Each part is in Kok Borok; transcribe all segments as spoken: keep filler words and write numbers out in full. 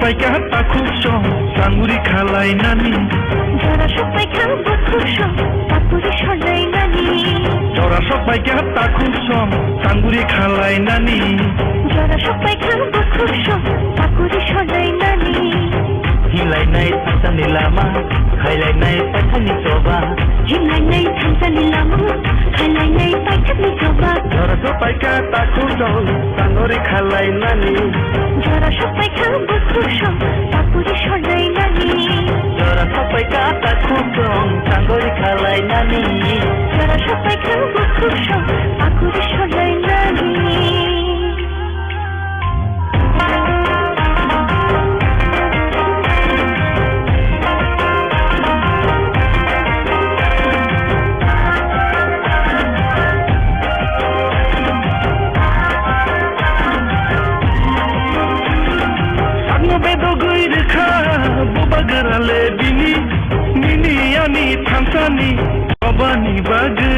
Paikha takhuk song, changuri khalainani. Jora sok paikha bukhuk song, pakuri solainani. Jora sok paikha takhuk song, changuri khalainani. Jora sok paikha bukhuk song, pakuri solainani. Hinlainai thangsani lama, khailainai paithani choba. Hinlainai thangsani lama, khailainai paithani choba. Jora sok paikha takhuk song, changuri khalainani. Jora sok paikha bukhuk song, pakuri solainani. Jora sok paikha takhuk song, changuri khalainani. Jora sok paikha bukhuk song, pakuri solainani. Sakno bedogwi rwkha bubagra le bini, nini ani thansani chobani bagwi.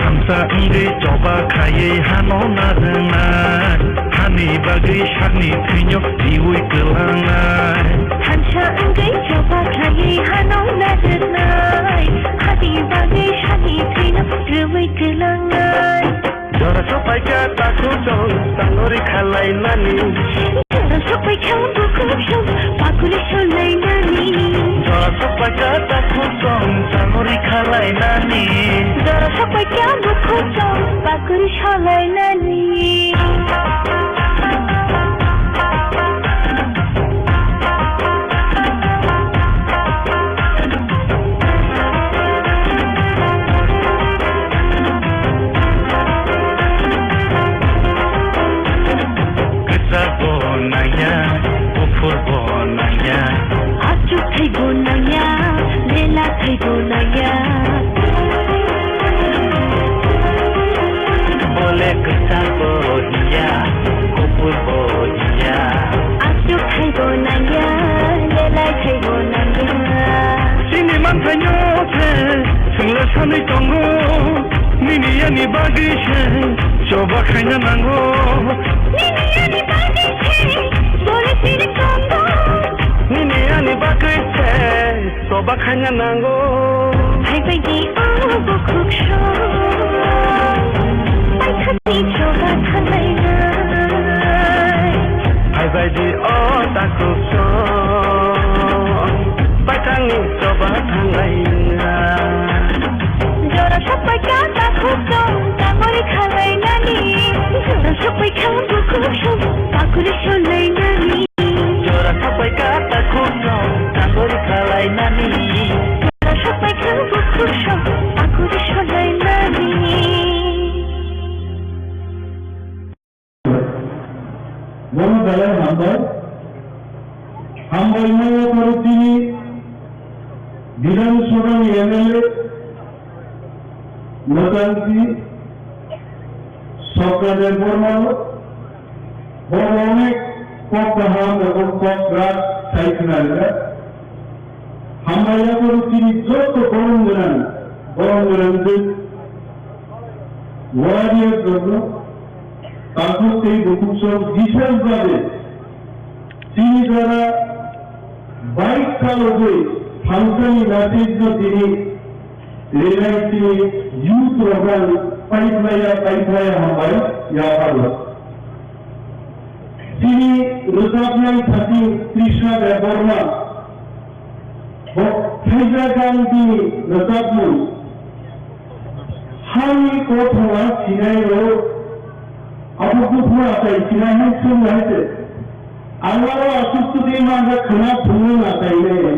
Thansa wngwi choba khaiwi hano narwknai, hani bagwi sakni thwino riwi kwlangnai. Thansa wngwi choba khaiwi hano narwknai, hani bagwi sakni thwino riwi kwlangnai. Jora sok paikha takhuk song, changuri khalainani. Jora sok paikha bukhuk song, pakuri solainani. Jora sok paikha takhuk song, changuri khalainani. Jora sok paikha bukhuk song, pakuri solainani. Kwchak bo nangya, buphur bo nangya. Achuk thai bo nangya, lela thai bo nangya. Bole kwchak bo hiya, kuphur bo hiya. Achuk thai bo nangya, lelai thai bo nangya. Chini manthaino se, chwngla sanwi tongo. Nini ani bagwi se, choba khaina nango. Nini ani bagwi se, bole chiri tongo. Nini ani bagwi se, choba khaina nango. Phaibai di o bukhuk song, paithani choba thanglainai. Phaibai di o takhuk song, paithani choba thanglainai. Jora sok paikha takhuk song, changuri khalainani. Jora sok paikha bukhuk song, pakuri solainani. Jora sok paikha takhuk song, changuri khalainani. Jora sok paikha bukhuk song, pakuri solainani. Bono belai hambai. Hambai maya pore chini Bidhan Sabha ni M L A, Mwtangsi Sokra Debbarma, bo onek kok kaham ebong kok rak sai khna rwkha. Hambai yaporo chini joto borom gwnang, borom gwnang je warrior rokno takhuk tei bukhuk song bises babe chini jora bike chalogwi thangsani message no tini L I C youth program paiphlaiya, paiphlaiya hambai yapharo. Chini rwchapnai thani Krishna Debbarma bo Khaija Gandhi ni rwchapmung hani kothoma sinai rok abo buphuru achai sinai hai sung hai se. Ang aro aswk twi manjak khwna phunukna kainai.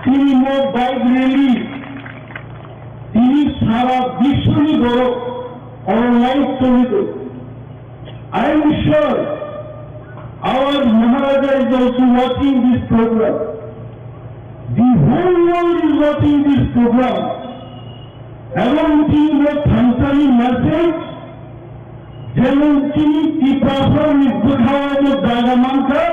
Tini mo bike rally, tini sara biswni borok oro live choli tongo. I am sure our Maharaja is also watching this program. The whole world is watching this program. Ebong chini bo thangsani message, jemon chini Tiprasani bwkhao bo jaga mankha,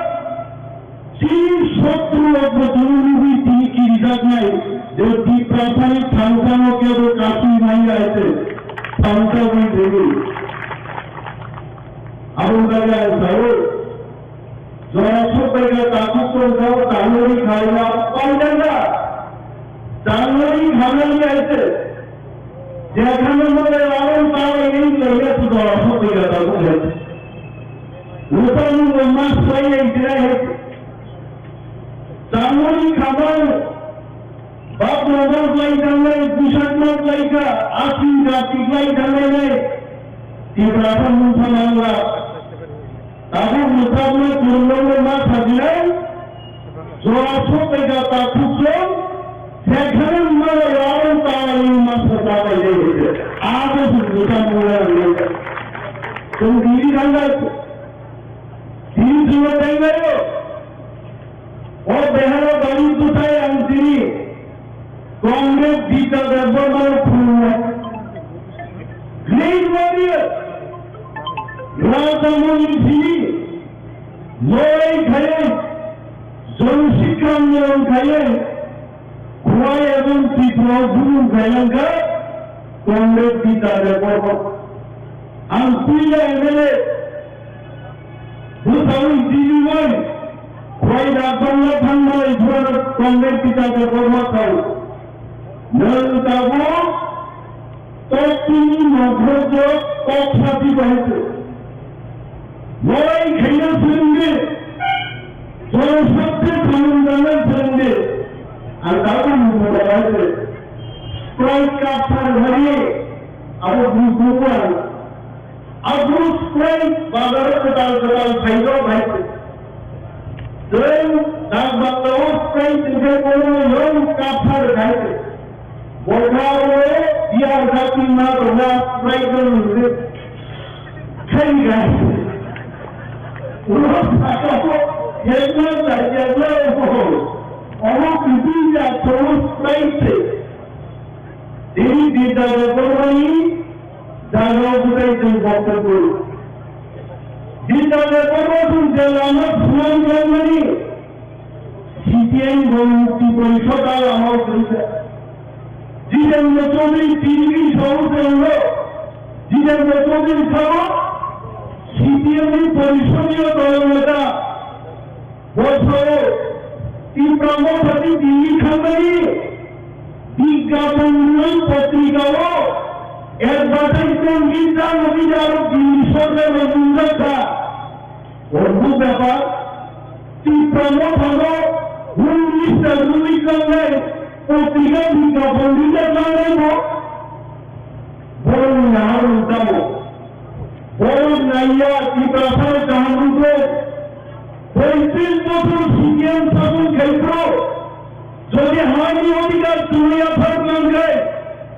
si Sotro bosor ni tini kirijaknai je Tiprasani thangsa no kebo kasui manya ese thangsa bai thangwi. Aboni bagwi ang sao, jora sokbaikha takhuk tongkha, tangnani khaina paidakha, tangnani khanani ese jekhano mole aro tawa ini kaya tu jora sokbaikha takhuk hai. Lupa nunggu mas bai yang jerai hai. Tamoni khamao, bap rok lai tanglai, bwsak nok lai kha, aswk jati lai tanglai nai. Tiprasa mungsa mangla. Tabuk mwsakno kwrwngrokno ma sajinai, jora sokbaikha takhuk chwng, sekheno wngmano yarwng tawani ma sajinai. Abo se mwsa mungla rwnai. Chwng tini thangkha, tini chwngno tenglaio. O behalo bani bwtai ang tini Congress Bidya Debbarma no khulumnai. Great warrior, Raja Moni Sini, lorai khaiye, Jonsikran Niyom khaiye, Khwai ebong Tripura o bumung khailangkha Congress Bidya Debbarma. Ang puila M L A, Bwsai tini bai khwai da tongna thangmalai phurano tongnai Bidya Debbarma sao. Nwng tabuk tok tini nokhrok jo tok sati bahai se. Lorai khaina swrwngdi, jono sabse khamung dana swrwngdi. Ang tabuk nungkha bahai se. Sprite cup sar hari, abo bini bukuan. Abus kwrwi bazaro kwtal kwtal phairok hai se. Tei dak bangla o kwrwi tongkhe bono yong kaphar hai se. Bokha o biyar jati ma tongna kwrwi tong se. Khai gai se. Ulo saka o yekna jagya o. Omo kwtwi ya tong kwrwi se. Tini Bidya Debbarmani jaga o bwtai twi boktobbo. Bidya Debbarma chwng je lama swnam khlaimani C P I Gong Mukti Porishod a lama o kwrwi kha. Jitendra Chaudhary tini ni sawo se wngkha. Jitendra Chaudhary sao C P M ni Porishod ni o dol neta. Bosoro Tipra Motha ni Delhi thangmani Bigyapan Mui potrika o advertisement rijak rok rijak rok Delhi sorkar rok nungjak kha. Orbo bepar Tipra Motha no Home Minister rwui kangnai potrika Bigyapan rijak nangnai bo. Borok ni nahar rok tamo. Borok naiya Tiprasa kaham rwkhe. Poitrish bochor C P M sabun khai phuru, jodi hani odhikar chumui aphar nangkhai,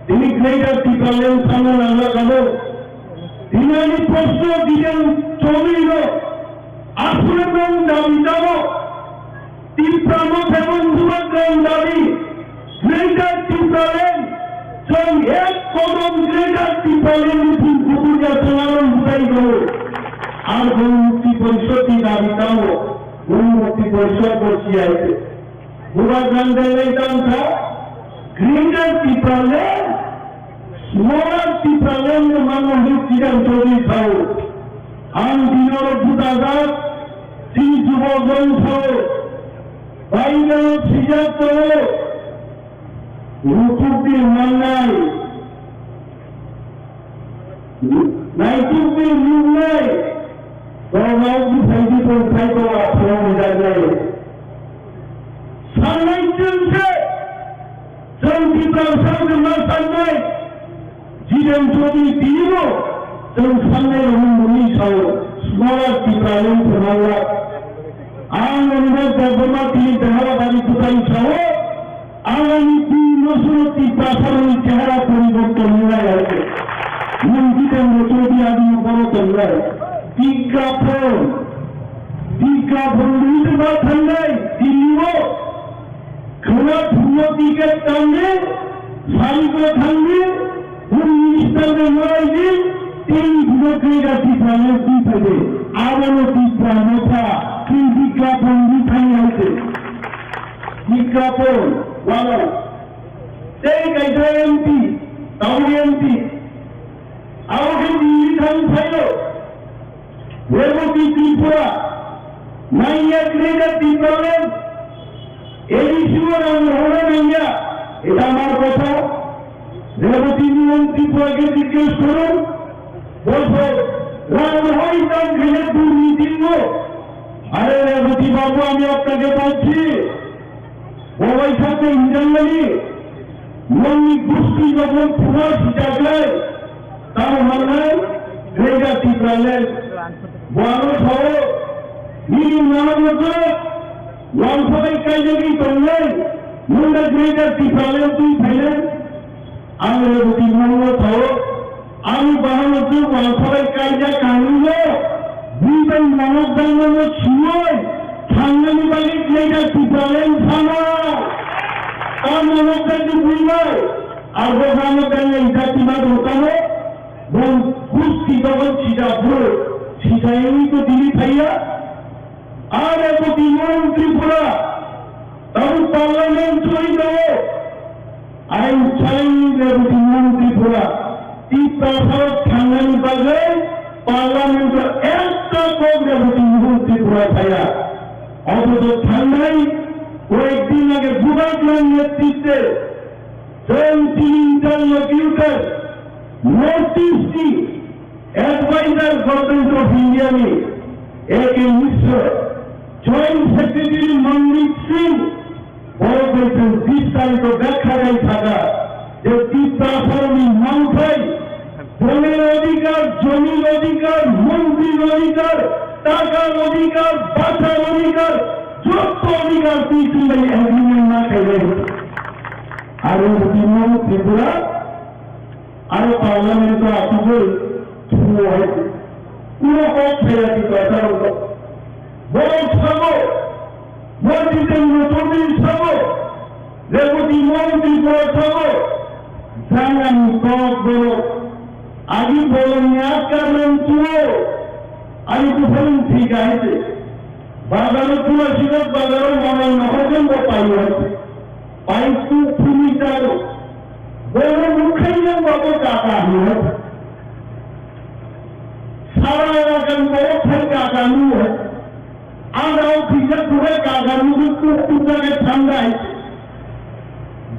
tini Greater Tipraland sanna nangla kamo. Tini ani proshno Jitem Chaudhary no, aswk nwng dabi tamo? Tipra Motha ebong Bubagrani dabi, Greater Tipraland, chwng ek kodom Greater Tipraland ni thing kubur ya chwng ano bwtai tongo. Ar Gong Mukti Porishod ni dabi tamo, Gong Mukti Porishod bo C I A. Bubagrani dailai tang kha, Greater Tipraland, Smaller Tipraland no mano hwnwi Jitem Chaudhary sao. Ang tini oro butajak, chini jubok rok sao. Baidal sijak tongo. Rutuk di mangnai. Naituk di nuknai. Rok rok di phaidi tong phai tong a phone jagnai. Sanai chwng se. Chwng Tiprasa hwnwi ma sannai, Jitem Chaudhary tinibo chwng sannai rokni mungwi sao, smaller Tipraland phwrwngla. Ang Anurag Debbarma tini Beharadari bwtai sao, ang ani tini bosoro Tiprasa rokni chehara poriborton wngnai hai se. Nwng Jitem Chaudhary adino bono tongnai. Bigyapan, Bigyapan rwui ma thangnai, Delhi-o. Khwna thungno ticket tangdi, sarigo thangdi, Home Minister bai lwraidi, tei hino Greater Tipraland twi phaidi. Abono Tipra Motha, tei Bigyapan di thangya hai se. Japon, wano. Tei kaisa M P, Tauri M P. Abo khe Delhi thang phaio. Reboti Tripura, nangya Greater Tipraland, A D C o rang rohorna nangya, eta amar kotha. Reboti Mohan Tripura ke জিজ্ঞেস করুন, বলবো, rang rohori tang khele durniti no. আরে রেবতী বাবু, আমি আপনাকে বলছি, Bo bai sakhe hinjak mani, nokni gusti jokhon phuma sichaklai, tamo hwnlai Greater Tipraland. Bo ano sao, nini nana bwswk, wangsabai kaijagwi tongnai, nwng da Greater Tipraland twi phainai? Ang Reboti Mohanno sao, ani bahango tei wangsabai kaijak kanwino, bini bai monok jakmano siwi thangnani bagwi Greater Tipraland thangna. Ta monok jakdi bini bai, abo hano dangnai jati ma dotano, bong gusti dogon sida bro, sida yungwi to dili thaiya. Are Reboti Mohan Tripura, tabuk parliament choli tongo. I challenge Reboti Mohan Tripura, Tiprasarok thangnani bagwi parliament o ekta kok Reboti Mohan Tripura phaiya. Othocho thangnai koyekdin age Bubagra netritwe Joint Team Interlocutor, North East ni Advisor Government of India ni A K Mishra, Joint Secretary Mandeep Singh, borok bai chwng bistarito bekha khai sakha je Tiprasarokni mangthai, bongni odhikar, jomir odhikar, montrir odhikar, takar odhikar, bachar odhikar, jotto odhikar twi chwng bai agreement ma khailai. Aro Reboti Mohan Tripura, aro parliament o achugwi thungo hai kuno kok phaiya Tiprasarok. Borok sabo, bo Jitendra Chaudhary sabo, Reboti Mohan Tripura sabo, jangani kok borok, agi bolongni askar nang tuo, ani kuphalung thika hai se. Bazaro pura sidok bazaro manai nohorjong bo paio hai se. Pai tu phuni jaro. Bono mukhaino babo kaka hino. Sara elakan babo phai kaka nuho. Ang rao khijak khurek kaka nugo tuk tuk jage thandai.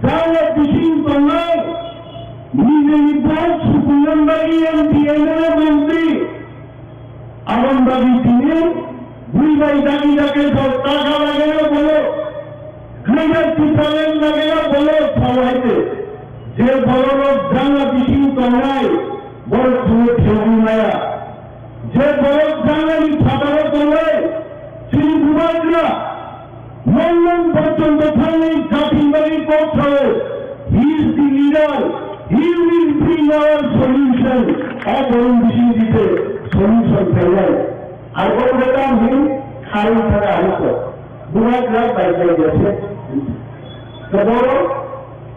Jao bising tongnai. Nijeni borok sukunan bagi M P M L A montri. Aboni bagwi tini bui bai dagi dagi bo taka lageno bolo, Greater Tipraland lageno bolo sao hai se. Je bororok jangla bising tongnai, borok chwngno thebwi maya. Je borok janglani phataro tongnai, chini bubagra, London porjonto thangwi jatini bagwi kok sao, he is the leader, he will bring our solution. O borok bising dite solution khainai. Ar o beta hin kharwi thaka hiko. Bubagra bai bai jase. To borok,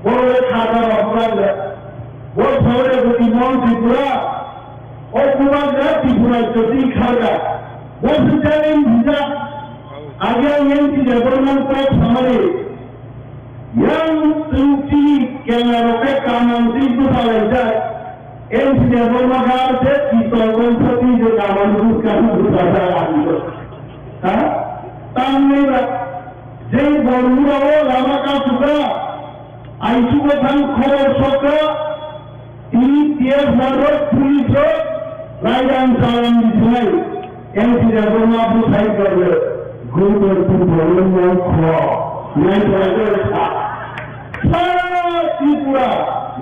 borok le khata ba bubagra. Bo saore buti mon Tripura. O bubagra Tripura jati kharga. Bo se challenge hija. Agi ang yang tidak berman kok samari. Yang tengki kenga roke kamang ti buta laijak. Yang tidak berman kok se kita konsep ni je kamang tu kan buta laijak. Ha? Tamni ba. Jeng bormura o lama ka suka. Ai suka thang khobor sokka. Tini T F R rok, police rok, raidang chalan di thunai, N T Debbarma bo sai kar le, gurbo tu bolon mo kho, nai kho le sa. Sara Tripura,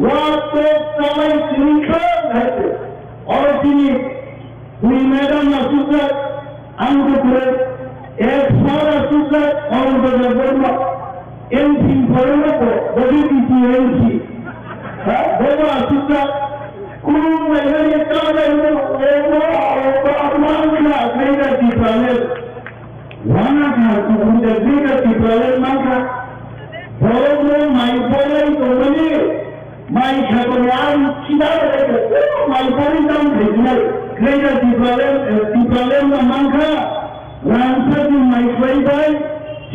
wa to chalai tini kho hai te. Oro tini, bui madam na sukha, Ang bo kure, ek sara sukha, Ananta Debbarma, M C phone ko, bodi D T M C. Ha, bobo asukha, kuru mai ne ka mai ne, bobo, bobo, man kha, Greater Tipraland. Wana kha, kuru Greater Tipraland man kha. Bobo mai bolai ko mani, Mai kha to ya chida re ko mai pori dam re nai. Greater Tipraland, eh, Tipraland na mangkha. Rangsa di mai kwai bai.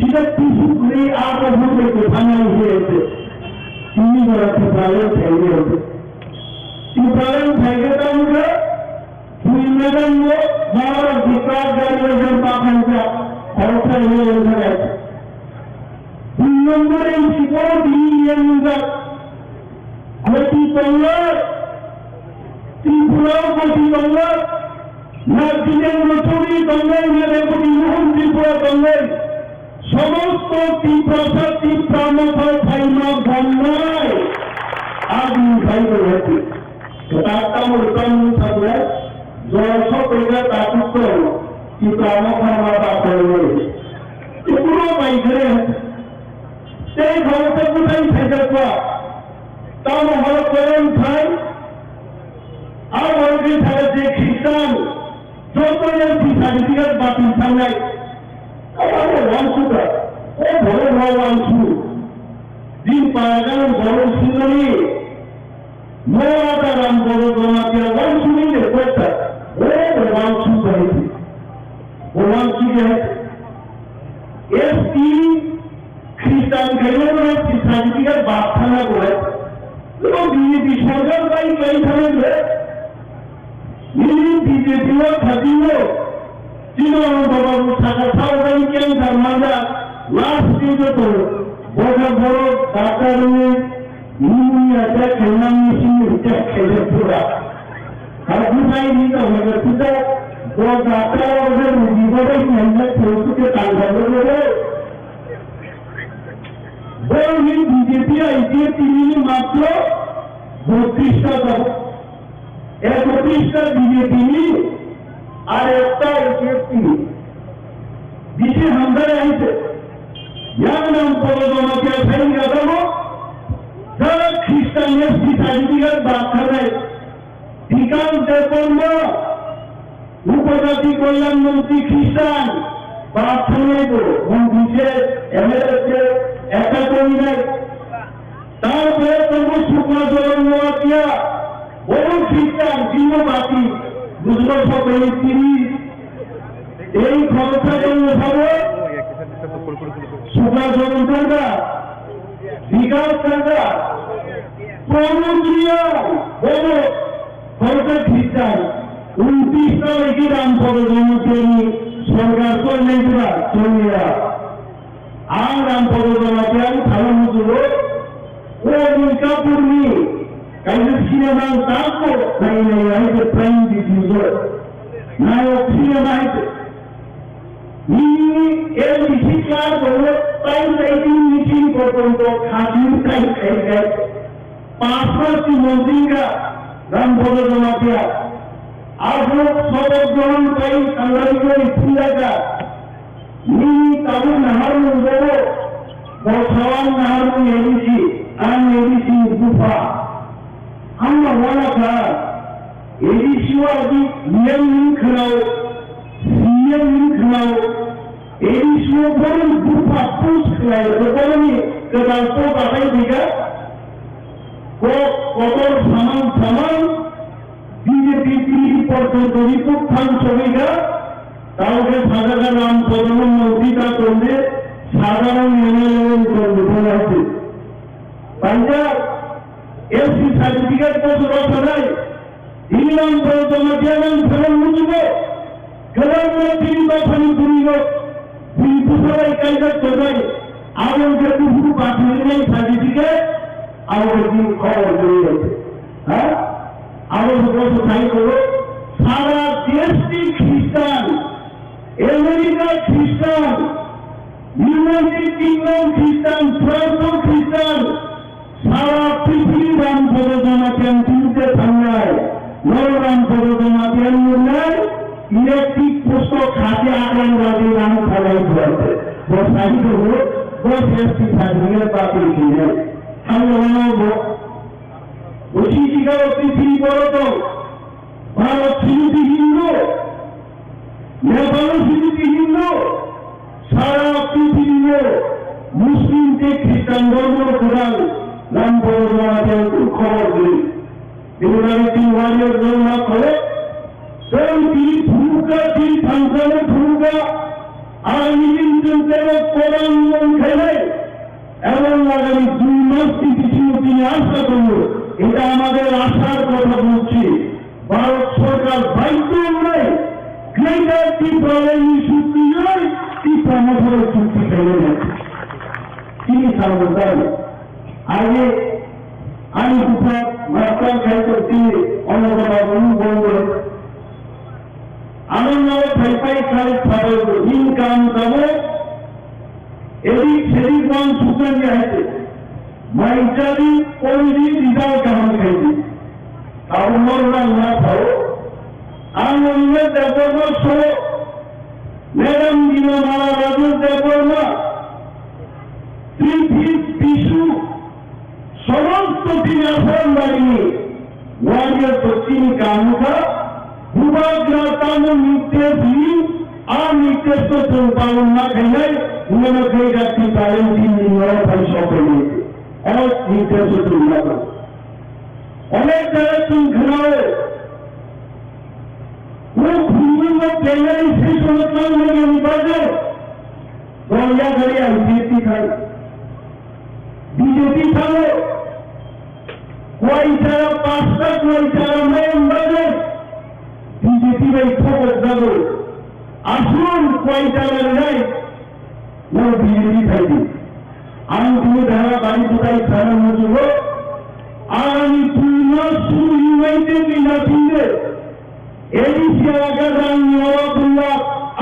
Sida tisuk ni abo bwtwi kwthang hai se se. Tini jora Tipraland thai se se. Tipraland thai se tamo khe bui madang no Maharaj Vikas Gari Roshan pa khan sa khoroksa hwnwi wngkha. Dui number M C ko tini yang wngkha. Goti tongo, Tripura goti tongo, na Jitendra Chowdhury tongo, na Reboti Mohan Tripura tongo. Somosto Tiprasa Tipra Motha phaima bonnai. Adi phaibo hati. Tata murtam sabya, jol sopega tatuk tongo. Tipra Motha ma ba tongo. Ipuro bai gre. Tei khoroksa bwthai thaijakma, tamo horo koron thai, a borokni thani je Khristan, joto S T certificate batil thangnai. Abo wansukha, o borok no wansu. Din paragan borok sinani, Mo ada Ram Bodo Jamatia wansugwi de kota. O bo wansu bai. Bo wansu de. S T Christian kayo S T certificate bak thana gore. Lo B J P sorkar bai kai thana gore. Nini B J P o thadino. Chino ang baba saka thao bai keng tharmanda. Last day to. Boga boro doctor ni Nini acha khainani simi acha khaina pura. Habu nai ni to hoga puja, bo data order ni bibore khaina pura ke tangga bibore. Bo ni B J P ai je tini ni matro botris ta to. Ekotris ta B J P ni, ar ekta S P. Bisi hamdare aise. Yang nang polo dono kya thai gada mo. Jara Christian S T certificate ba khanai. Bikas Debbarma, Upajati Kalyan Mantri Christian ba khanai bo. Mon bise M L A se ekta koi nai. Tarpore tongo Sukla Joron Noatia, bobo Christian, Jino Bati, Bujlo Sokoli Tiri, ei khoroksa tongo sabo, Sukla Joron Tangka, Bikas Tangka, Pramod Reang, bobo khoroksa Christian, untis ta lagi Ram Podo Jamatia ni sorkar choli nai jora, choli ya. Ang Ram Podo Jamatia ang thangwi muchungo, o Milkapurni kaisa cinema ang tako nai nai hai se prime video. Nayok cinema hai se. Nini L D C clerk tongo, tai tai tin meeting porjonto khajui tai khai khai. Pass pass ni montri ka Ram Podo Jamatia. Abo sobok grohon pai sangrani kori phunjaka. Nini tabuk naharmung bobo, bo sawang naharmung A D C, ang A D C ni bupha. Ang no wana kha, A D C o agi M L A ni khwnao, C M ni khwnao, A D C o borok bupha push khlai, borokni kwtal post atai dika, kok kotor samang samang, B J P tini porjonto report thang sogwi kha, tamo khe sajagani Ram Podono mantri ta tonde, sadharon M L A tonde, tonde. Paijak S T certificate bo jora sanai, tini Ram Podo Jamatia nang phalang muchungo, kwbangma tini dophani bwrwirok, bini bwsabai kaijak tongnai, abo wngkha buphuru bathilnai certificate, abo wngkha tini khobor kwrwi rok. Ha? Abo se bo se sai koro, sara desh ni Christian, America Christian, United Kingdom Christian, France Christian, sara prithibini Ram Podo Jamatia ni biruddhe thangnai, noro Ram Podo Jamatia ni nungnai, electric post o khati akrang radi rang thalai buate. Bo sai koro, bo S T certificate batil khainai. Thangno bo. Bo sijigaro prithibini borok tong. Bharat sini bihinno, Nepal sini bihinno, sara prithibio Muslim tei Khristan dhormo kwrang Ram Podo Jamatia khobor kwrwi. Bini bagwi tini warrior rok ma khoro, tei tini phunukha, tini thangsano phunukha, আগামী দিন চলতে হবে প্রধানমন্ত্রী এবং আগামী দুই মাস টিপিসি তিনি আশা করব, এটা আমাদের আশার কথা বলছি। ভারত সরকার বাধ্য হয়ে গ্রেটার টিপ্রাল্যান্ড চুক্তি নয়, টিপ্রা মথার চুক্তি ফেলে দেয়। তিনি সার্বভৌম। আগে আমি দুটো মাস্টার খাই করছি, অন্য কথা বলুন, বলবো। Ano no phai phai khalai phaio income tamo, edik sedik wan sukan di haite. Mai jadi pori di result kaham khaidi. Tamo no rang na phao. Ang onne Debbarma so, Madam Dina Mala Raju Debbarma, Tripit Bisu, somosto tini Asaram barini warrior to tini kamukha, bubagra tamo nirdesh li, a nirdesh to chwng palon ma khainai, hwnwi no khe jati palon tini noro phai sokoni. Onek nirdesh to chwng ma khainai. Onek jora chwng khnao, o khumui no khainai se sono tang nai ni bagwi, dol ya gari I P F T khai. B J P thango, kuai jora pasta kuai jora mayam bagwi B J P bai thokok jago. Aswk kuai jora rinai, no B J P phaidi. Ang tini dara bari butai sana mujugo, ang ani purna suru united ni nathinde. Edisi aga rang ni oba bulla,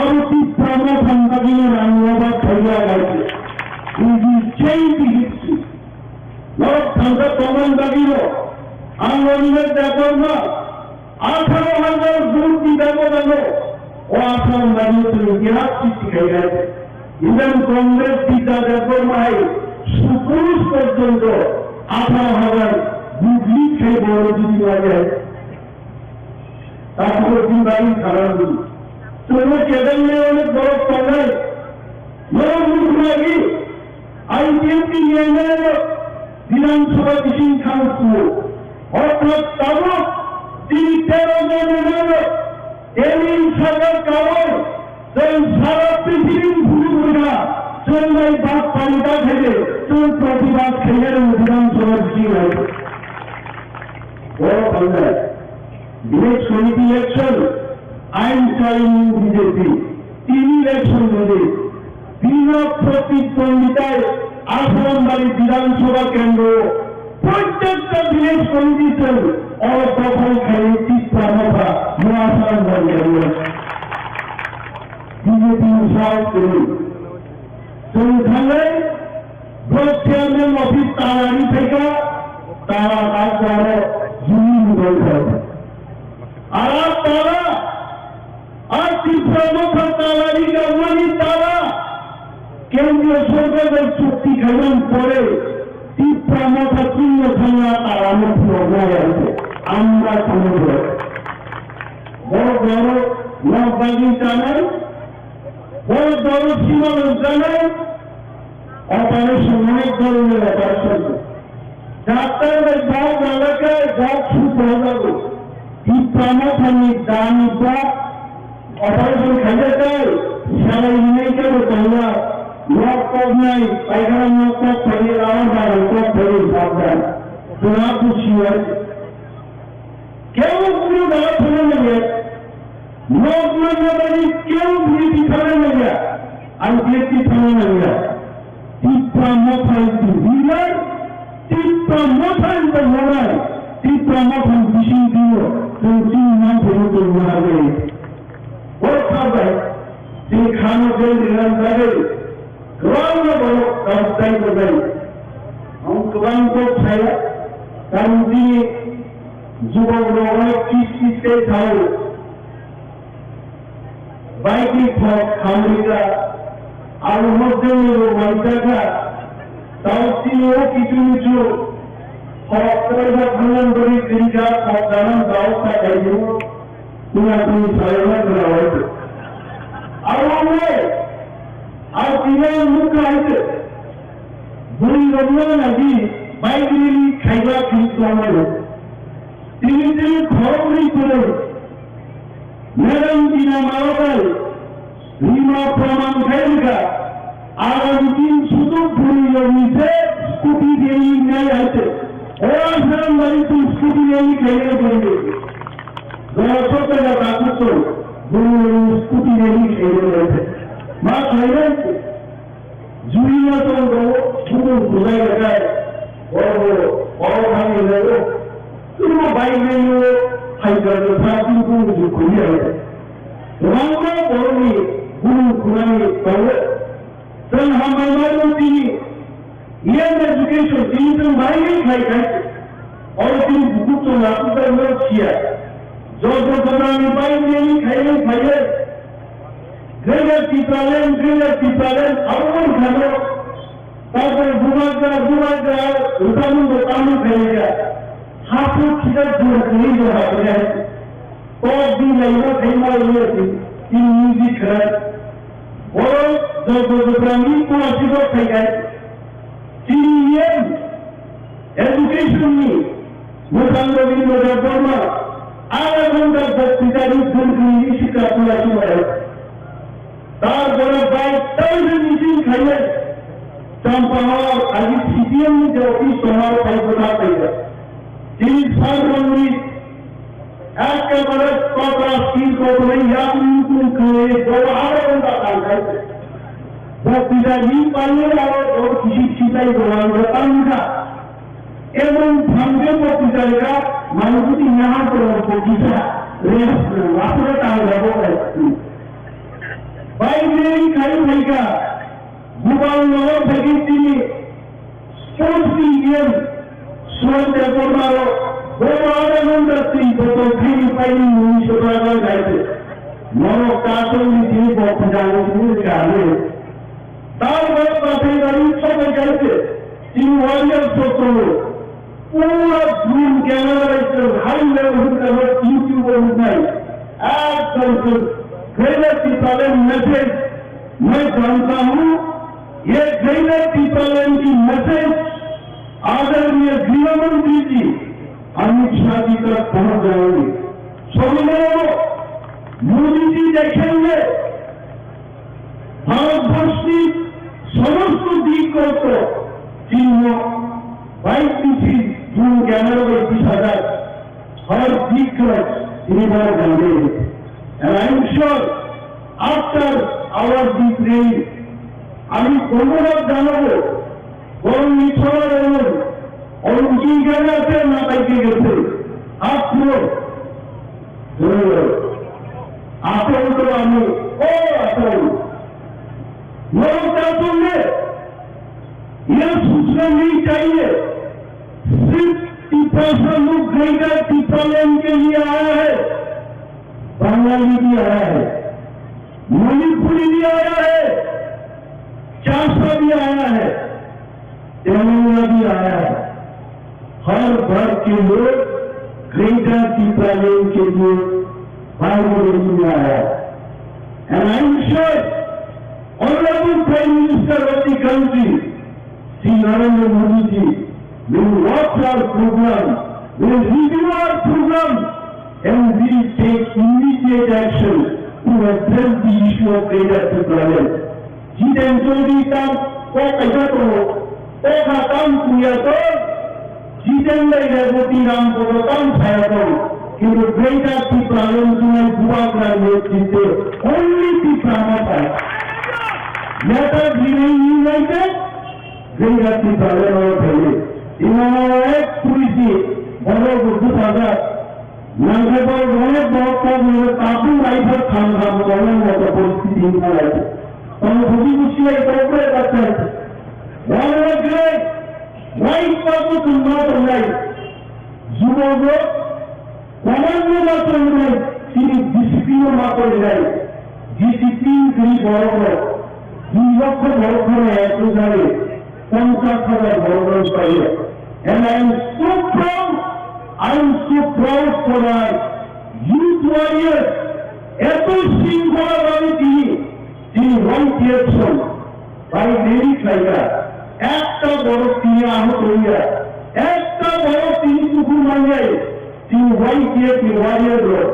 abo Tipra Motha ni bagwi no rang ni oba khaiya gaidi. We will change the history. Norok thangsa tongmani bagwi no, ang Roninder Debbarma, atharo hajar vote ni bego bego, o atharo bagwi no chwng itihas srishti khaikha. Even Congress Bidya Debbarma hai, Supurush porjonto atharo hajar vote lead khai boro jiti wajai. Takhuk ni bagwi kharam di. Chwngno kebengwi onek borok tongnai. Norok nukhnai, I P F T ni M L A rok Bidhan Sabha bising thang kuo. Orthat tabuk tini tero jon M L A rok teni sarkar kaui chwng sara prithibini phuru phuru kha, chwng bai bak pari ta khaide, chwng protibad khaina rwng Bidhan Sabha bising lai. Borok tongnai. Village committee election, I am challenging B J P. Tini election bini bina protidwonditai Asaram bari Bidhan Sabha kendro, prottekta village committee se oro dokhol khai Tipra Motha, mo Asaram bari kendro. B J P ni sal kiri. Chwng thangnai, block chairman office tala ri phaikha, tala kaicharo juni ni dol kha. Ara tala, ar Tipra Motha tala ri gamani tala, kendriyo sorkar bai chukti khaimani pore, Tipra Motha chwngno thangna tala no phunuknai, amra thangwi phunuk. Borok borok nok bagwi chanai, Borok doro sima lwmjanai operation, onek doroner operation. Doctor bai bok rwlaikha, bok suk rwjago. Tipra Mothani dani bok operation khaijaknai, salai hinai khe bo tongya. Nok koknai, paikhana nok kok phaidi, lawan barang kok phaidi, sabdan. Tuna busiwai. Kebo bini dara thangna nangya. Nok manna bagwi kebo bini thangna nangya. Ang bini thangna nangya. Tipra Motha is the winner. Tipra Motha is the winner. Tipra Motha ni bising twiyo. Chwng chini nang phuru tongna harwi. O sabai, chini khano jeng rinani bagwi kwbangma borok tabuk tei tongnai. Ang kwbang kok saya, karon chini jubokrok onek kisti tei thao. Bike ni thok khamrika, aro mojeng ni bo wansakha, tao chini o kichu michu thok kwbangma thangna bagwi kwrwikha, thok danan tao sa kaiyo. Tuna tuni sayangna kwlawai. Aro le, a tini ang nukha hai se. Bwrwi rokno nadi, bai bini khaiba khini tongmani. Tini tini khoroknwi kwrwi. Madam Dina Malabai. Bima praman khairika, agami din sudu buri yoni se scooty rally nai haite. O asram bari tu scooty rally khairika buri. Jora sota ga takut to, buri yoni scooty rally khairika haite. Ma khairika haite. Jui na tong do, bumung bulai lagai, oro, oro thang lagai, tuma bai lagai, hai jora sa tin bumung ju kuri lagai. Rang ko boroni bumung kurani tong. Tang hambai ma tong tini, iyan education, tini tang bai lagai khai khai. Oro tini bukuk tong laku tang lo siya. Jor jor jor ni bai lagai khai lagai khai lagai. Greater Tipraland, Greater Tipraland, abo wng thano. Tarpore bubagra, bubagra, utamu bo tamu khaija. Hapu khida jura kiri jura kiri. Kok di laima khaima laima si, in music khara. Boro, jor jor jor ni kula sibo khaigai. Chini yen education ni mwthang Rabindra Debbarma ara ghonta boktitani durgini sikha pura chumai. Tar pore bai thousand meeting khaye Champahor agi C P M ni je office tomar pai kota khaye. Chini sar rongni Ekkebare kota sir kotorwi yakung kung khe boro aro wngkha tangkha. Bo pisa ni payo aro bo kisi sitai bo ang bo tangkha. Emon thangkhe bo pisa rika manwi kuti nahar tongkha bo kisa rest rw. Aswk tangkha bo. Bai bini khai phaikha. Bupal nogo phaikhe chini sports ni E M Suwan Debbarma rok bo adha ghonta twi botol khaini paini muni sobragra gaite. Norok kasong ni tini bok pujani tini kami. Tal bok bathai bari sobai gaite. Tini warriors rok tongo. Pura June Canada bai chwng high level hwnka hwnka YouTube o nuknai. Ekdom chwng Greater Tipraland message. Moi janta hu, ye Greater Tipraland ki message आदरणीय गृह मंत्री जी अमित शाह जी तक पहुंच जाएंगे। Sobi jano Modi ji dekhenge ভারতবর্ষের সমস্ত দিক কত চিহ্ন বাইশ কোটি জুন এগারো বাইশ হাজার হর দিক করে তিনি বড় জানবে। And I am sure after our this rally, আমি ধন্যবাদ জানাবো বরং মিথ্যা এবং অরুণ কি জানে আছে না তাই কি গেছে। After all, ধন্যবাদ। After all তো আমি, ও after all। लोग क्या सुन ले? ये सोचना नहीं चाहिए। सिर्फ तिपरा से लोग ग्रेटर तिपरालैंड के लिए आया है। बंगाली भी आया है, मणिपुरी भी आया है, चासा भी आया है, तेलंगा भी आया है। हर वर्ग के लोग ग्रेटर तिपरालैंड के लिए बाहर में आया है। And I am sure Honorable Prime Minister of the country, Shri Narendra Modi ji, will watch our program, will review our program, and will take immediate action to address the issue of Greater Tipraland. Jiten Chaudhary tam kok kaisa tongo, kok ha tam kuya to, Jiten Rai Reboti Ram Bodo tam saya tong, kintu Greater Tipraland tunai bubagra netrite only Tipra Motha. Let us remain united, Greater Tipraland o thaiwi. Imano ek purisi borok bo bupajak. Nangkhe borok onek borok kok nangkhe tabuk raipha thang thang tongnai moto poristiti wngkha lai. Tamo buji buji lai tongkhe bathai. One of the great right person ma tongnai. Jubogo, kwbangma ma tongnai, chini discipline ma tongnai. Discipline kwrwi borok rok, dui lokho borok no ek jani, ponchas hajar borok rok paio. And I am so proud, I am so proud for our youth warriors. Eto shringkhola bhabe tini, tini Y T F song. Bai rally khlaikha, ekta borok tini ahok wngya, ekta borok tini kuphur manjai, tini Y T F ni warrior rok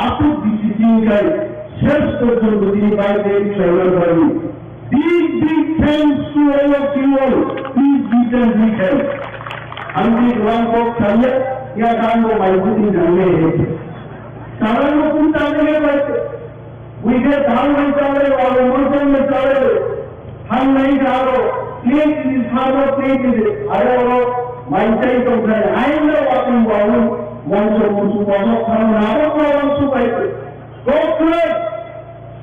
aswk discipline khai Shrestho Jogoti Baidei Trailer Body. Big, big thanks to all of you all. Please give them big hand. Ang di ruang kok saya, ya kan mo mai puting jang le he. Saran mo pun tang le he bai. Wige dal mai tang le, walo mo jang le tang le. Han nai jaro. Please, please, haro, please, please. Are oro mai tai tong sai. Ai na wa kan wa mo. Mon so mo su wa mo kan na ro ko wa su bai. Kokre,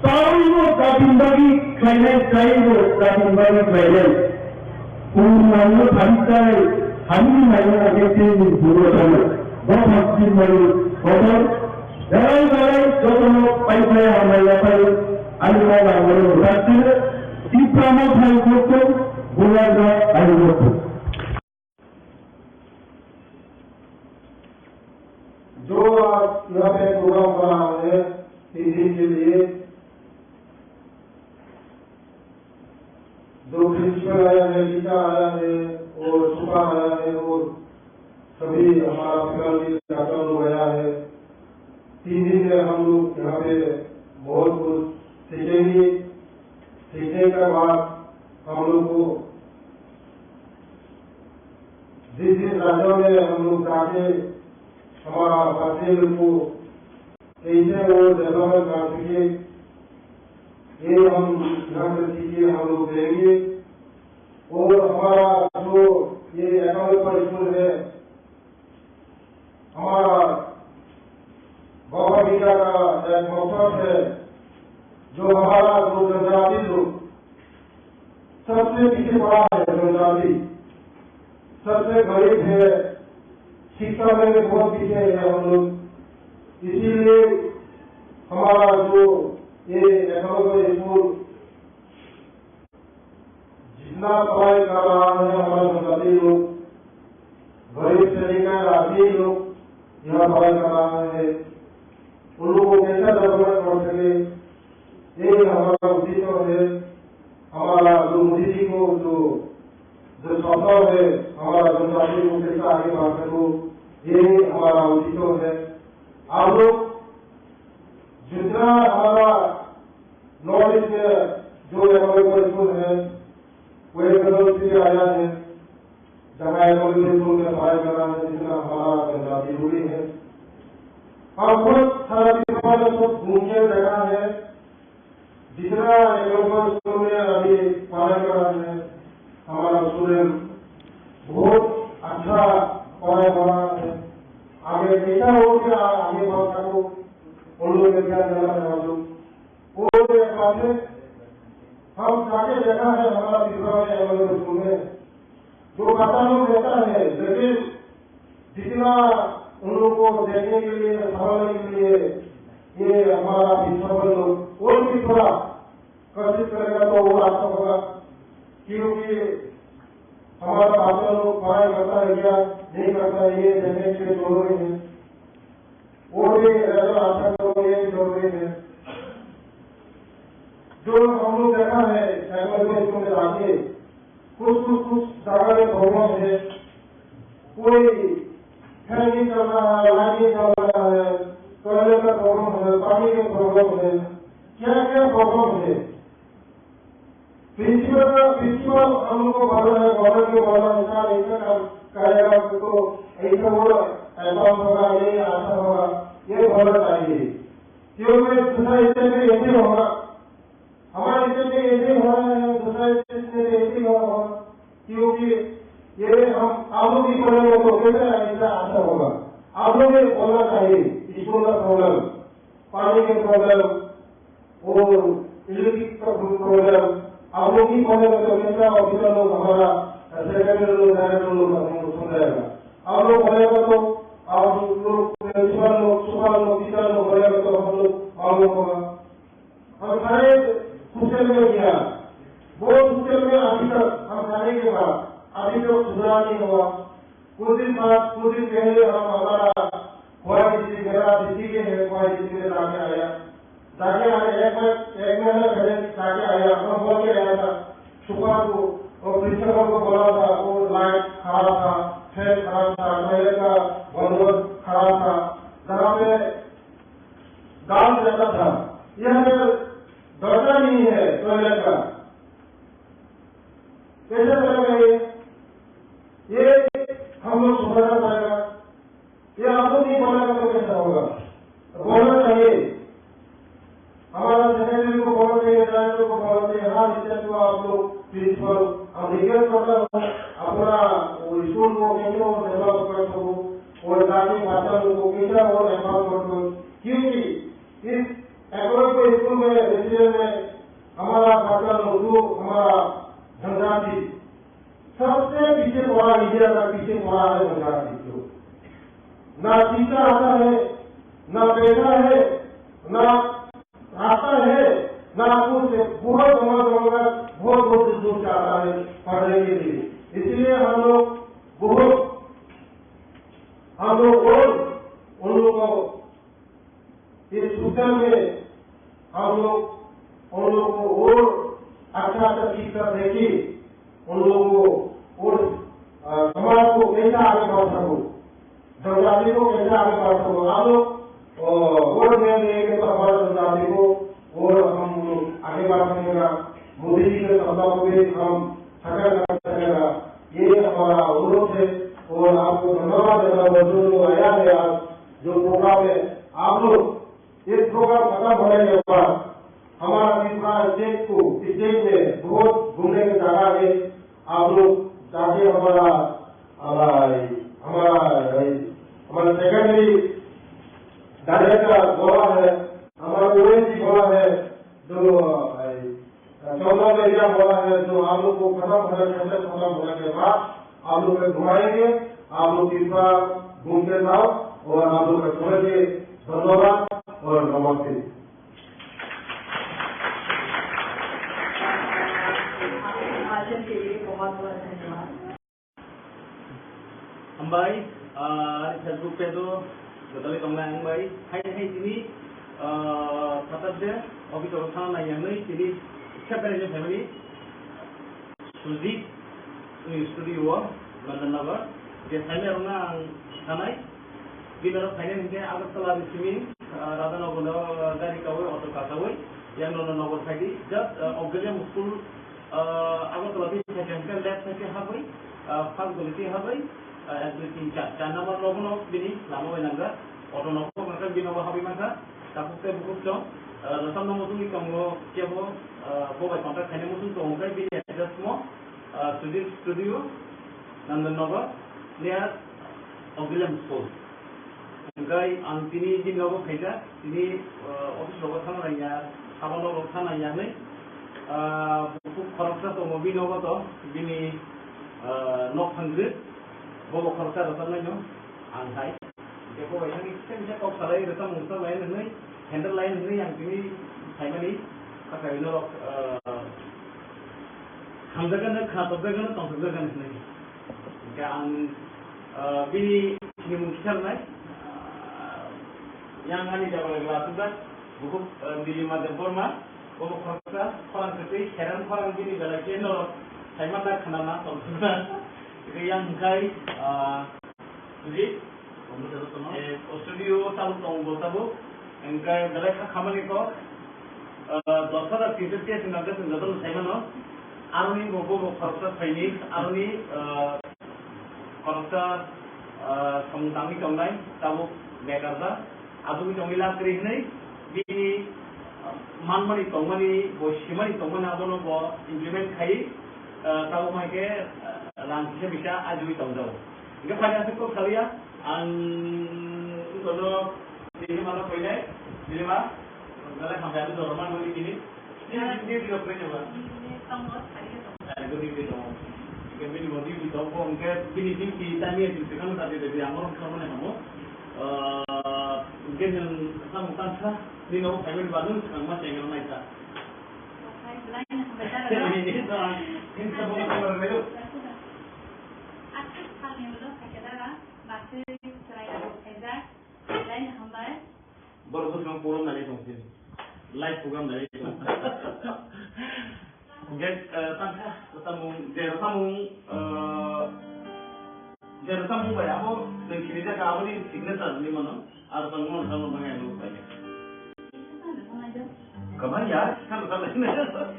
taibo jatini bagwi khlainai, taibo jatini bagwi khlainai. Purunango thani chai, thani naina age tei ni buro thani. Botham sinmani kotor, belai belai jotono paikhlai hambai yaphai, ani kok langmani muthak sino, Tipra Mothani kokto, Bularga ani kokto. जो आज यहाँ पे प्रोग्राम हो रहा है तीन दिन के लिए, जो प्रिंसिपल आया है, गीता आया है और सुपा आया है और सभी हमारा फैकल्टी डॉक्टर लोग आया है। तीन दिन में हम लोग यहाँ पे बहुत कुछ सीखेंगे। सीखने के बाद हम लोग को जिस जिस राज्यों में हम लोग जाके हमारा बच्चे लोग को कैसे वो डेवलपमेंट कर सके, ये हम यहाँ से सीख के हम लोग देंगे। और हमारा जो ये एकानवे पर स्कूल है, हमारा बाबा गीता का एक मकसद है, जो हमारा जो जनजाति लोग सबसे पीछे पड़ा है, जनजाति सबसे गरीब है, शिक्षा में भी बहुत पीछे है हम लोग। इसीलिए हमारा जो ये एकानवे स्कूल जितना पढ़ाई कर रहा है हमारा जनजाति लोग, गरीब से लेकर आदमी लोग यहाँ पढ़ाई कर रहा है, उन लोगों को कैसा डेवलपमेंट कर सके, ये हमारा उद्देश्य है। हमारा जो मोदी जी को जो, जो सपना है, हमारा जनजाति को कैसा आगे बढ़ा सको, ये हमारा उद्देश्य है। आप लोग जितना हमारा नॉलेज में जो एकानवे स्कूल है, वो एकानवे से आया है। जहाँ एकानवे स्कूल में पढ़ाई कर रहा है, जितना हमारा जनजाति जरूरी है। और बहुत सारा चीज़ हमारे को घूम के देखा है, जितना एकानवे स्कूल में अभी पढ़ाई कर रहा है, हमारा स्टूडेंट बहुत अच्छा पढ़ाई कर रहा है। आगे कैसा हो गया, आगे बढ़ सको, उन लोगों को क्या करना है हम लोग। और एक बात है, हम जाके देखा है हमारा त्रिपुरा में एकानवे स्कूल में, जो बच्चा लोग रहता है, लेकिन जितना उन लोगों को देखने के लिए, संभालने के लिए, ये हमारा प्रिंसिपल लोग और भी थोड़ा कोशिश करेगा तो वो अच्छा होगा, क्योंकि हमारा बच्चा लोग पढ़ाई करता है क्या, नहीं करता है, ये देखने के लिए जरूरी है। वो भी अगर अच्छा करो, ये भी जरूरी है। जो हम लोग देखा है, एकानवे स्कूल में जाके कुछ, कुछ, कुछ जगह में प्रॉब्लम है, कोई फैन नहीं चल रहा है, लाइट नहीं चल रहा है, टॉयलेट का प्रॉब्लम है, पानी का प्रॉब्लम है, क्या क्या प्रॉब्लम है। प्रिंसिपल का, प्रिंसिपल हम लोग को बोला है, गवर्नमेंट को बोला है, सर, ऐसा काम करेगा तो ऐसा वो एडवांस होगा, ये अच्छा होगा, ये बोलना चाहिए। क्योंकि दूसरा स्टेट में ऐसे होगा, हमारे स्टेट में ऐसे हो रहा है, दूसरा स्टेट में भी ऐसे ही हो रहा होगा, क्योंकि ये हम, आप लोग भी बोलेंगे तो कैसे ऐसा अच्छा होगा? आप लोग भी बोलना चाहिए, स्कूल का प्रॉब्लम, पानी के प्रॉब्लम और इलेक्ट्रिक का प्रॉब्लम। आप लोग भी बोलेंगे तो कैसा ऑफिसर लोग, हमारा सेक्रेटरी लोग, डायरेक्टर लोग हमको सुन रहेगा। आप लोग बोलेगा तो आप लोग, प्रिंसिपल लोग, सुपर लोग, टीचर लोग बोलेगा तो हम लोग मालूम होगा। हम सारे सोशल में गया, वो सोशल में अभी तक हम जाने के बाद अभी तक सुधार नहीं हुआ। कुछ दिन बाद, कुछ दिन पहले हम हमारा खोआ डिस्ट्रिक्ट, मेरा डिस्ट्रिक्ट के है, खोआ डिस्ट्रिक्ट में जाके आया। जाके आया, एक बार, एक महीना पहले जाके आया, हम बोल के आया था सुपर को, और प्रिंसिपल को बोला था, वो लाइट खराब था, फैन खराब था, टॉयलेट का बंदोबस्त खराब था। जहाँ पे गांव जाता था, यहाँ पे नहीं है टॉयलेट का, कैसे चला गया ये? ये हम लोग सुधारना पड़ेगा। ये आप लोग नहीं बोलेगा तो कैसे होगा? बोलना चाहिए। हमारा सेक्रेटरी को बोलना चाहिए, डायरेक्टर को बोलना चाहिए। हाँ, इससे तो आप लोग प्रिंसिपल, हम रिक्वेस्ट करता हूँ, अपना वो स्कूल को कैसे वो डेवलप कर सको, और ताकि बच्चा लोग को कैसे वो एम्पावर कर सको, क्योंकि इस एकोनॉमिक स्कूल में, रेसिडेंट में हमारा बच्चा लोग, जो हमारा जनजाति, सबसे पीछे पड़ा, इंडिया का पीछे पड़ा है जनजाति लोग। ना शिक्षा आता है, ना पैसा है, ना रास्ता है, ना कुछ है। बहुत जमा जमा का, बहुत बहुत दूर दूर से आता है पढ़ने के लिए। इसीलिए हम लोग बहुत, हम लोग और उन लोग को इस सूचना में हम लोग उन लोगों को और अच्छा अच्छा शिक्षा देके उन लोगों को और, अ, समाज को कैसे आगे बढ़ा सको, जनजाति को कैसे आगे बढ़ा सको। आप लोग, अ, वोट देंगे तो हमारे जनजाति को और हम आगे बढ़ा सकेगा। मोदी जी के सपना को भी हम साकार कर सकेगा। ये हमारा अनुरोध है और आपको धन्यवाद देना, जो लोग आया है आज, जो प्रोग्राम है, आप लोग ये प्रोग्राम खत्म होने के बाद हमारा त्रिपुरा स्टेट को, स्टेट में बहुत घूमने की जगह है। आप लोग जाके हमारा, हमारा, हमारा, हमारा सेकेंडरी डायरेक्टर बोला है, हमारा ओएसडी बोला है, जो, चौदह एरिया बोला है, जो आप लोग को खत्म होने, खत्म होने के बाद आप लोग को घुमाएंगे। आप लोग त्रिपुरा घूम के जाओ और आप लोग का सभी के धन्यवाद और नमस्ते। भाषण के लिए बहुत बहुत धन्यवाद। Hambai, ah, Facebook page o gotali tongnai hambai. Hai hai tini, ah, Saturday office o thana nai yangnai tini separate family. Sujit ni studio o London Nagar. Je phainai rokno ang sanai. Bini oro phainai hinkhe Agartala ni simi, ah, Radhanagar no gari kawi, auto kasawi, yang nono Nagar phaidi. Just, ah, Auxilium School, ah, Agartala twi phaikha hinkhe left side khe habwi, ah, first guli twi habwi, ah, ek, dui, tin, char, char number rogo no bini lama bai nangkha. Auto no kok nangkha, bini nogo habwi mankha. Takhuk tei bukhuk chwng, ah, rwchapna muchungwi tongo, kebo, ah, bo bai contact khaina muchung tongo khe bini address mo, ah, Sujit Studio, Nandan Nagar, near Auxilium School. Hwnkhe ang tini bini nogo phaikha, tini, ah, office rogo thangna naiya, sabo nogo thangna naiya hinwi, ah, bukhuk khoroksa tongo bini nogo to, bini, ah, nok thangkhe, bobo khoroksa rwchapnaino ang hai. Hingke bo bai thani kisa kisa kok salai rwchapmung rwchap lai hinwi, handle lai hinwi ang tini phaimani, hakai norok, ah, hamjakgano, kha tokjakgano, tongthokjakgano hinwi. Hingke ang, ah, bini sinimung kisa rwnai, ah, yang ani jabra gla asukjak, bukhuk, ah, Nilima Debbarma, bobo khoroksa, khorang kwtwi, kheran khorang bini belai khe norok saimanna khnana tongthokna. Hingke yang hingkhai, ah, Sujit, eh, o studio tabuk tongo bo tabuk. Hingke belai kha khamani kok, eh, dos hajar tinso tiyas hwnka hwnkhe chwng jotono sai mano. Aroni bo, bo, bo khoroksa phaini, aroni, eh, khoroksa, eh, samung tangwi tongnai, tabuk bekar da. Asugwi tongwi lab kwrwi hwnwi bini, ah, manmani tongmani, bo simani tongmani abono bo implement khai, ah, tabuk hai khe, ah, rang kisa bisa ajugwi tongjago. Hingke phaina aswk kok salia, ang wngkha no Nilima no koinai, Nilima, belai hambai, ang jora manmani tini. Nini duty rok kwrwi tongo? Nini tongo, sari tongo. Sari duty tongo. Hingke bini bo duty tongo, hingke bini duty time ya duty kano sari duty ang oro khamani hamo. Ah, hingke nwng samung tangsa, nini nogo phaimani ba nwng swkang ma chengra naikha. Nini samung tangsa rwlaio. Aswk salni ulo phaikha dara, bwswk chwrai rok phaijak, belai no hambai. Borok bwskango program nailai tong sini. Live program nailai tong. Hingke, eh, tangkha, samung, je samung, eh, je samung bai abo, nwng sini jaka aboni signature ni mano, aro tong mano, tong mano, tong mano, tong mano. Come on, yaar. Come on, come on.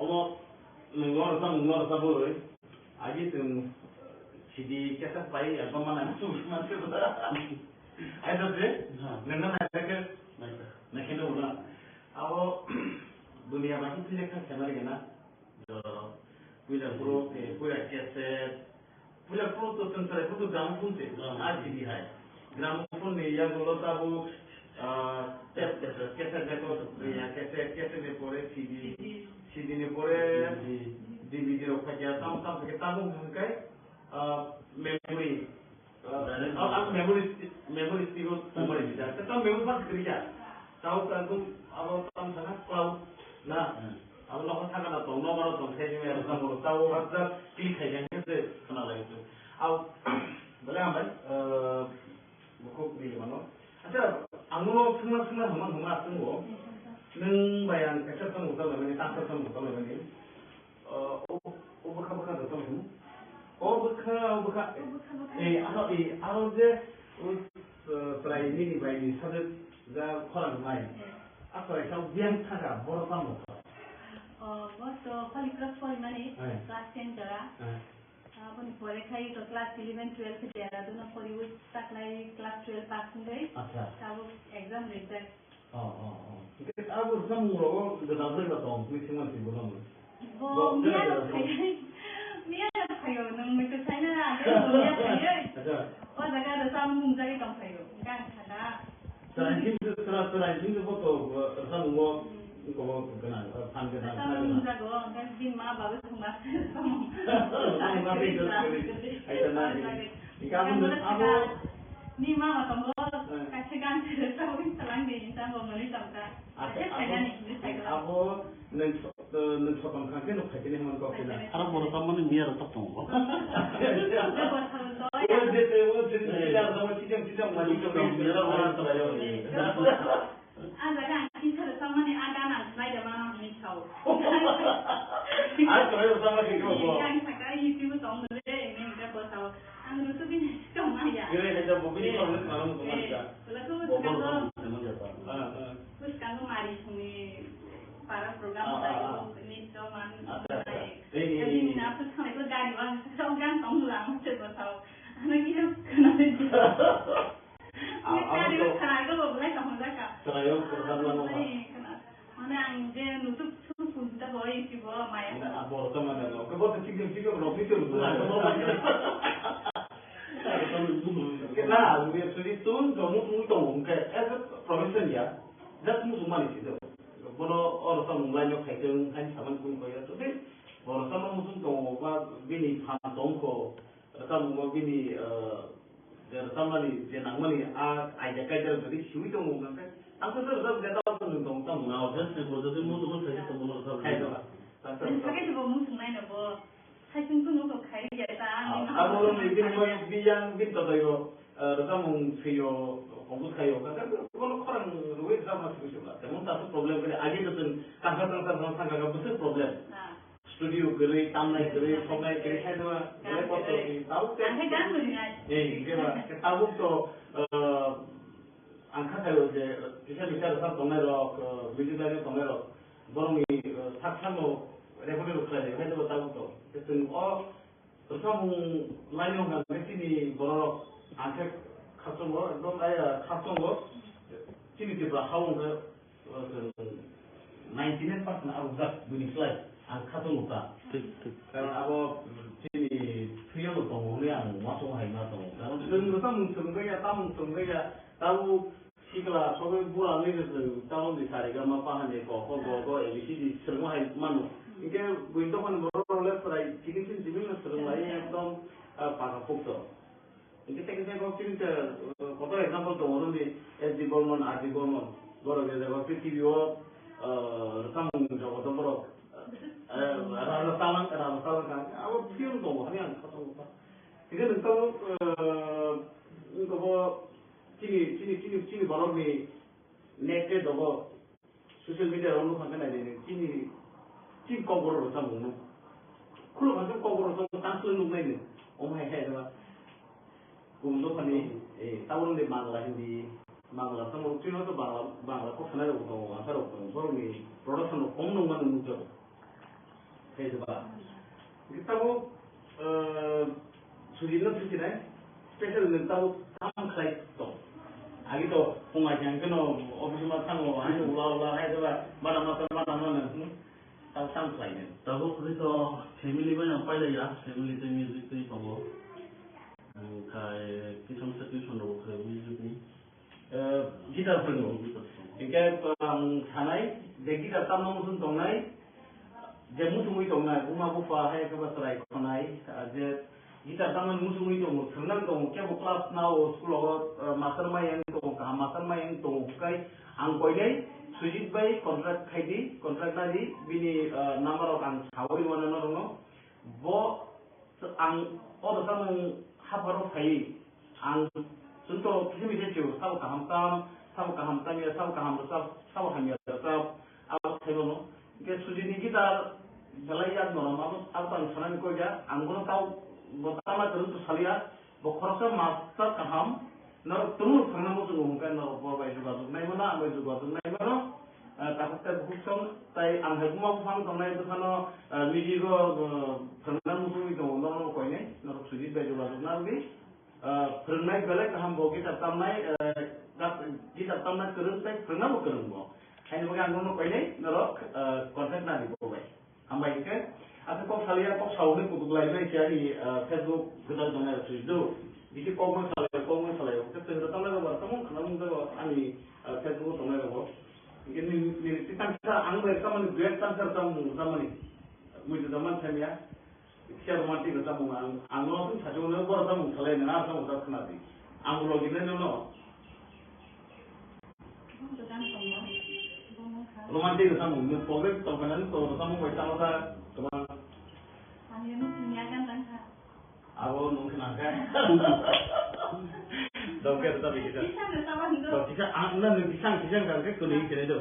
Omo nwng lorsa, nwng lorsa bwrwi. Agi chwng sidi kesa pai ya goma na chwng ma se ba. Ai to se? Ha. Nwng na nai ke? Nai ke. Nai ke no na. Abo dunia ma ki pile kha se mari na. Puila pro, eh, puila cassette, puila pro to chwng chwrai phuru gramophone se, ah, C D hai. Gramophone ni yagulo tabuk, ah, tape, cassette, cassette record, ya, cassette, cassette ni pore C D, C D ni pore D V D rok phaikya, tamo tamo khe tabuk hwnkhai, ah, memory. Direct. Ang, ang memory stick, memory stick o tongmani sida. Tamo memory card kwrwi ya. Tamo tamo abo tamo sana cloud na. Hmm. Abo nogo thangna tong, nogo tong khai jeng ya tamo tamo hapjak click khai jeng se khna lai se. Abo bole hambai, eh, bukhuk ni mano. Acha, ang no sungna sungna hamang hamang asung bo. Nwng bai ang kaisa tamo tamo mani, tamo tamo tamo mani. O, o, o bwkha, bwkha da tong himo? O bwkha, o bwkha. O bwkha, bwkha. Eh, aro, eh, aro je, o, eh, chwrai nini bai ni sajwk ja khorang nai. Eh. A chwrai sa biyang thaga, boro tamo kha. O, bo to Holy Cross porimani, eh, class ten jora. Eh. Aboni pore khai to class eleven, twelve Dehradun o poriwi taklai class twelve pass wngwi. Acha. Tabuk exam rijak. Oh, oh, oh. Hingke abo samung rogo gwdal jora tong, twi singma singbo nang. Bo, bo miya rok phaio, miya rok phaio, nang mui to saina na, bo miya phaio. Acha. O jaga rwchapmung jagwi tong phaio, hingke ang sakha. Chwrai sing, chwrai, chwrai sing bo to, eh, rwchapmung bo, hmm, ko bo gwnang, eh, phan gwnang, rwchapmung jago, hingke bini ma babu thwngma se rwchapmung. Rwchapmung ma tei jot kwrwi, aita na. Hingke abo, abo, ni mama tongo, eh, kaisa gan se rwchapmung salang di, hingke bo mwnwi tongkha. Acha, abo, abo nwng so-, eh, nwng sotom kha khe nuk phai tini hwnmani kok khe na. Aro borok tamo ni miya rok tok tongo. O je te, o je te, eh, ya, sama chijang, chijang mani kok miya rok ora tong yo. A jaga ang kisa rok tamo ni a gan ang sinai da mano hwnwi sao. A tong yo sama khe ko. Ang saka YouTube tong le, ini ka bo sao. Ang rutu bini tong ma ya. Gere hai da bo bini tong le, tong ma ya. Laso bo bo bwskango, bo tamo jata. Ah, ah. Bwskango mari songni para program, ah, ah, ah, lai, ni to man, acha, acha, nai. Ei, ei, ei. Bini na bwskango gari bang, so gan tong lang se bo sao. Ano kisa khna de. Ah, gari bang khna ko bo lai tong jaka. Khna yo, khna lang. Ai, khna. Mane ang je nutuk suk suk ta bo, YouTube o maya. Na, abo to mane no. Ko bo to chikon chikon rok ni churu na. Ke na, we actually tun jomu tun to ke as a profession ya. That mu mani si do. Bono oro to mung lai no khai tong, khai saman kun ko ya to de. Bono to mu tun to ba bini phan tong ko. Rwchapmung bo bini, eh, je rwchapmani, je nangmani, a idea kaida jodi siwi tongo hwnka khe, ang khe rwchap ya tamo nwng tong tamo. Na, obviously, bo jodi mood hwn khaisa tongmo rwchap khai do. Nwng sakhe se bo muchung nai no bo. Hai chwng kunu kok khai ya ta, ah, ani tamo mama rwng ni bini khai ya. Bini yang, bini totoi o, eh, rwchapmung swi o, compose khaio, ka, ka, kono khorang rwui drama simi sibla. Temon ta problem kare, agi to chwng tangsa tangsa drama sangka ka bwswk problem. Ha. Studio kwrwi, tamnai kwrwi, soknai kwrwi, khaidima, belai kosto ni, tabuk te. Ang khe gan kwrwi nai. Eh, hingke ba, tabuk to, eh, ang kha khaio je, kisa kisa rwchap tongnai rok, eh, music line tongnai rok, borok ni, eh, sak samo record rok khlai, khaidima tabuk to. Te chwng o Rwchapmung laino hwnkha khe chini borok ang khe khasongo, ekdom aya khasongo. Chini Tripura ha wngkhe, uh, ninety nine percent arwkjak buini slai ang khasongo ta. Thik, thik. Karon abo chini thwiyano tongo hwnwi ang uansukma hai ma tongo. Karon chwng rwchapmung swrwngkhe ya, tamung swrwngkhe ya, tabuk Sikla sogwi bura nwi rwchwng tamo ni sa re ga ma pa hani ko ko go go A B C D swrwngma hai mano. Hinkhe buini dophani borok rok le chwrai kiting sini jibin no swrwng lai ekdom, ah, paka pukto. Hinkhe tei kisa kok chini te, ah, kotor example tongo nini S D Burman, R D Burman. Borok je jaga prithibi o, ah, rwchapmung jogoto borok, ah, raja talang, raja talang kha. Abo film tongo hani ang kosong kha. Hinkhe nwng tabuk, ah, wngkha bo Chini, chini, chini, chini borokni net rate rogo social media rok nukha khe naidi, chini, chini kokborok rwchapmung no. Khuluk kha khe kokborok rwchapmung tang swk nuknai no. Omo hai khe ba. Kubun dophani, eh, tabuk wngdi Bangla, Hindi, Bangla, tamo chini to Bangla, Bangla kok sanai rok tongo, asa rok tongo. Borokni production rok kom nungmano nukjago. Khe ba. Hinkhe tabuk, eh, Sujit no thwinai, special nwng tabuk tam khlai tong. Agi to phung ai khe no office ma thango, hai ula ula hai jeba, bana ma bana ma nwng, tabuk tam khlai nwng. Tabuk hwnkhe to family bai ang pailaiya, family tei music tei tongo. Omokhai kisa misa tuition rok khlai music ni. Eh, guitar phwrwngo. Hinkhe ang sanai je guitar tamna muchung tongnai, je muchungwi tongnai, buma bupha hai khe ba chwrai khonai, ah, je guitar tamna muchungwi tongo, swrwngna tongo, kebo class nao, school o, eh, master mayang tongo, kaham master mayang tongo, hwnkhe ang koinai Sujit bai contract khaidi, contract nadi, bini, eh, number rok ang sawi rwna norokno. Bo Ang o rwchapmung hapharo phaiwi, ang chwngto kisa misa sio, sabo kaham tam, sabo kaham tamya, sabo kaham rwchap, sabo hamya rwchap, abo sai mano. Hinkhe Sujit ni guitar belai yak norom, abo, abo to ang sanani koi ya, ang bono tao, bo tama kwrwng to saliya, bo khoroksa master kaham, Norok tumung thangna muchungo hwnkhe norok bo bai jogajog nai mano, ang bai jogajog nai mano. Ah, takhuk tei bukhuk song tei ang hai buma buphang tongnai bwsano, ah, music o, ah, phwrwngna muchungwi tongo, norokno koinai, norok Sujit bai jogajog narwgwi. Ah, phwrwngnai belai kaham bo guitar tamnai, ah, guitar tamna kwrwng tei phwrwngnabo kwrwng bo. Haini bagwi ang norokno koinai, norok, ah, contact nadi bo bai. Hambai hinkhe, aswk kok saliya, kok sawi kutuk lai nai se ani, ah, Facebook gwdal tongnai rok sui do. Bisi kok ma salai, kok ma salai. Khe chwng rwchapnai rok bo, tamo khna mung jago ani, ah, Facebook o tongnai rok bo. Hinkhe ni, ni, ni tang sa ang bai rwchapmani duet tang sa rwchapmung rwchapmani. Mui rwchapmani thangya. Kisa romantic rwchapmung ang, ang no sung sajwk no bo rwchapmung salai nang, ah, rwchapmung rwchap khna di. Ang bo logi nai no no. Romantic rwchapmung, nwng problem tongkha nang, to rwchapmung bai chama ta kwbang. Abo nwng khna khe. Dongkhe rwchapmung kisa. To kisa ang na nwng kisa, kisa khe kwnwi kene do.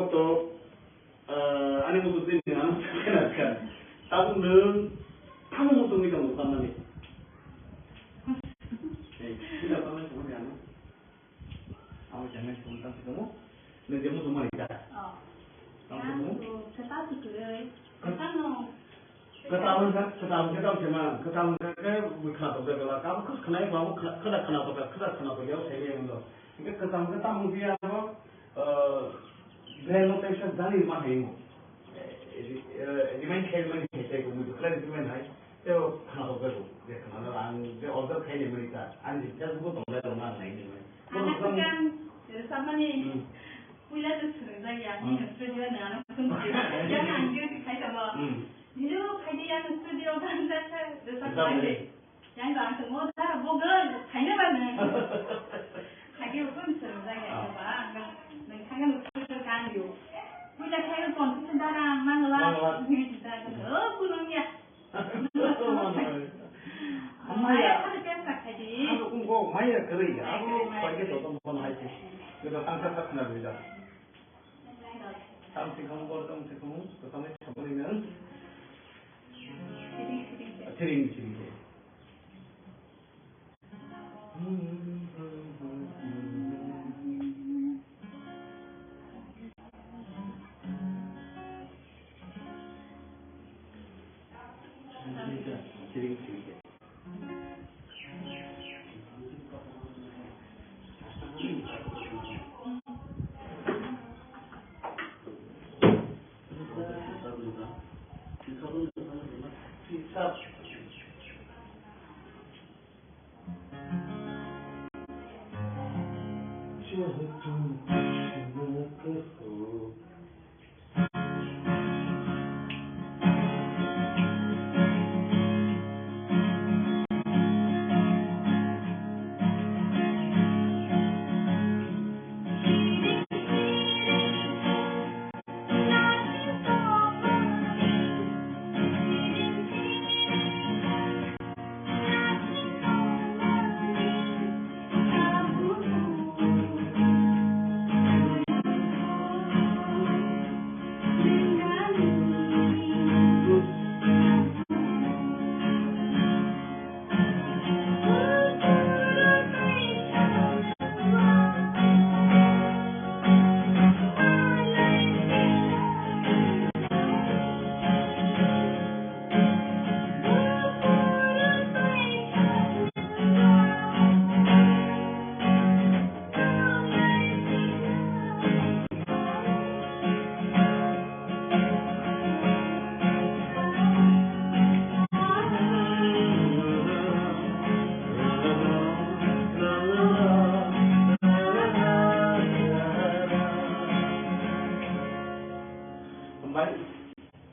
to, ah, ani muchung twi nwng ano khena kha. Tabuk nwng tamo muchungwi tongo tamani? Ei, sila tamani tongmani ano? Amo jangan sebentar sih kamu. Nanti kamu semua kita. Oh. Kamu semua? Yang tu, kita tu tu, eh. Kita no. Kwtal wngkha, kwtal wngkha tamo se ma, kwtal wngkha khe bwkha tok jaga la, kabo khwlai bo abo khwla-, khwda khwna tok, khwda khwna tok yao sai yang do. Hingke kwtal wngkha tamo dia abo, eh, brand no teisa jani ma hai mo. Eh, eh, remind khai mani khai sai ko, mui khwlai remind hai. Teo khwna tok jago, je khwna la ang je order khai ni mani ta, ang je Facebook tong lai tong na nai ni mani. Ang kwtal, eh, samani, hmm, puila to swrwngjak ya, hmm, ni studio na ano phone khe. Ya ang je khai tamo. Hmm. Hello, phaidi, ang studio o ganjak kha, rwchap kha. Rwchap kha. Yang ba ang tongmo da, bo girl, phaina ba nwng. Hage bo phone swrwngjak ya, ah, ba, ang ba, nwng thangna bo studio ganio. Puila khe bo competition dara, mangla, mangla, hini da, oh, kunung ya. Maya, maya, hade test kha di. Ang kung kok maya kwrwi, ang kok paike to tong phone hai se. Kita tangsa tak na bisa. Tang sikong bor tang sikong, to tang sikong ni nang. Siring, siring. Siring, siring. Siring, siring.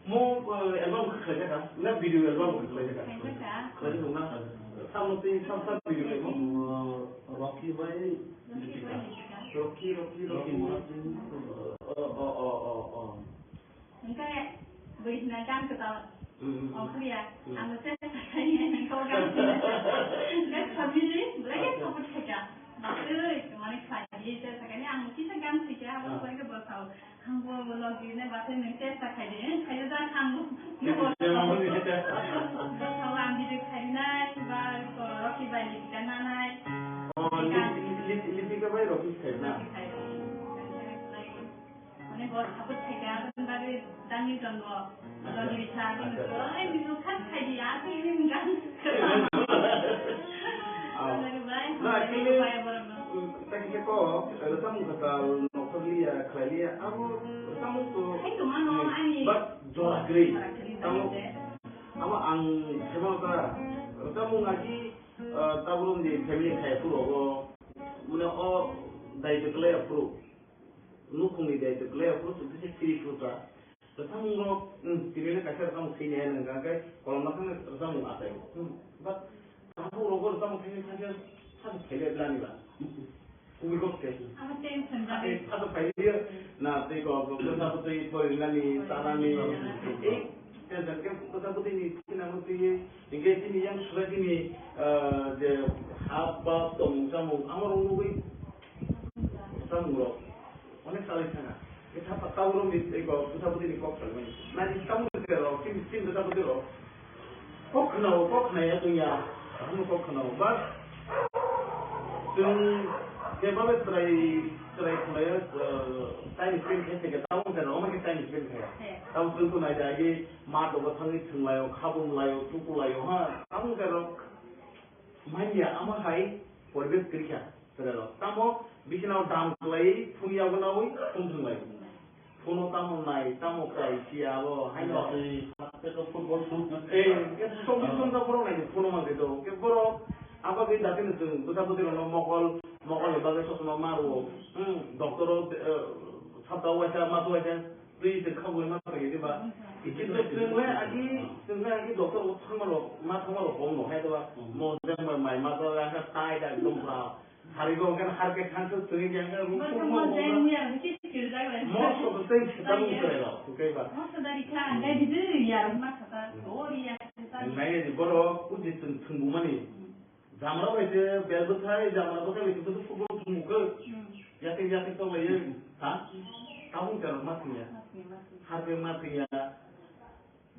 Mo, eh, album khe khlaijak kha, na video album khe khlaijak kha? Khlaijak kha. Khlaijak kha na? Tamo tei sam sam video khe mo? Rocky bai Rocky, Rocky, Rocky. Rocky Martin. Oh, oh, oh, oh, oh. Hingke bwrwi hwnna gan kwtal. Hmm, hmm, hmm. Ongkhorya. Hmm. Ang se sakai hwnka o gan hwnna. Hingke family belai khe support khaikha. Bakhe mane khlai di se sakai ni ang kisa gan khaikha, abo belai khe bwsao. Ang bo, bo logi ne ba se nwng chesta khai di, khai da ang bo. Chesta khai di, chesta khai di. Bo sa ang video khai nai, ba ko Rocky bai ni kana nai. Oh, Lip-, Lip-, Lipika bai Rocky khai na? Rocky khai. Mane bo support khai ka, aboni bagwi dangni tongo. Logi ni sa, acha, acha. Ai, ni khat khai di, a, ni gan. Ah. Logi bai, na, actually, bai, borok no. Tei khe ko, rwchapmung kwtal nokthorliya, khlailiya, abo rwchapmung to, hai to mano, ani, but jora kwrwi. Jora kwrwi tamo, bai de. Amo ang khema ta, rwchapmung agi, ah, tabuk ni family khai phuru obo, mane o daityo kwlai phuru, nukhungni daityo kwlai phuru, chwng khe siri phuru ta. Rwchapmung rok, hmm, tini le kaisa rwchapmung khainai hwnka khe kolom ma thangwi rwchapmung achai. Hmm, but tabuk rogo rwchapmung khainai thangkhe sabo khaile blani ba. Kubui kok khe. Abo tension ba. Eh, sabo khaile na tei ko, ko, ko sabo tei porinani, chanani. Eh, tension khe ko sabo tei ni thinangno twi, hingke tini yang surai tini, eh, je hap bap tongmung chamung, amo rok nugui rwchapmung rok onek salai thanga. Bwsa pa tabuk romwi tei kok, bwsa bwtwi ni kok salmani. Nai tamo ni rok, chini, chini bwsa bwtwi rok. Kok khwnao, kok khwnaya tongya. Ano kok khwnao, but chwng kebale chwrai, chwrai khwnaya, eh, time spend khe se khe, tamo ni rok ma khe time spend khe. He. Tamo chwng to nai dai, ma dogo thangwi thwnglaio, khabung laio, tuku laio, ha. Tamo ni rok. Manya ama hai poribesh kwrwi kha chwrairok. Tamo bisinao dam kwlaiwi phung yago nawi phung thwnglai. Phuno tamo nai, tamo kwlai si abo haino. Tei football song. Eh, ke song song ka borok nai phuno man to. Ke borok abo ke dati no chwng bwsa bwtwi rokno mokol, mokol ni bagwi sosma ma rwo. Hmm, doctor o, eh, sapta waisa, ma waisa. Twi twi kha bui ma twi diba. Kintu chwng le agi, chwng le agi doctor bo thangma rok, ma thangma rok kom no hai diba. Mo jang bai mai ma to ya ka tai da dum pra. Hari go gan har ke thang to twi ya ka ru. Mo jang ya ki kir dai bai. Mo so bo tei chita mu twi ro, tu kai ba. Mo so dari kha, dai di ya ma kha ta. O ya ta. Nai di boro uji chwng thung bu mani. Jamra bai se bel bwthai, jamra bwthai bai se football thumukhe. Hmm. Yatwi yatwi tonglaio, ha? Hmm. Tabuk jara ma thangya. Ma thangya, ma thangya. Harbe ma thangya.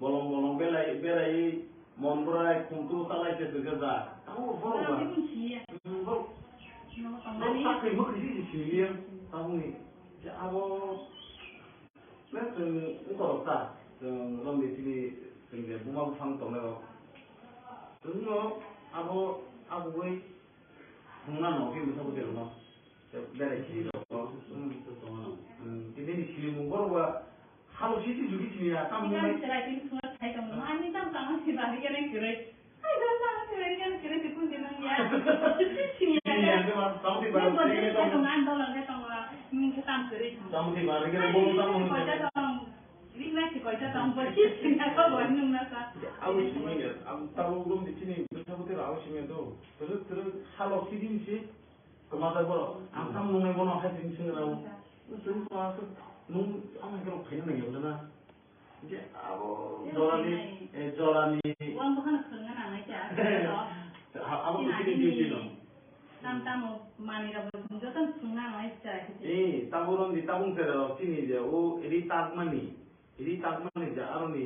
Bolong bolong belai, berai, mon bwrai, khumtu talai se dwgajak. Tabuk borok ba. Borok bini siya. Hmm, borok. Borok sakhai mwkhai si si siniya. Hmm. Tabukni. Je abo Nang chwng wngkorok ta, chwng romni chini chwng je buma buphang tongnai rok. Chwngno abo abugwi thwngna no khe bwsa bwtwi rokno. Berai sini rokno. Hmm. Hmm, tini ni sini mung borok ba halo sisi jugi sini ya, tam Tini mung ani bai. Chwrai tini thwngna thai tongno. Ani tam tamo si bari kene kwrwi. Hai, dol tamo si bari kene kwrwi, si kun dinang ya. Sini ya. Sini ya, khe ma, tamo si bari kene tong. Nang dol ang khe tong la, nung khe tam kwrwi. Tamo si bari kene bolo tamo. Koita tong. Ring na si koita tong, bo si sini ya, ko bo nung na sa. Abo sini ya, abo tamo gom di sini, bwsa bwtwi abo sini ya do. Terus, terus, halo sini si. Kwmajak borok, ang tamo nungnai bono hai tini swngrao. Chwng kwmajak, nwng ang hai kheno khaina nangya wngkha na? Hwnkhe abo jorani, eh, jorani. Uang bukhano phwrwngna nangnai kha. Ha, abo chini kwchini duty no. Tam tamo manwi rok bo joto phwrwngna nangnai kha. Eh, tabuk romdi tabuk chererok chini je o ri takmani. Ri takmani je aroni,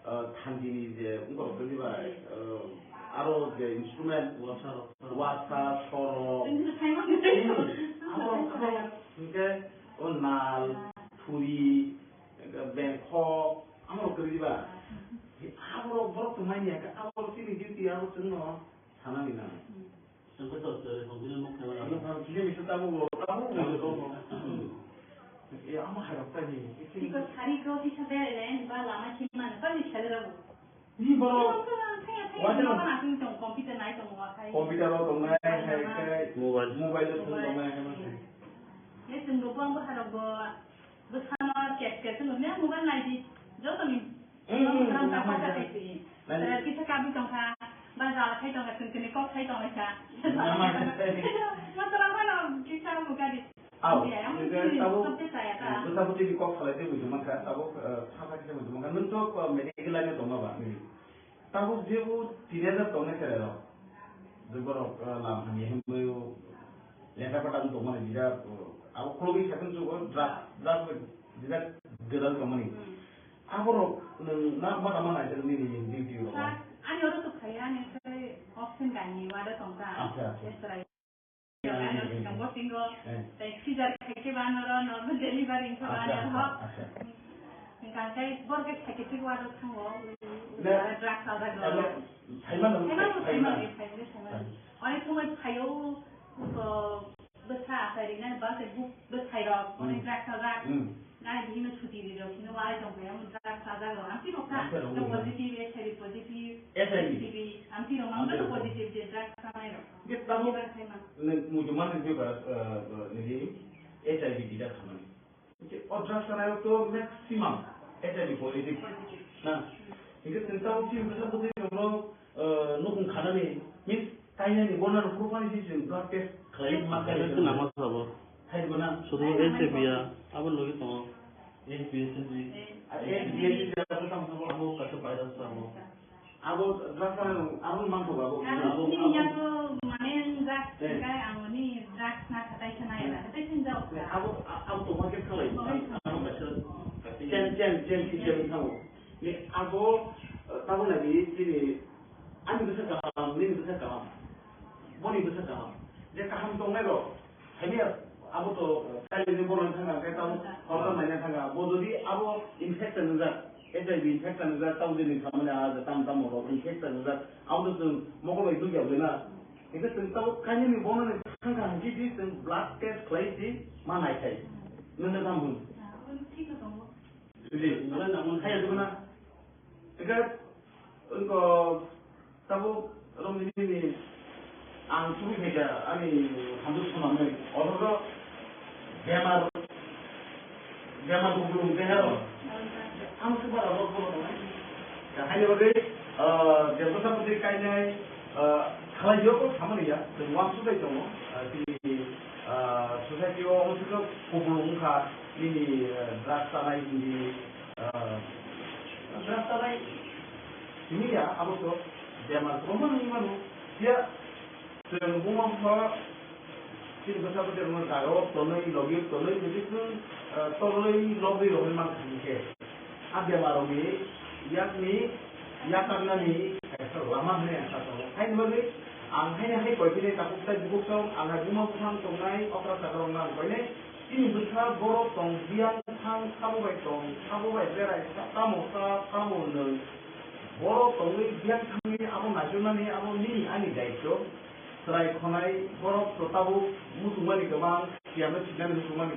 ah, thandini je wngkorok tongwi bai, ah, aro je instrument, wasa, sorok. Abo, abo, hwnkhe o nal, thuri, bengkhok, amorok kwrwi ba. Aborok borok tongmani ya khe, aborok chini duty abo chwngno sanani nang. Ang khe tok tere, kok bini muk khe wala. Ang khe bisa tabu bo, tabu bo. Eh, ama hai rok tani. Tiko sari ko kisa bere le, ba lama chimana, ba ni chale rabu. Ni boro. Computer ro tongnai, hai kai. Mobile. Mobile ro tongnai, hai ma. Ye tum bo bang bo harok bo. Bwsano chat chat se nukni ang mobile naidi. Joto ni. Hmm, hmm, hmm, hmm. Kisa kabi tongkha, ba jala khai tongkha, chwng chwngni kok khai tongkha. Masa lang mano kisa mukadi. Au, ya, yang ini tabuk, subject saya ta. Bwsa bwtwi ni kok salai tei buji mankha, tabuk, eh, sakha kisa buji mankha. Nwng to, eh, medical line o tongma ba, hmm. Tabuk je o teenager tongnai cherairok, je borok, ah, lam hamya himwi o lekha pata wng tongmani jesa, ah, abo khulogwi sakhe chugo drugs, drugs bai jesa gwdal tongmani. Hmm. Aborok nwng na ma tama nai nini duty rok? Sir, ani oro to khaya, ani sai option gani wada tongka. Acha, acha. Yes, sir. Ano sikang bosingo, eh, tei scissor khaikhe ba noro normal delivery wngkha ba ano ho. Acha, acha. Hingkha khe borok khe khaikhe thik wado thango, ne, drugs sajak rok. Ano, saimano, saimano, saimano, saimano, saimano. Hai. Onek somoi phaio, ko, bwsa achai rinai ba se buk bwsai rok, onek, hmm, drugs sajak. Hmm. Nai bihino chuti ri rok, hino walai tong khe, omo drugs sajak rok. Ang tino kha, ang tino, no positive, H I V positive, H I V. H I V, ang tino, ang tino, positive je drugs sanai rok. Hingke tabuk, nwng muchungma nwng khe ba, eh, nini H I V tida khamani. Hingke o drugs sanai rok to maximum H I V positive. Positive. Na, hingke chwng tabuk chini bwsa bwtwi rokno, eh, nukhung khanani, means kainani, bono rok phuru phani si chwng blood test khlai ma khlai. Test nangma sabo. Hai bo na? Sudu H I V ya, abo logi tongo. H B S H B. Ah, H B S H B abo tamo sabo. Abo kaisa virus sabo. Abo drugs ano, abo mangkho abo. Abo, abo, nini abo. Yago mane drugs, eh, kai ang ni drugs na khatai sana ya, khatai sin jao. Eh, abo, a-, abo to market khalai. Oh. Abo kaisa Chen, chen, chen, chen, chen, chen, abo, eh, tabuk nai di, chini, ani bwsa kaham, nini bwsa kaham, boni bwsa kaham. Je kaham tongnai rok, hamya, abo to, eh, kailini bono thanga, khe tamo, horkar maina thanga. Bo jodi abo infection wngjak, H I V infection wngjak, tamo jeni samani a, tam, tamo rok infection wngjak, abo to chwng mokol bai nukya bai na. Hingke chwng tabuk kainwini bono ni thangkha hingke di chwng blood test khlai di ma naikhai. Nwngnw tamo hwn? Di, nwngnw tamo hwn? Khaya dibana. Hingke wngko tabuk romni nini ang tubui khaikha ani hamjwk swnamwi. Oro bemar, bemar kuplung tei hero. Ang se bara rok bono tongnai. Ya, haini bagwi, ah, je bwsa bwtwi kainai, ah, khalai yo ko samani ya, chwng uansuk bai tongo. Ah, chini, ah, society o omo se kuplung wngkha, nini, ah, drugs chanai hindi, ah, drugs chanai hindi ya, abo to bemar kwbangma wngwi mano. Ya, Chwng buma bupha chini bwsa bwtwi rokno jaga o tonwi logi tonwi jodi chwng, eh, torlwi lobwi rogwi mankha hinkhe, a bemar rokni yakni yakarnani kaisa lama hwnwi ang sa tongo. Haini bagwi ang haino hai koi philai takhuk tei bukhuk song, ang hai buma bupha wng tongnai okra saka rokno ang koinai. Chini bwsa borok tong biyang thang sabo bai tong, sabo bai berai sa, tamo sa, tamo nung. Borok tongwi biyang thangwi abo naichomnani abo nini ani daityo. Chwrai khonai borok to tabuk muchungmani kwbang, siyano siknani muchungmani,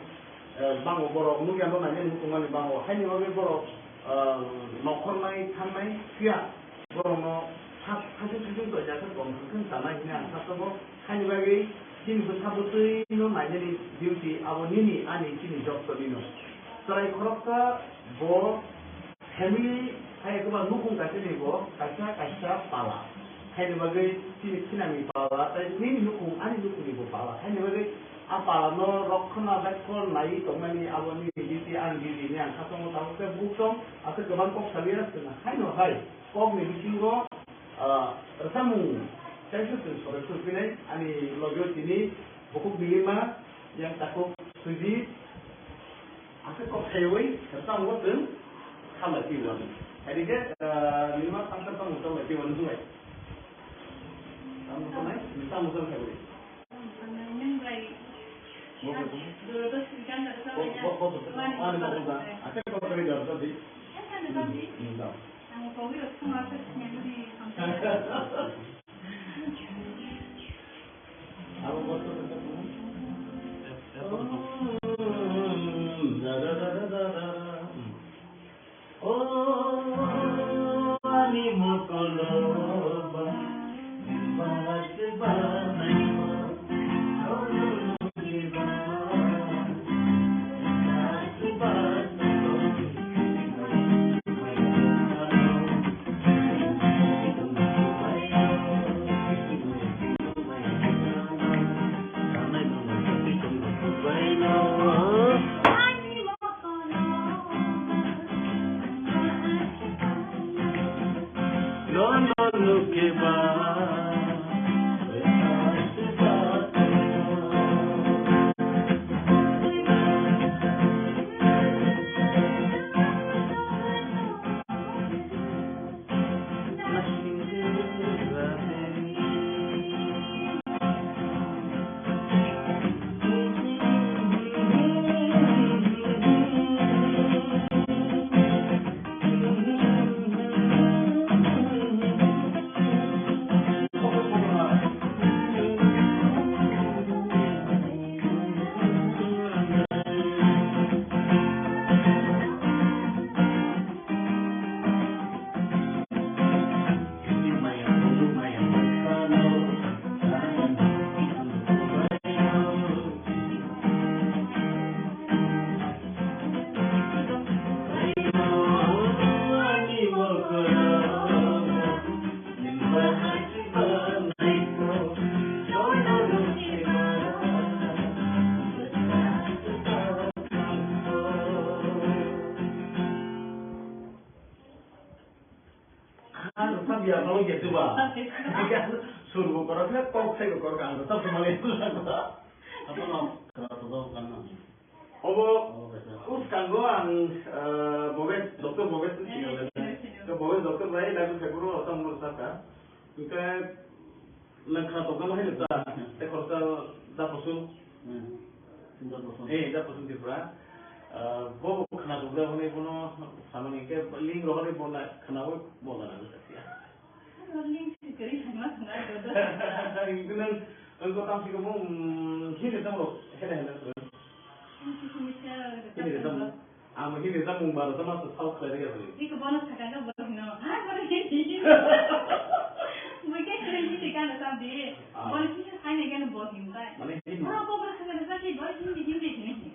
eh, bango borok, nukya no nainani muchungmani bango. Haini bagwi borok, eh, nokhornai thangnai phiya borokno sak-, sakhe sakhe toijak khe tong thang khe chanai hwnwi ang sa tongo. Haini bagwi chini bwsa bwtwi no nainani duty abo nini ani chini job tongwino. Chwrai khoroksa bo Family hai eba nukung kaisa ni bo kaisa kaisa pala. Haini bagwi chini thinangni pala, tei nini nukung ani nukungni bo pala. Haini bagwi a pala no rokhona baikho naiwi tongmani abo nini duty ani duty ni ang khatongo tabuk khe buktong aswk kwbang kok sawi ya swkang. Haino hai kokni bisingo, ah, rwchapmung kaisa chwng sori phurphinai ani logi o tini bukhuk milima yang takhuk Sujit. Aswk kok khaiwi rwchapmung bo chwng khamlai twi wani. Haini khe, ah, nima tangsa tangmung tangmai twi wani hwnbai. Tamo tongnai, rwchapmung chwng khaiwi. Bo, bo, bo. Bo, bo, bo, bo. Ani bo, bo, bo. Aswk kok khaiwi rwchap di. Hmm, hmm, da. Ang rwchap ya, tamo ya, tuba. Sur bo korok khe, kok sai bo korok, ang rwchap tongmani. Apa no? Kara to do kan no. Obo, obo kaisa. Uskango ang, eh, Hwnkhe nwng khna tokjama hai ta, tei khoroksa da Kusum. Hmm. Da Kusum. Eh, da Kusum Tripura. Ah, bo khna tokjak hwnwi bono samani hwnkhe link rohorwi bo na khnaui bo gana gwi sasia. Link si kwrwi thangma thangma dodo. Hwnkhe nwng, nwng ko tamsi ko bo, mm, hini tamo hede hede. Hini tamo. Ang bo hini tamo ba rasa ma sa khlai de gari. Iko bono sakha ka bono hino. Ha, bono hini. Mui ke kre hini ka na tam di. Ah. Bono hini hai ne gana bo hini tai. Mane hini. Bono ko bono sakha sa ki bono hini hini hini.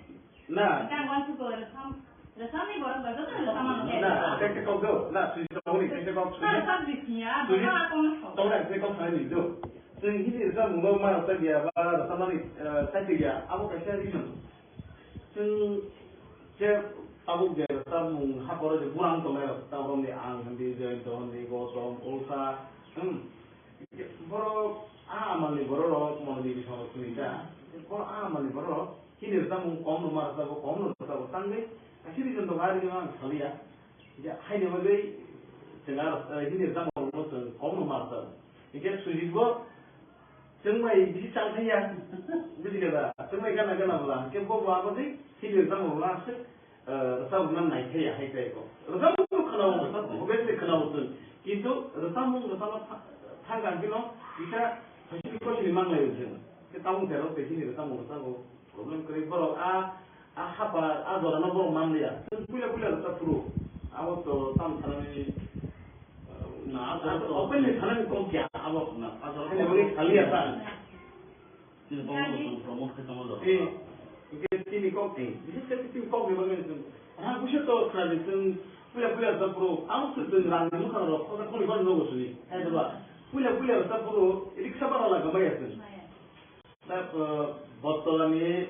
Na. Ka wan tu ko rasam. Rasam ni bono ba to rasam ma. Na, kek kek kok do. Na, sui sa honi kek kek kok sui. Na, rasam di ya. Sui. Ba ko no. Tau na kek kok sai ni do. Sui hini rasam mo ma rasa dia ba rasam ni, eh, sai dia. Abo kaisa reason. Chwng je tabuk je rwchapmung haporo je burang tongnai rok, tabuk romni ang hindi, Jayanta hindi, Gautam, Ulfa, hmm. Borok a amalni borok rok, Monodip bising rok chini ta. Borok a amalni borok rok, hini rwchapmung kom rwma rwchago, kom rwchago, tangwi kaisa reason tongo, a reason ang saliya. Ya, haini bagwi chwng aro, eh, hini rwchapmung rwma chwng kom rwma rwchago. Hinkhe Sujit bo chwng bai bisi chang thangya. Buji kha da? Chwng bai gana gana bwla. Hinkhe bo bo abo twi hini rwchapmung rwma se, eh, rwchapmung nai thaya hai tai ko. Rwchapmung khwna-o, obviously khwna-o chwng. Kintu rwchapmung rwchapma tha-, thang kha hwnkhe no kisa phaisini koisini manglai o chwng. Khe tabuk terok tei hini rwchapmung rwchago. Problem kwrwi borok a, a hapar, a jorano borok manliya. Chwng puila puila rwchap phuru. Abo to tam sanani, uh, na, a jorano openly sanani kok ya, abo na, a jorano openly saliya ta. Chini kok no chwng promote khe tongma jorok. Eh, hwnkhe chini kok, eh, bises khe chini kok ni bagwi chwng. Ha, buiso to khna di chwng puila puila rwchap phuru. Abo chwng rang ni mwkhang rok, khosa khoni khoni nogo suni. Hai da ba. Puila puila rwchap phuru, riksa bara la gama ya chwng. Da, uh, Bottola ni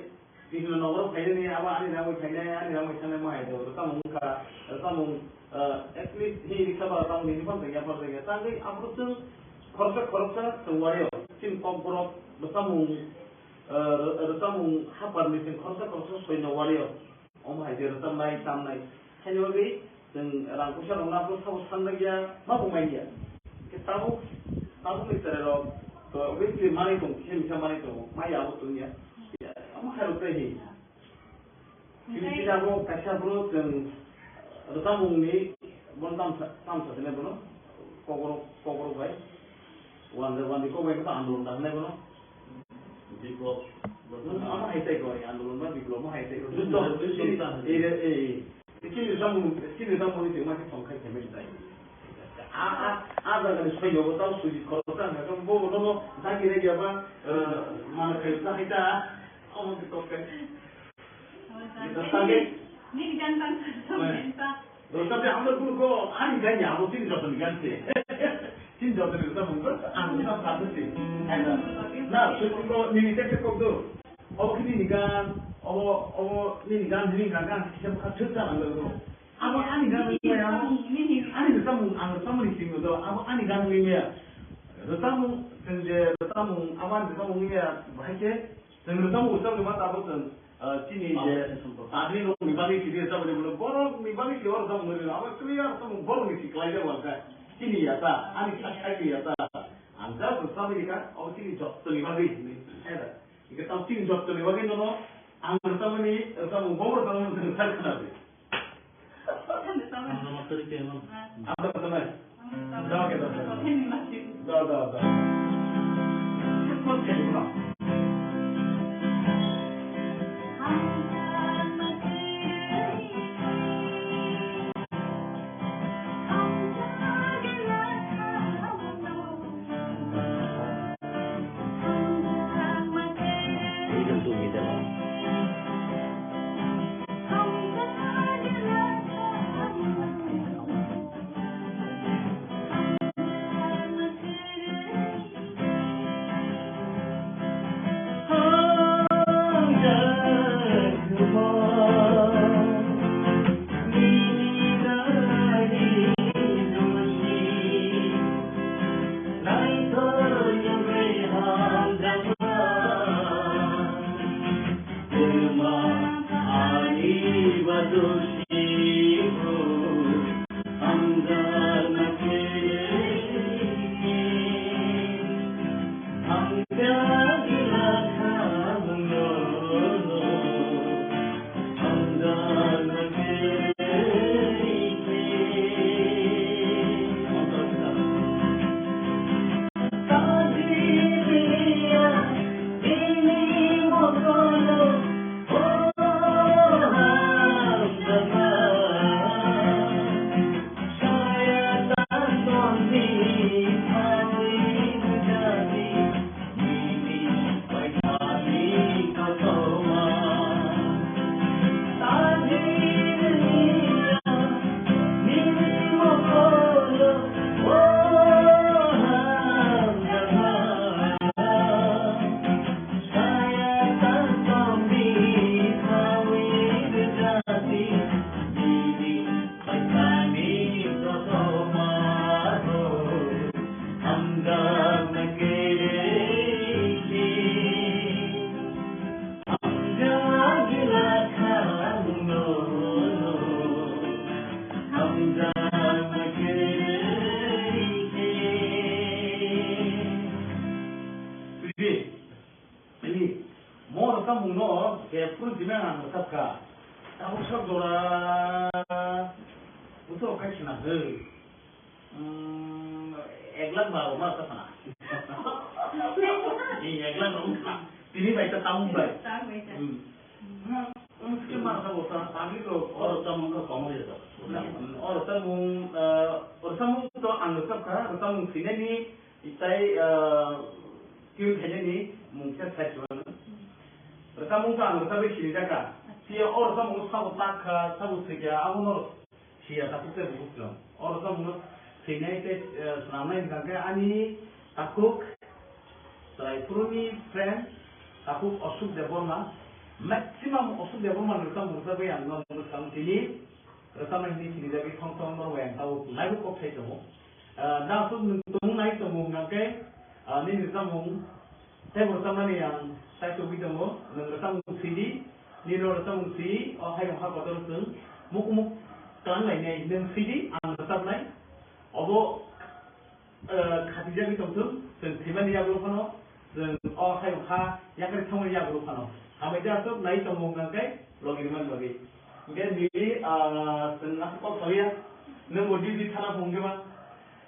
bibhinno nogoro phainani abo ani rangwi phainai, ani rangwi thangnai mo hai do, rwchapmung wngkha, rwchapmung, uh, at least hi riksa bara tamo nini phano tongya, phano tongya. Tangwi aphuru chwng khoroksa, khoroksa chwng wario. Chini kokborok rwchapmung, uh, rw-, rwchapmung haparni chwng khoroksa, khoroksa soino wario. Omo hai je rwchapnai, tamnai. Haini bagwi chwng rang puisa rokno aphuru sabo sanjakya, ma bo manya. Khe tabuk, tabukni chwrairok to obviously manwi tongo, kisa misa manwi tongo, maya abo tongya. Omo hai rok tei hi. Kisa kisa abo kaisa aphuru chwng rwchapmungni bono tamsa, tamsa sene bono kokrok, kokrok bai. Wande, wande kok bai khe andolon da hinai bono. Biplop. Ama hai tai ko, andolon ba biplop ma hai tai ko. Juddo, juddo ta. Ei, ei, ei. Chini rwchapmung, chini rwchapmung ni tongma khe tong khai khe mani tai. A, a, a jaga ni soino bo tau suji khoro ta, bo bo no dagi re ya ba, eh, mana khai ta hai ta. Omo khe kok kai. Nini gan tang ta. Rwchapya ang kunu ko ani gan ya, abo chini jotoni gan se. Chini jotoni rwchapmung ko ang rwchap sa se. Na, sutiko nini tek tek kok do. Obo khe nini gan, obo, obo nini gan, nini gan, gan kisa bwkha thwk cha nang do. Abo ani gan wngwi maya, ani rwchapmung, ang rwchapmani simi do, abo ani gan wngwi maya. Rwchapmung, chwng je rwchapmung, abo ani rwchapmung wngwi maya, bahai khe Chwng rwchapmung rwchapnima tabuk chwng, ah, chini je public rokni bagwi sidi rwchapmani, borokni bagwi si o rwchapmung rwna, abo clear rwchapmung borokni si kwlaijak uankha. Chini ya ta, ani kha saimanya ta. Ang just rwchapmani kha, abo chini jottoni bagwi hinwi. Heda, hingkhe tamo chini jottoni bagwi nono ang rwchapmani, rwchapmung bo rwchapmani chwng sai khna di. Ang rwma twi khe no. Ang rwma twi. Dawa khe dawa. Dawa, dawa, dawa. Khe phuru jima ang rwchap kha. Tabuk sok jora buso khai khna hw. Hmm, ek lakh baro ma ta sana. Ni ek lakh rok kha. Tini bai ta tamung bai. Tamung bai ta. Hmm. Hmm, hmm, khe ma sa bo ta, public rok oro tamung ka komo ya ta. Hmm, oro tamung, eh, oro tamung to ang rwchap kha, oro tamung sinani Itai, ah, tune khainani mung khe side one. Rwchapmung to ang rwchapwi sini jakha. Phiya o rwchapmungo sabo tak kha, sabo swikha, abono siya takhuk tei bukhuk song. O rwchapmungo swinai tei, ah, swnamnai hwnkha khe ani takhuk chwrai phuruni friend, takhuk Ashok Debbarma. Maximum Ashok Debbarma ni rwchapmung rwchapwi ang no mwsang tini. Rwchapnai hwnwi sinijagwi thong thong norok bai ang tabuk naibu kok sai tongo. Ah, da aswk nwng tongmung nai tongo hwnkha khe, ah, nini rwchapmung teibo rwchapmani ang sai tubui tongo. Nwng rwchapmung sidi, nini rwchapmung si, o hayung ha kotor chwng muk muk twlang lainai. Nwng sidi, ang rwchapnai. Obo Eh, khatijagwi tongthung, chwng thwimani yagulo phano, chwng o hayung ha yakarwi thangmani yagulo phano. Hambai de aswk nai tongo hwnkha khe logi rwmani bagwi. Hwnkhe nini, ah, chwng aswk kok sawiya, nwngbo duty thana phung khe ma.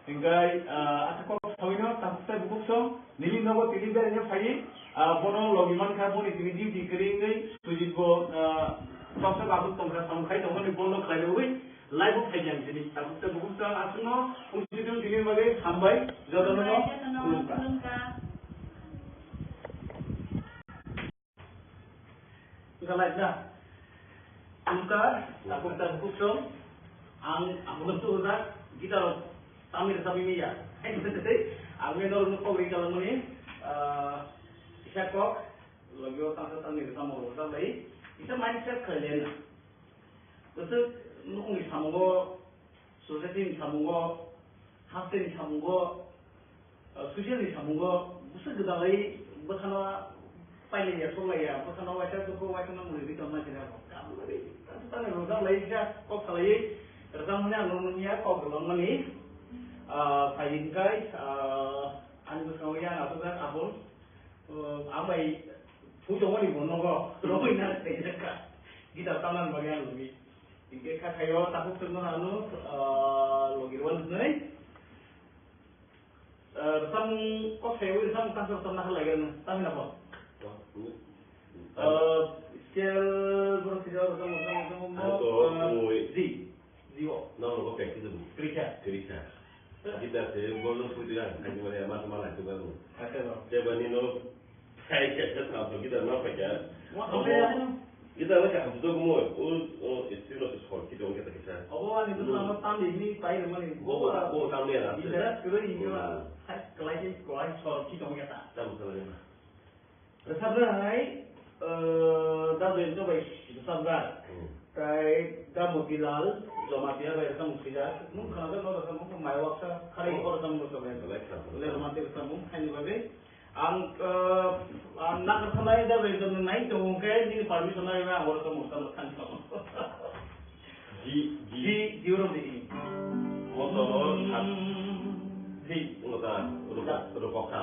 Hwnkhe, ah, aswk kok sawino takhuk tei bukhuk song, nini nogo tini beraina phaiwi, ah, bono logi mankha, boni tini duty kwrwi wngwi, Sujit bo, ah, toksa babuk tongkha, samung khai tongmani bono khlai rwui, Live-o phaikha ang tini. Tabuk tabuk sa aswkno, ujitung tini bagwi hambai, jotono khulumkha. Wngkha live na? Wngkha, tabuk tabuk song, ang, ang ulo tu uda, guitar-o tamni rwchapwi manya. Ang norokno kok ri kalangmani, ah, kisa kok, logio tangsa tamni rwchapmung rwchaplai, kisa mindset khlai lena. Bwswk nukungni samungo, society ni samungo, hasteni samungo, uh, social ni samungo, bwswk gwdalwi bwkhano pailaiya, soklaiya, bwkhano waisa dukhu, waisa no mwnwi tongma khe abo. Kamu bagwi, kamu bagwi rwchap lai kha, kok salaiwi rwchapmani ang nukya, kok rwchapmani, uh, phai hwnkhai, uh, ani bwskango yang aswk jak Abul, uh, ang bai phui tongmani bo nogo, rwui na tei jak kha. Guitar tamnani bagwi ang nukya. Hingke kha thaio takhuk tongno ano, ah, logi rwna hwnwi. Ah, rwchapmung kok saiwi rwchapmung tangsa rwchapna halai gana, tamni nabo? Ah, scale borok sijak rwchapmung, rwchapmung, rwchapmung, Ang to ah, tongwi. G, G o. Nang rogo practice dum. Krikha. Krikha. Guitar se bol no phuti lang, khaji mane ma ma lai tu garu. Acha no. Jeba ni no Hai, khe, khe, sa, sa, guitar ma paikha. Wa, Abo, wa, ya, ya. Guitar ma khe, ang bujo gumo, o, o, string no se sol, khe, tong khe, khe, sa. Abo, ani bujo Hmm. Ang tam ni, ni, pai, ni, mani. Bo, bo, bo, tam ni, ya, Guitar, sa. Kero, ni, Hmm. Hai, kelai, kelai, sol, khe, tong khe, ta. Tam, sa, ya. Rwchapra hai, eh, da Jayanta bai rwchapra. Hmm. Tai da Motilal Jamatia bai rwchapmung swijak. Nung khana da no rwchapmung, mai waksa, khare Hmm. Ko rwchapmung rwchapra. Belai khna. Le romantic rwchapmung, haini bagwi. Ang, eh, ang nakarkhanai da bai jong nai tongo khe nini permission nai ba ang oro tongmo tamo thang tamo. Ji, ji. Ji, ji oro di. Motor, hat. Ji. Wngkha, rupa, rupa kha.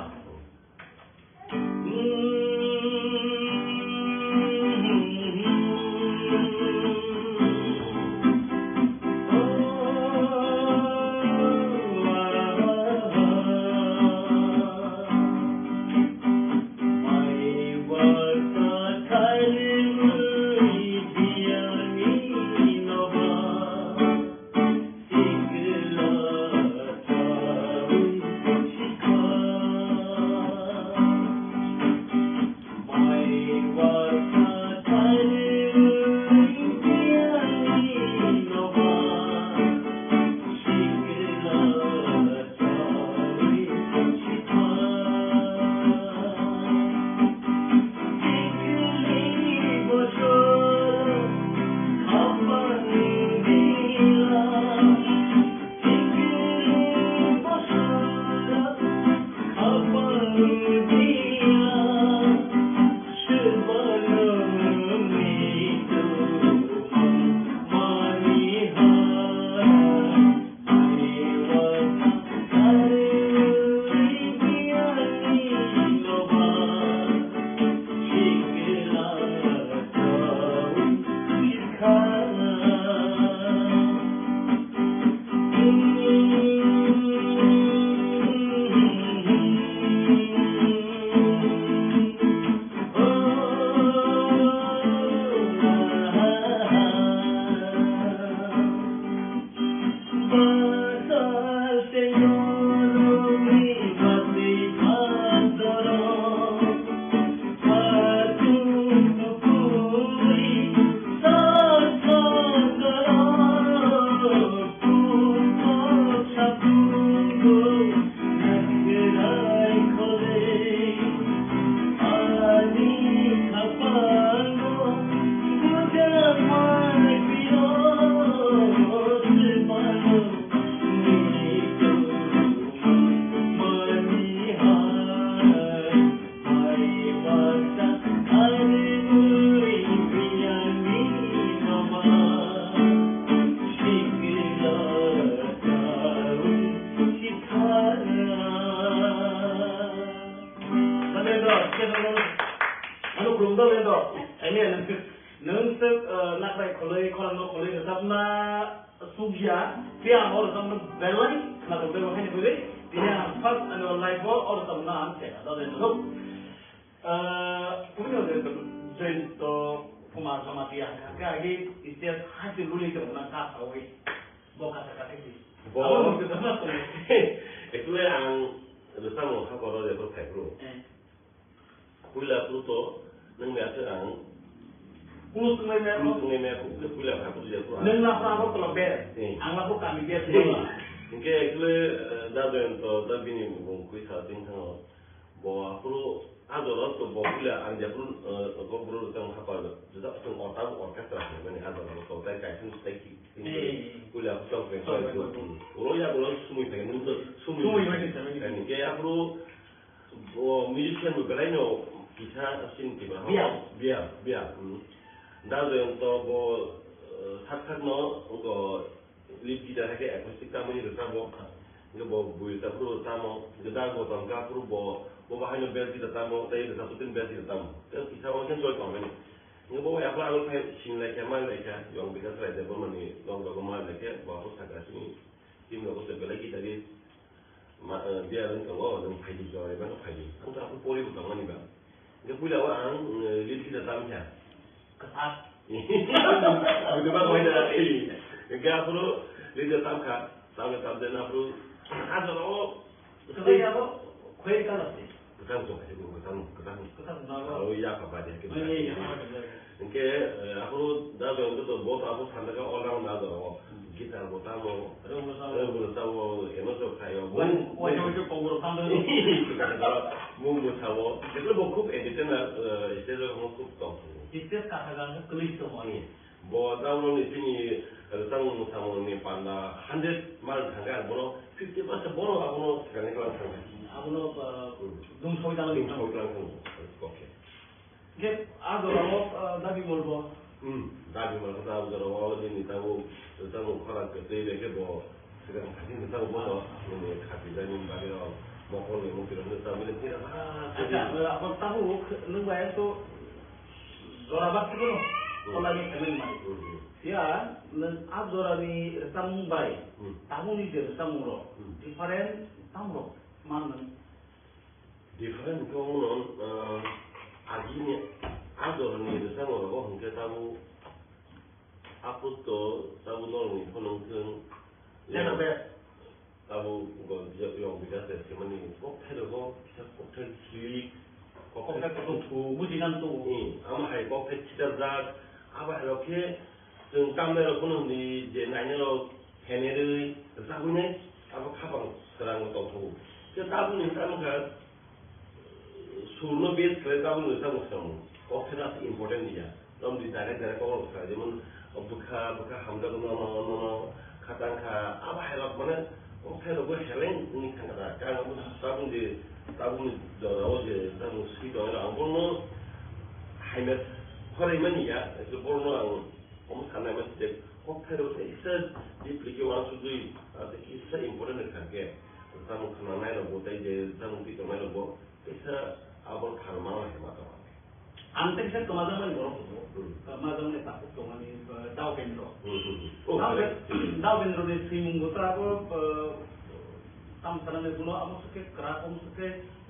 Ano khulumdo lendo. Ani nwng se, nwng se, eh, nakrai khuloi, khorang no khuloi, rwchapna sukya, phiya ang o rwchapna belai khwnathok belai haino kwrwi. Tini ang first ani o live o o rwchapna ang se, da de nuk. Eh, kumi no de, Jayanta Kumar Jamatia, kha, kha, agi stage hai se luli tong na ka sawi. Bo kasa kasa ki. Bo. Abo nuk tong na tong. Actually ang rwchapmung hakoro de bo phai bro. Eh. Puila phuru to nwng ni aswk ang Kunu swngwi maya kunu kunu? Swngwi maya kunu puila phai phuru je phuru ang. Nwng laphuru Agartala base. Hmm. Ang laphuru kami base. Hmm. Hinkhe actually, eh, da Jayanta da bini bung kwi sa ting thango. Bo aphuru a jora to bo puila ang je phuru, eh, ko bro tang hapa jesa tong orta orchestra mani a jora to tai kaising tai ki. Hmm. Puila chok bai chok bai. Uro ya bro sumui phai nwng to sumui. Sumui bai ni samani. Hinkhe aphuru O musician bo belai no kisa sin kisa. Biya. Biya, biya. Hmm. Da Jayanta bo, eh, sak sak no, bo lead guitar hai khe acoustic tamani rwchapmo. Hwnkhe bo bui rwchapphuru tamo. Hwnkhe da bo tongkha phuru bo, bo bahai no bass guitar tamo, tei rwchapphuru tini bass guitar tamo. Tei kisa bo khe joy tongmani. Hwnkhe bo yaphla ang khai sin lai kha, mai lai kha, Yong Bikash Raidebbarmani log logo mai lai kha, bo abo sakha sini. Team rok se belai guitarist ma, eh, biya wng tongo, nwng phaidi jora eba no phaidi. Ang to aphuru pori bo tongmani ba. Hwnkhe puila o ang, eh, lead guitar tam kha. Kwthar. Ang to ba koi da, eh. Hwnkhe aphuru lead guitar tam kha. Tam kha, tam de na aphuru. Ah, jora o. Kwthar ya bo, khoi ka na se. Kwchang tong hai, kwchang, kwchang. Kwchang tong hai. Aro ya pha pha de, kwchang. Ai, ya, ya, ya. Hwnkhe, eh, aphuru da jong to bo to aphuru sanda kha all round da jong. Hmm. Guitar bo tamo. Rwng bo tamo. Rwng bo tamo, eno so khayo. Wai, wai, wai, wai, kok bo tamo. Mung bo tamo. Jekle bo khub entertainer, eh, stage o khub tong. Stage ka kha ga kwlwi tong. Hmm. Bo tabukni chini rwchapmung mwsamungni panda hundred mile thangkhe ang bono fifty percent bono abono swkangni kwlang thangkha. Abono, uh, hmm, dungsoi dalani dungsoi kwlang thangkha. Okay. Hwnkhe a jorao, uh, Dabi Mol bo? Hmm, Dabi Mol khe tabuk jorao nini tabuk rwchapmung khorang kwtwi bai khe bo Swkang thani tabuk bono nini khapijani bagwi rok mokol ni mukti rok no tabuk ni tira ba. Acha, abo tabuk nwng bai to jora bak tiko no, hmm, kolai ni family mani. Hmm, hmm. Ya, nwng a jora ni rwchapmung bai, hmm, tabuk ni je rwchapmung rok, hmm, different tam rok man nwng. Different khe wngmano, ah, agini a jorani rwchapmung rogo hwnkhe tabuk aphuru to tabuk norokni phano wngthwng. Tabuk go Yong Bikash de swimani kokthai rogo kisa kokthai sili, kokthai kokthai kuthuk. Bujinani tongo. Hmm, amo hai kokthai khitarjak, abo hai rok khe chwng tamnai rok phano hwnwi je nainai rok phenerwi rwchapwi nai, abo khapang swrango tongthogo. Khe tabukni tamo kha, surno base khlai tabukni tamo swrangmung. Kok thena aswk important ya. Romdi direct direct kok rok sa, jemon bwkha, bwkha hamjak no, no, no, no, khatang kha, abo hai rok mane, kok thai rok bo heleng wngwi thang kha da. Khe ang tabukni, tabukni jorao je tabuk swi tong, ang bono hai match khorai mani ya, borno ang Omo sanai mani je, kok thai rok teisa deeply khe uansukjagwi, ah, teisa important wngkha khe, tamo khwnanai rok bo tei je tamo twi tongnai rok bo teisa abo phan mano hai ma tong. Ang teisa kwmajak mani borok tongo. Hmm. Kwmajak mani takhuk tongmani, ah, Dao Kendro. Hmm, hmm, hmm. Oh, Dao correct. Ken-, Dao Kendro ni swimung bo ta abo, ah, tamo sanani bono amo swkhe kwrak, omo swkhe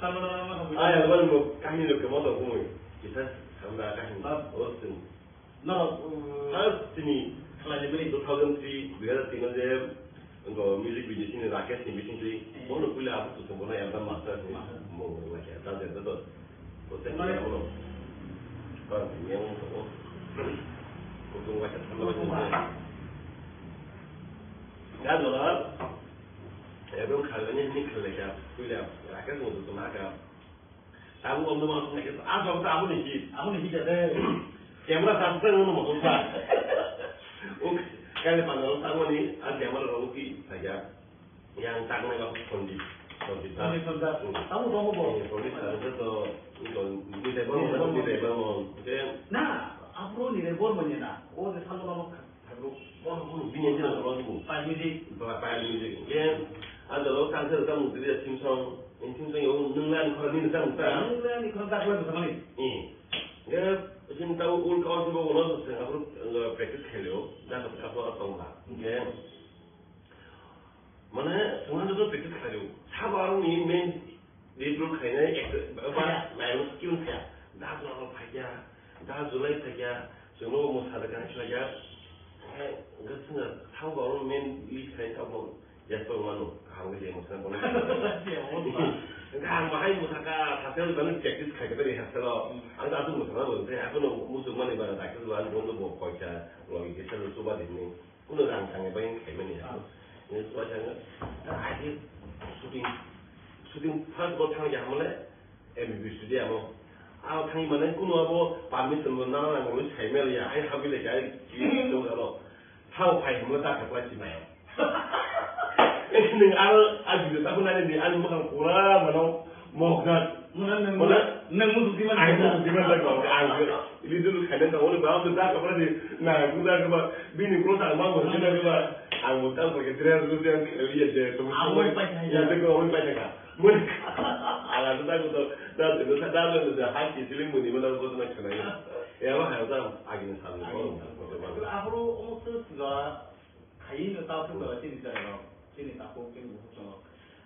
Salman Khan ma kha. Ai, ang bani bo kahini rok kemo tong kung. Kisa hamda kahini. Ba- O sing. Norok, um, First sini khlai ni bini two thousand three, dui hazar tin o je, ngo music video sini Rakesh ni bising twi, Eh. bono puila abu tu bono album master ni Master. mo ngai khe, ta je to. Ko te Mane- bono. Ba, yang to. Ko tung wa ta. Ko tung wa. Ya dolar. Ebong khalani ni khalai ka, puila Rakesh mo tu ma ka. Tabuk omno ma song naikhe, ah, jabo ta aboni hit. Aboni hit ade. Camera ta tang ono motor ta. O, kale pandal tang oni, ah, camera ro ki saja. Yang tang na ga Pandit. Pandit ta. Pandit ta. Hmm. Tabuk romo bo. Eh, Pandit ta, to, to, ni dai ba mo, ni dai ba mo. Then, Na, abro ni dai bor manya na. O de salo no. Bono, bono, bini engine ang rwmani bo. Pile music. Ba, pile music. Hingke, ang jalo cancer ta mung twi thim song, thim song yo, nung nani khorang nini ta mung ta. Nung nani khorang ta khorang ta mani. Eh. Hingke, sini ta ul kawan si bo ulo song seng, aphuru, eh, practice khailio, da ka ka tong la. Hingke, mane, song nani to practice khailio. Sabo aroni main Debut khainai ek, ba, Phaiya. Mairung skill kha. Da jora phaiya, da julai phaiya, chwngno bo mwsa da kha khlaiya. Hai, hwnkhe chwngno thang bo oro main lead khai thang bo, yes, bo mano, kaham khe je mwsa bono. Hwnkhe ang bahai mwsa kha, satel bani practice khai khe rehearsal o. Hmm. Ang da mwsa na bo, hwnkhe aphano muchung mani bara, dakhe bo ang bono bo koisa, logi khe salo chuba di hwnwi. Kuno rang thangni bai wng khaimani. Ah. Ni sua thangno, ah, ai khe shooting, shooting first bo thang ya hamle, M B B studio amo. Ah, thang mane kuno abo permission bo nang nang rwi sai mel ya, ai habi le kai, ki dong aro. Thang phai hamle ta kha klai sinai. Ning aro, ah, video ta kunani ni, ani mukhang pura mano. Mokjak. Mona nang, Mona? Nang musuki man. Ang musuki man tak kau. Ang ke. Ini dulu kainan kau ni bawah tu tak apa ni. Nah, aku tak apa. Bini kau tak mau musuki tak apa. Ang mau tak pakai dress tu yang kali aja. Awal pakai aja. Ya, tak awal pakai aja. Mun. Ala tu tak tu. Dah tu tak dah tu dah. Hai, kisiling muni mana kau tu nak kena ya. Ya, lah, hai tak. Agin salu. Agin salu. Abro umuk tu sudah. Hai, no tak tu sudah sini tak no. Sini tak kau sini umuk tu.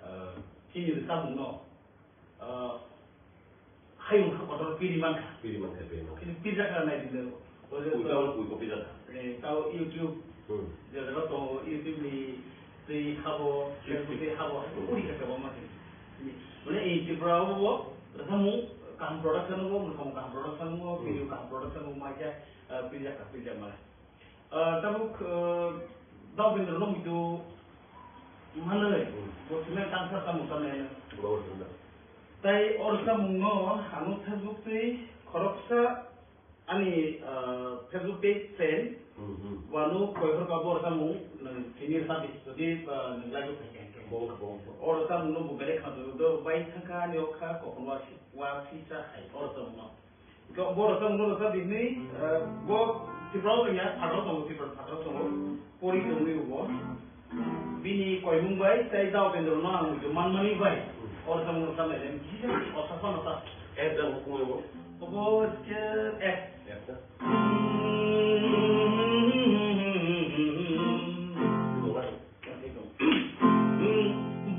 Eh, sini tak no. Ah, hayung ha kotor piri mankha. Piri mankha, piri mankha. Piri piri jakha nai dinle. Oi, tao, oi, ko piri jakha. Eh, tao YouTube. Hmm. Je jaga to YouTube ni tei habo, YouTube. Facebook tei habo, uri kha kabo ma. Mane ei Tripura o bo, rasamung kaham production o bo, mukhamung kaham production o bo, Hmm. Video kaham production o bo, ma khe, ah, piri jakha, piri jakha mane. Ah, tabuk, ah, Daobendra no muitu manwi, Hmm. bo thumai tangsa tamo tanai no. Bo thumai. Tai or samung no ano Facebook tei khoroksa ani, ah, Facebook page friend, Hmm, hmm. Wano koihor ka bor samung nang sini sabi, jadi, ah, nang lagi pakai. Bo, bo, bo. Or samung no bo bere kha do, do bai thangka ani okha kokon wa, wa pisa hai or samung no. Borok tamo no rwchap di hwnwi, eh, bo Tripura o wngya, phataro tongo, Tripura phataro tongo, pori tongwi bo. Bini koimung bai tei Daobendra no ang muitu manmani bai, oro tamo rwchap nai, kisa osa phano ta. F da bo kungwi bo? Obo ke F. F da.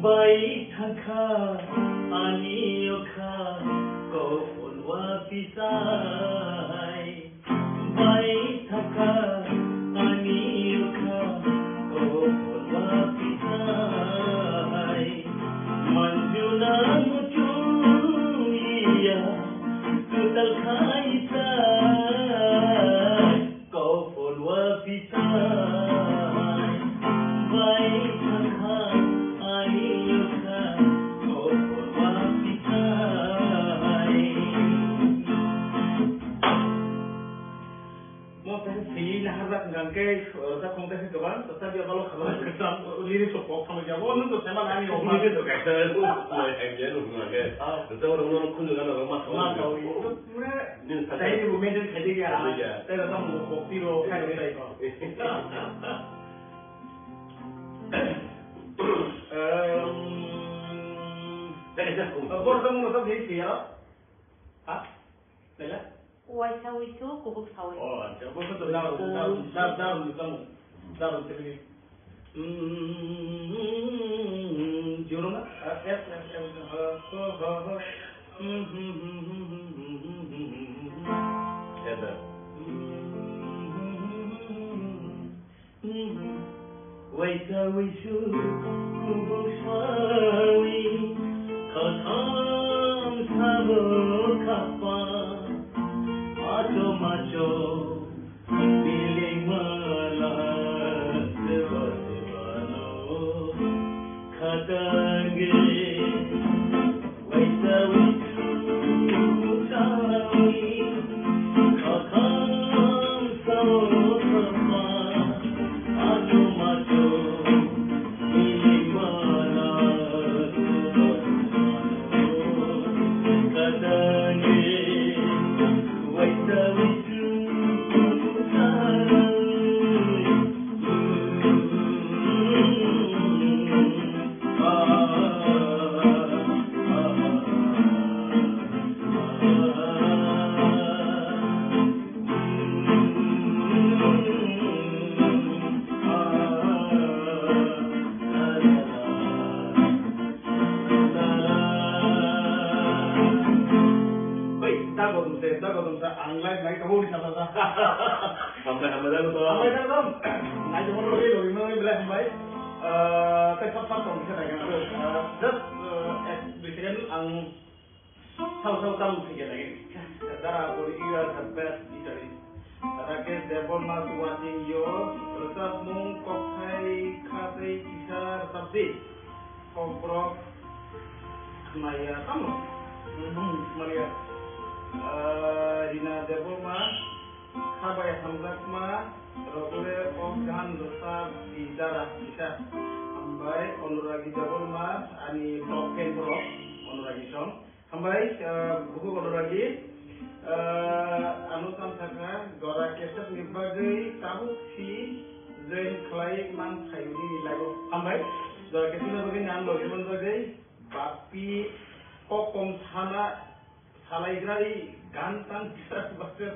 Bai thangkha ani okha kophol wa pisai. Bai thangkha ani okha kophol wa pisai. Manjuna muchung iya kwtal khai sai. Kophol wa pisai bai thangkha ani okha kophol wa pisai. Kwcham, lyrics rok kok thangwi jabo, nwng to sema nani rok ma. Lyrics rok kaisa, nai idea rok nang khe. Ah. Kwcham rok no khunju gana rok ma Ma thangwi. Thangwi. Nwng Nini sakha. Dai ni bo maintain khai de ya. Khai de ya. Tei rok tamo bokti rok khai de ya. Ehm. Tei kaisa khum. Bor tamo no tamo khe ya. Ha? Bela? Waisa wisu kubuk sawi. Oh, acha. Bo to da da da da da. Mm, jurung, ah, yes, yes, yes, ha, ha, ha, ha. Mm, mm, mm. Yes, sir. Mm, mm, mm, mm. Waisa wisu kubuk sawi, katham sabo khapa, acho macho, biling mala, seba seba no, khatange. Oi, dago dum se, dago dum sa, ang live nai kamu ni sa sa. Hambai, hambai, dago dum. Hambai, dago dum. Nai kamu lori, lori, lori, belai hambai. Eh, tei sab, sab tong kisa nai kana. Eh, just, eh, ek, dui second ang sao, sao tam kisa nai. Dara, bori, you are the best guitarist. Rakesh Debbarma is watching you. Rwchapmung kokthai kha tei kisa rwchap di. Kokborok khwnaya tamo? Mhm, khwnaya. Ah, Rina Debbarma, kha bai hamjakma rogre kok gan rwchap di dara kisa. Hambai Anuragi Debbarma, ani top fan borok, Anuragi song. Hambai, ah, bukhuk Anuragi, ah, ano tang sakha, jora kesakni bagwi tabuk si join khlai man phaio nini live-o. Hambai, jora kesakni bagwi nang logi man bagwi, bapi kok kom sana, salai grai gan tang bisa baksa,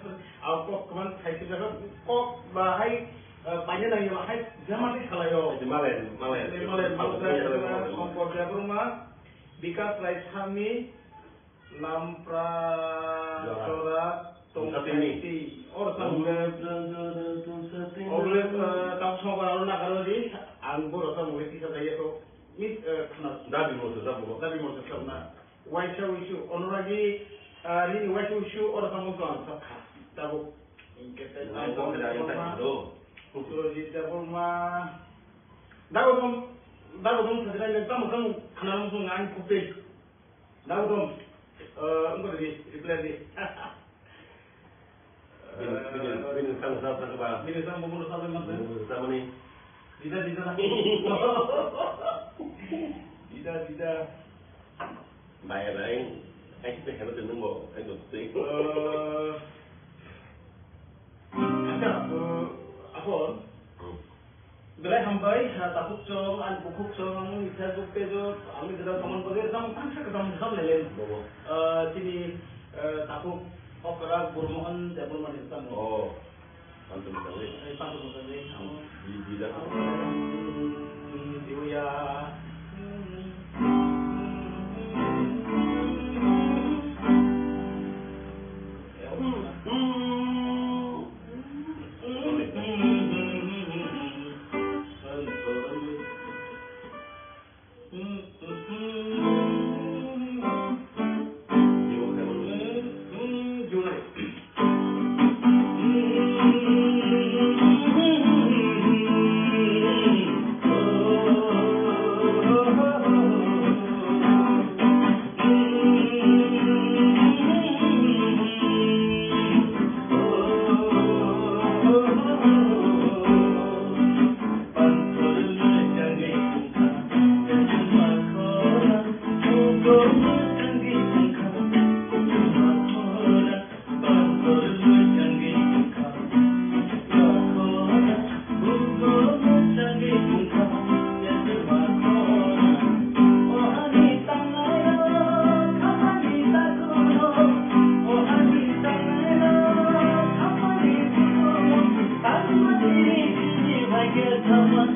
au kok kman phaisi jaga, kok bahai, ah, paina nang yama hai jama ni khlaio. Malai, malai. Malai, malai, malai, malai, malai. Songkor Debbarma, Bikas Raisami, Lampra Jora. Jora Tungsatini. Tungsatini. Or sam. Lampra Jora Tungsatini. Or le, eh, tau song aro na karo di, ang boro sam wei tisa dai to. Mis, eh, khna. Dabi mo sa bo. Dabi mo sa na. Waisa wisu, Anuragi, eh, nini waisa wisu, or sam to ang sakha. Tabuk. Ingke te. Nai tang ko da yang Debbarma. Tang do. Surojit Debbarma. Dago dum, dago dum sa dai le tamo tamo khna mo song ang kupe. Dau dong. Eh, engko di, reply di. Bini, bini, bini sang sa sa ba. Bini sang bumur sa ba mas. Bumur sa mani. Dida, dida. Dida, dida. Bai, bai. Ai, kita hebat tu nunggu. Ai, tu tu. Eh, acha, eh, apa? Hmm. Belai hambai, ha, takhuk chong, ani bukhuk chong, ani Facebook page o, ani jora comment bagwi tamo tangsa kwcham bwsam lailen. Bobo. Ah, chini, ah, takhuk okra Gurmohon Debbarma ni tamo. Oh. Pantu mutali. Eh, pantu mutali. Di, di da. Amo, hmm, diuya.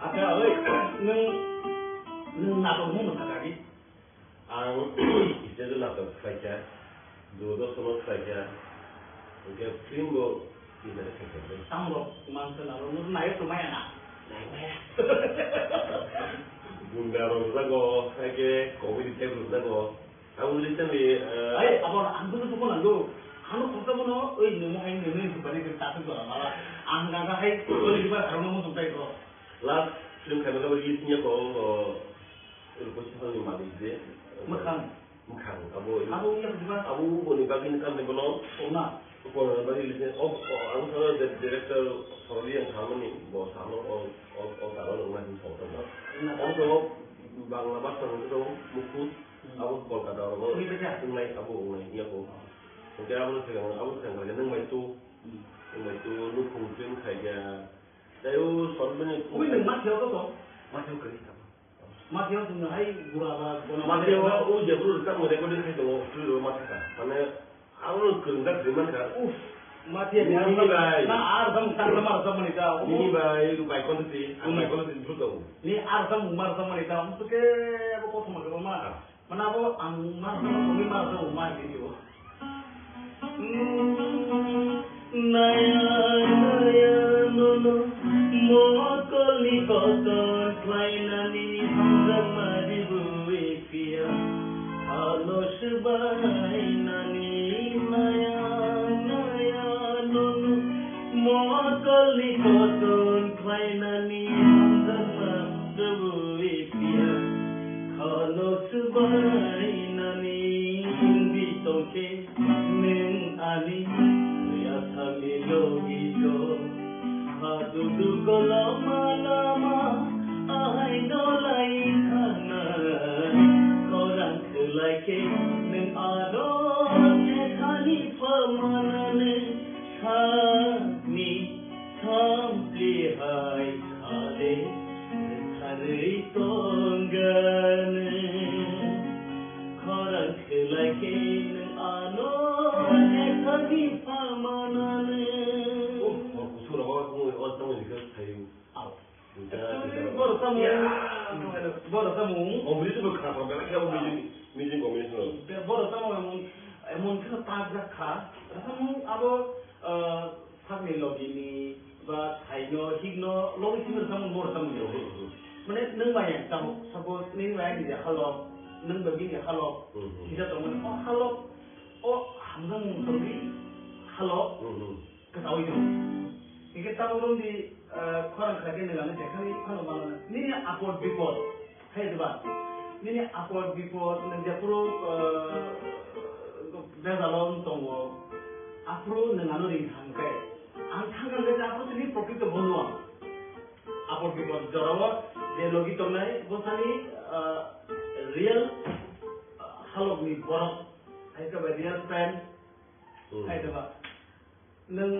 Acha, oi, nwng, nwng natok mung masa kaki? Ang stage o natok khlaikha, Doordarshan o khlaikha, hwnkhe film bo tini khlaikha. Tamo rok mansa na rok naiyo to maya na. Gunda rok rwjago, haikhe comedy type rwjago. Ang recently, eh, ai, abo ang bujo bujo nango. Ano khorsa bono, oi, nemo hai nemo bari ke tatu jora mala. Ang gaga hai, oi, di ba harno mo jumpai ko. Last film khaima khaima release niya ko, o, Ruposi Halni Malik je. Mwkhang. Mwkhang, abo, abo wngya diba? Abo boni bagwi ni tamni bono. Sona. Boni bagwi release, o, o, ang sano je director Soroli ang thamani, bo sano, o, o, o, taro nang nai song tong. Na. Ang sano Bangla bhasha rok tong, Mukhus. Hmm. Abo Kolkata rogo. Uni bacha? Wngnai, abo wngnai, iya ko. Hwnkhe abo swkang, abo swkang khe nwng bai tu, hmm, nwng bai tu, nukhung film khaikha. Tei o short film ni. Ui, nwng ma khe o to? Ma khe o kwrwi tamo. Mathiyo chwng hai gura ba bono Mathiyo o je bru ta mo recording khai tongo, studio ma thaka. Mane abo kwrwngjak di man kha. Uff, Mathiyo ni Nini bai. Na ar sam tang mar sam ni ta. Nini bai, bai kon ti, ang bai kon ti bru tongo. Ni ar sam mar sam ni ta. Umsuke abo kothoma ko ma. Ah. Mana bo ang ma ma ko ma ko ma video. Naya naya nono mokolni kotor khlainani hamjakma ribwi phiya. Ano swbainani naya naya nono mokolni kotor khlainani hamjakma ribwi phiya. Khano swbainani wngwi tongkhe nwng ani asami logi tong. Hadudu koloma lama ahai dolai thangnai. Khorang khwlaikhe nwng ano jekhani phamanani sani. Sampli hai khade rwtharwi tongani. Khorang khwlaikhe nwng ano jekhani phamanani. Oh, oh, kusura wa kumu o tamo jikha thayu. Au. Actually, boro samung, boro samung. Combination bo khna kha, belai khe music, music combination. Boro samung emon, emon khe tajak kha. Samung abo, ah, Sakni logini ba thaino hikno logni simi rwchapmung bo rwchapmung rw. Hmm, hmm. Mane nwng bai ang tamo, suppose nwng bai ang ni halok, nwng bai bini halok, hmm, hmm, kisa tongmani o halok, o hamjakmung tongwi halok, hmm, hmm, kwtaui tong. Hingke tabuk romdi, eh, khorang kha khe nwng ano jekhani phano mano nini apot bipot. Hai diba? Nini apot bipot nwng jephuru, eh, bejalo wng tongo, aphuru nwng ano ring thang khe. Ang thang khe aphuru tini prokrito bono ang. Apot bipot jorao je logi tongnai bwsani, eh, real, eh, halokni borok, hai khe bai real friend, hmm, hai diba? Nwng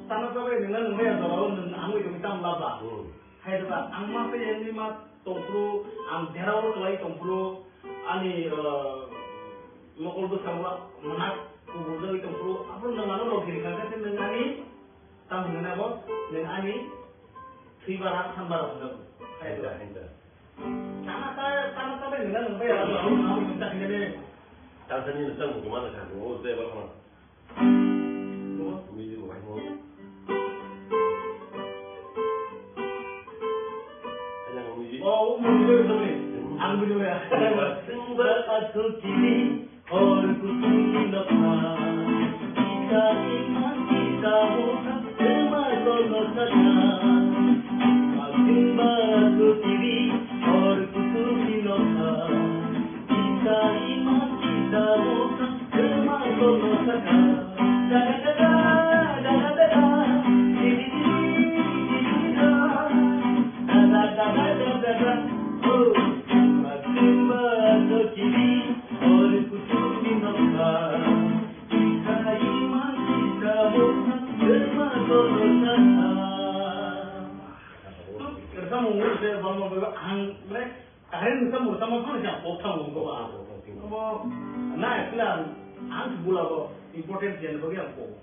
sana chabai nwngna nwngmaya jorao nwng ang bai tongwi tamo laba. Hmm. Hai diba, ang ma tei engwi ma tongphuru, ang derao kwlai tongphuru, ani, uh, mokol bwskango mwnakgo kubur jagwi tongphuru, aphuru nwng ano logi rikha khe nwng ani tamo hwnwi nabo, nwng ani thwibar ha thanbar ha hwnjago. Hai diba? Hai diba? Sana cha-, sana chabai nwngna nwngbai ang bai tongwi tamo hwnwi ta hwnjani. Tang sani nwng tamo kumana kha, o driver khana. Music bo bai mo. Kanya mo music. Oh, o music bai mo. Ang bujui ya. Sumber asuk kiri, hor kutung nokha. Kita iman kita mo, tema kono kata. Sumber asuk kiri, hor kutung nokha. Kita iman kita mo, Ang, like, Kaham wngkha mwsa ma phano khe ang kok thango wngkha ba. Obo na, actually ang, ang bula bo important jani bagwi ang kok.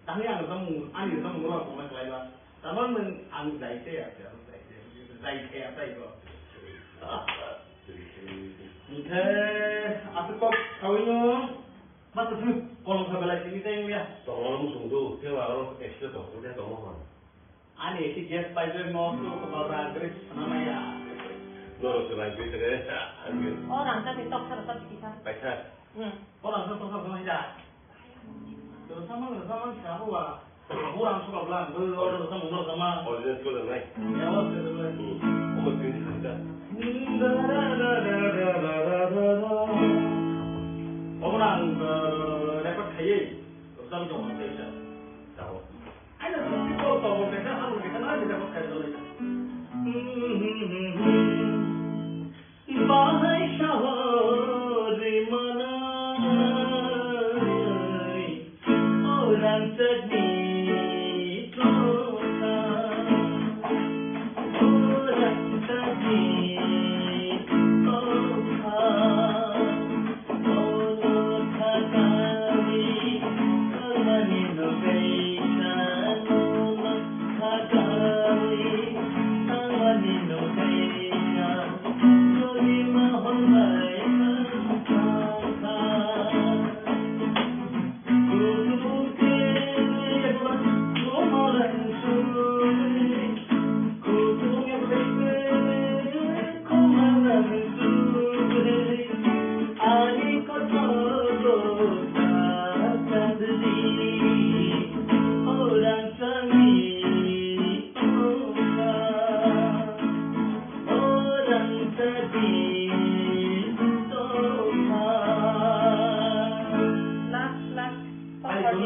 Tangwi ang samung, ani samung no kok na khlai ba. Tamo nwng ang jai se ya, jai se ya, jai se ya, jai se ya. Hwnkhe aswk kok saui no, ma to simi kolom sa belai simi tei wngya. Tongmani muchung do, khe aro extra tong, khe tongmo hwn. Ani eki gas pipe no tu kebal ragri sana maya. Norok se bai gwi tege, angin. O rangchak ni toksa rwchap kisa. Paisa. Hmm. O rangchak toksa rwchap maya. Rwchapma, rwchapma kisa bo ba. Bo rang suka bla, bo o rwchapma, bo rwchapma. Original school nai. Ya, o school nai. Hmm. Omo twenty kisa. Omo nang, eh, record khaiye. Rwchapma jong kisa. Tamo. Aina sukti kok tongo kaisa, abo kaisa, na kaisa kok kaisa lai. Bahai sahori manai, orang sedih kota, orang sedih.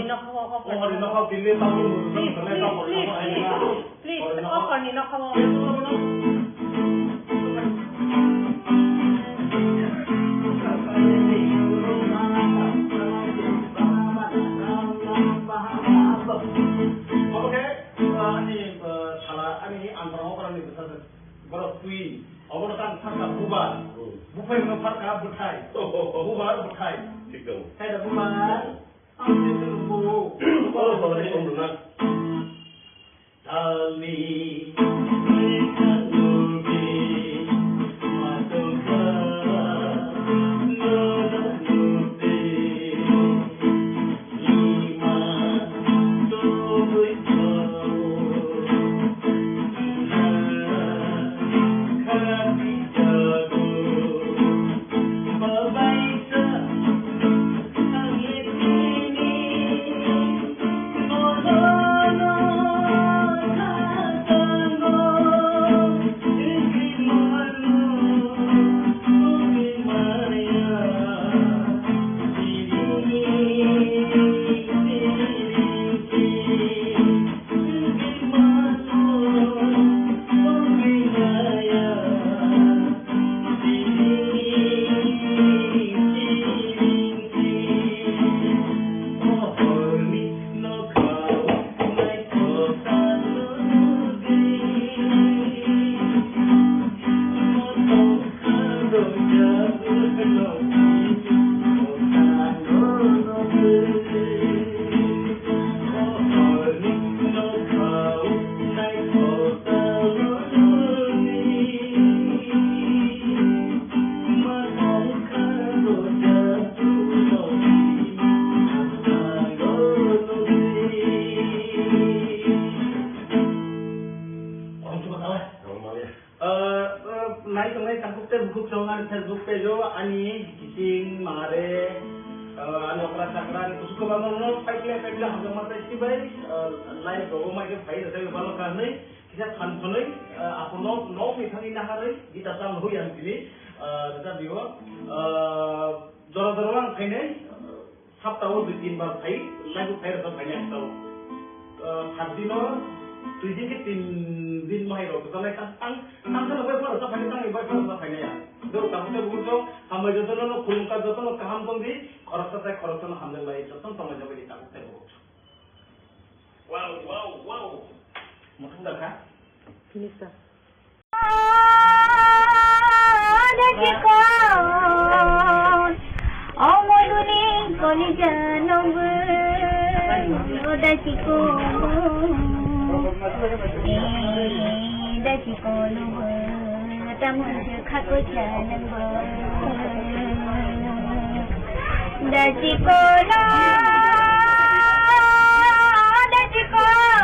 Nokha o, o, Please, please, please, please, okhorni nokha o. Obo khe, uh, ani, uh, sala, ani antra okra ni bwsa se borok twi. Obono tang sakha bubar. Hmm. Buphai no pharkha bwthai. Bubar bwthai. Thik tongo. Khai da bubar. Ang se se bu. Obo ni umruna. Talni. Ah, ah, nai tongnai takhuk tei bukhuk chong ani Facebook page o ani kiching mare, ah, ani okra chakra ani kusu kwbangma no paikle paikle hamjakma tei sibai, ah, live rogo mai khe phai rwchai balo kahnwi kisa phan phonwi, ah, aphano nok ni thangwi naharwi gita chal hui ang tini, ah, rwchapdi o, ah, jora jora ang phainai. Sapta o dui tin bar phai, live o phai rwkha phainai ang tao. Ah, sat din o, dui din khe tin din bahai rok rwkha lai tang, tang, tang kheno bai phano sa phainai, tang bai phano sa phainai ya. Doro tamo khe bugo chong, hambai jotono no khulumkha, jotono kaham tong di, khoroksa sai khoroksa no hamjak lai, jotono tongmai jagwi di tamo khe bugo chong. Wow, wow, wow. Muthung da kha? Finish da. Dachikon, o moduni kolija nungbu. O dachikon, e dachikon nungbu, tamon se khakoi cha nungbu. Dachikon, dachikon,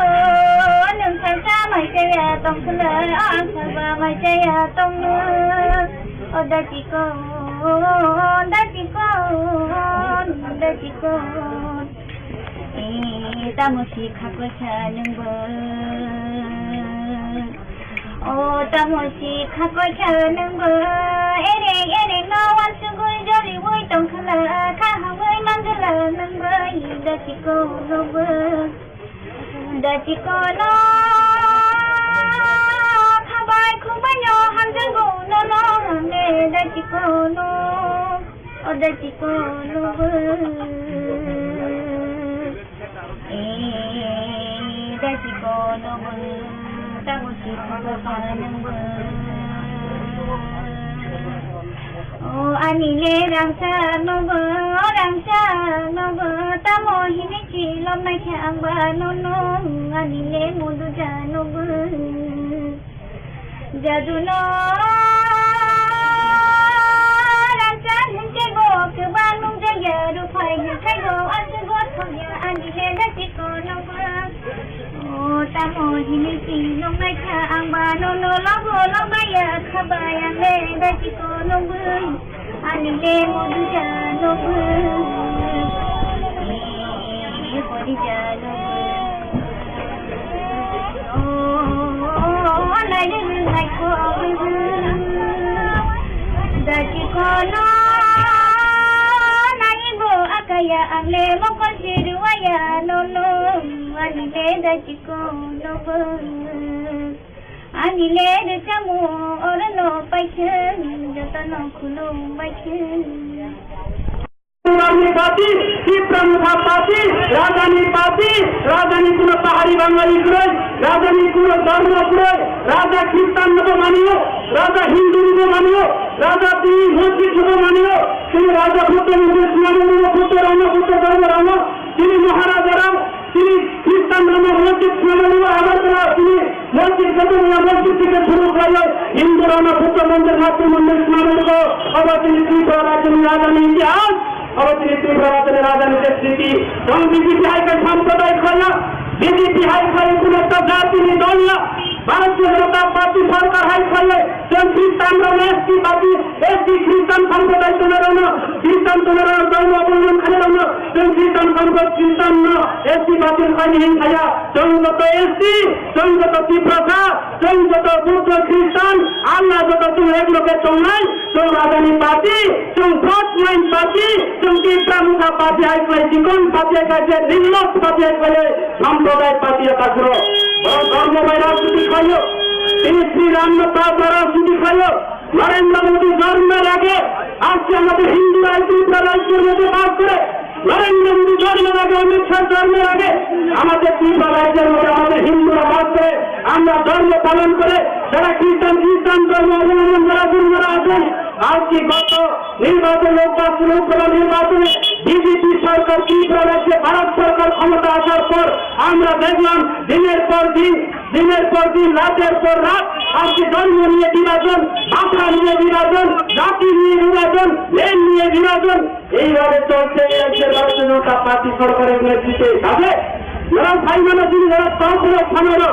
nwng salsa mai chaya tongkhwlai, ang salba mai chaya tongno. O dachikon, dachikon, dachikon, e tamo si khakoi cha nwngbo. O tamo si khakoi cha nwngbo, ereng ereng no wansugwi joriwi tongkhwla, kha hamwi manglwla nwngbo, dachikon nobo. Dachikon no khabai khukbai no hamjakgo nono hwnwi dachikon no, o dachikon nobo. E, dachikon nobo, tamo si khakoi cha nwngbo. O, ani le rangchak nobo, rangchak nobo, tamo hini si lomnai khe ang ba nono, ani le muduja nobo. Jaduno rangchak hinkhe bo kwbang nungjaya, ruphai hinkhe bo aswk bo thokya, ani le dachikon nobo. O tamo hini si nungnai kha, ang ba nono lobo lobaya khabai, ang le dachikon nobwi. Ani le muduja nobwi, e, kolija nobwi. O, nai nai nai ko, dachikon no nai bo akaya, ang le mokol Ruwaya nono ani le da chiko nobo. Ani le da chamu oro no paikhe joto no khulum baikhe. Tipra Motha Party, Tipra Motha Party, Rajani Party, Rajani kuno pahari Bangali kwrwi, Rajani kuno dharma kwrwi, Raja Khristan no bo manio, Raja Hindu no bo manio, Raja tini mosjid no bo manio, tini Raja photo mosjid sinamoni photo rano photo dharma rano, tini Maharaja rao, tini Khristan rano mosjid sinamoni agar kra tini Mosjid joto maya mosjid theke shuru khlaiwi Hindu rano Buddha mandir, Matri mandir swnamani rwgo. Obo chini Tripura rajyoni rajani itihas, obo chini Tripura rajyoni rajani je sriti. Tong B J P hai khe sampradayik khlaiya, B J P hai khlaiwi kuno ekta jatini dol ya. Bharatiya Janata Party sarkar hai khlaiwi chwng Khristan rokno S T party, S T Khristan sampradayik tongnairokno, Khristan tongnairokno, dhormo obolombi khlainairokno chwng Khristan sampradayik Khristanno S T party khlaini hinkhe ya. Chwng joto S T, chwng joto Tiprasa, chwng joto Buddho Khristan, Allah joto chwng ek loge tongnai, chwng rajani party, chwng front line party, chwng Tipra Motha party hai khlai, chikon party hai khlai, je nirloj party hai khlai, samprodayak party ya takro. Borok dhormo bai rajniti khlaio, tini Sri Ram no pap rajniti khlaio, Narendra মোদী জন্মের আগে আজকে আমাদের হিন্দুরা এই ত্রিপুরা রাজ্যের মধ্যে বাস করে। নরেন্দ্র মোদী জন্মের আগে, অমিত শাহ জন্মের আগে আমাদের ত্রিপুরা রাজ্যের মধ্যে আমাদের হিন্দুরা বাস করে, আমরা ধর্ম পালন করে, যারা খ্রিস্টান, খ্রিস্টান ধর্ম অবলম্বন করা, যারা আছেন, আজকে গত নির্বাচন, লোকসভা, লোকসভা নির্বাচনে বিজেপি সরকার ত্রিপুরা রাজ্যে ভারত সরকার ক্ষমতা আসার পর আমরা দেখলাম দিনের পর দিন দিনের পর দিন, রাতের পর রাত, আজকে ধর্ম নিয়ে বিভাজন, ভাষা নিয়ে বিভাজন, জাতি নিয়ে বিভাজন, লেন নিয়ে বিভাজন, এইভাবে চলছে এই রাজ্যের ভারতীয় জনতা পার্টি সরকারের নেতৃত্বে। যাবে যারা ফাইনালে তিনি যারা তারপরে ফাইনাল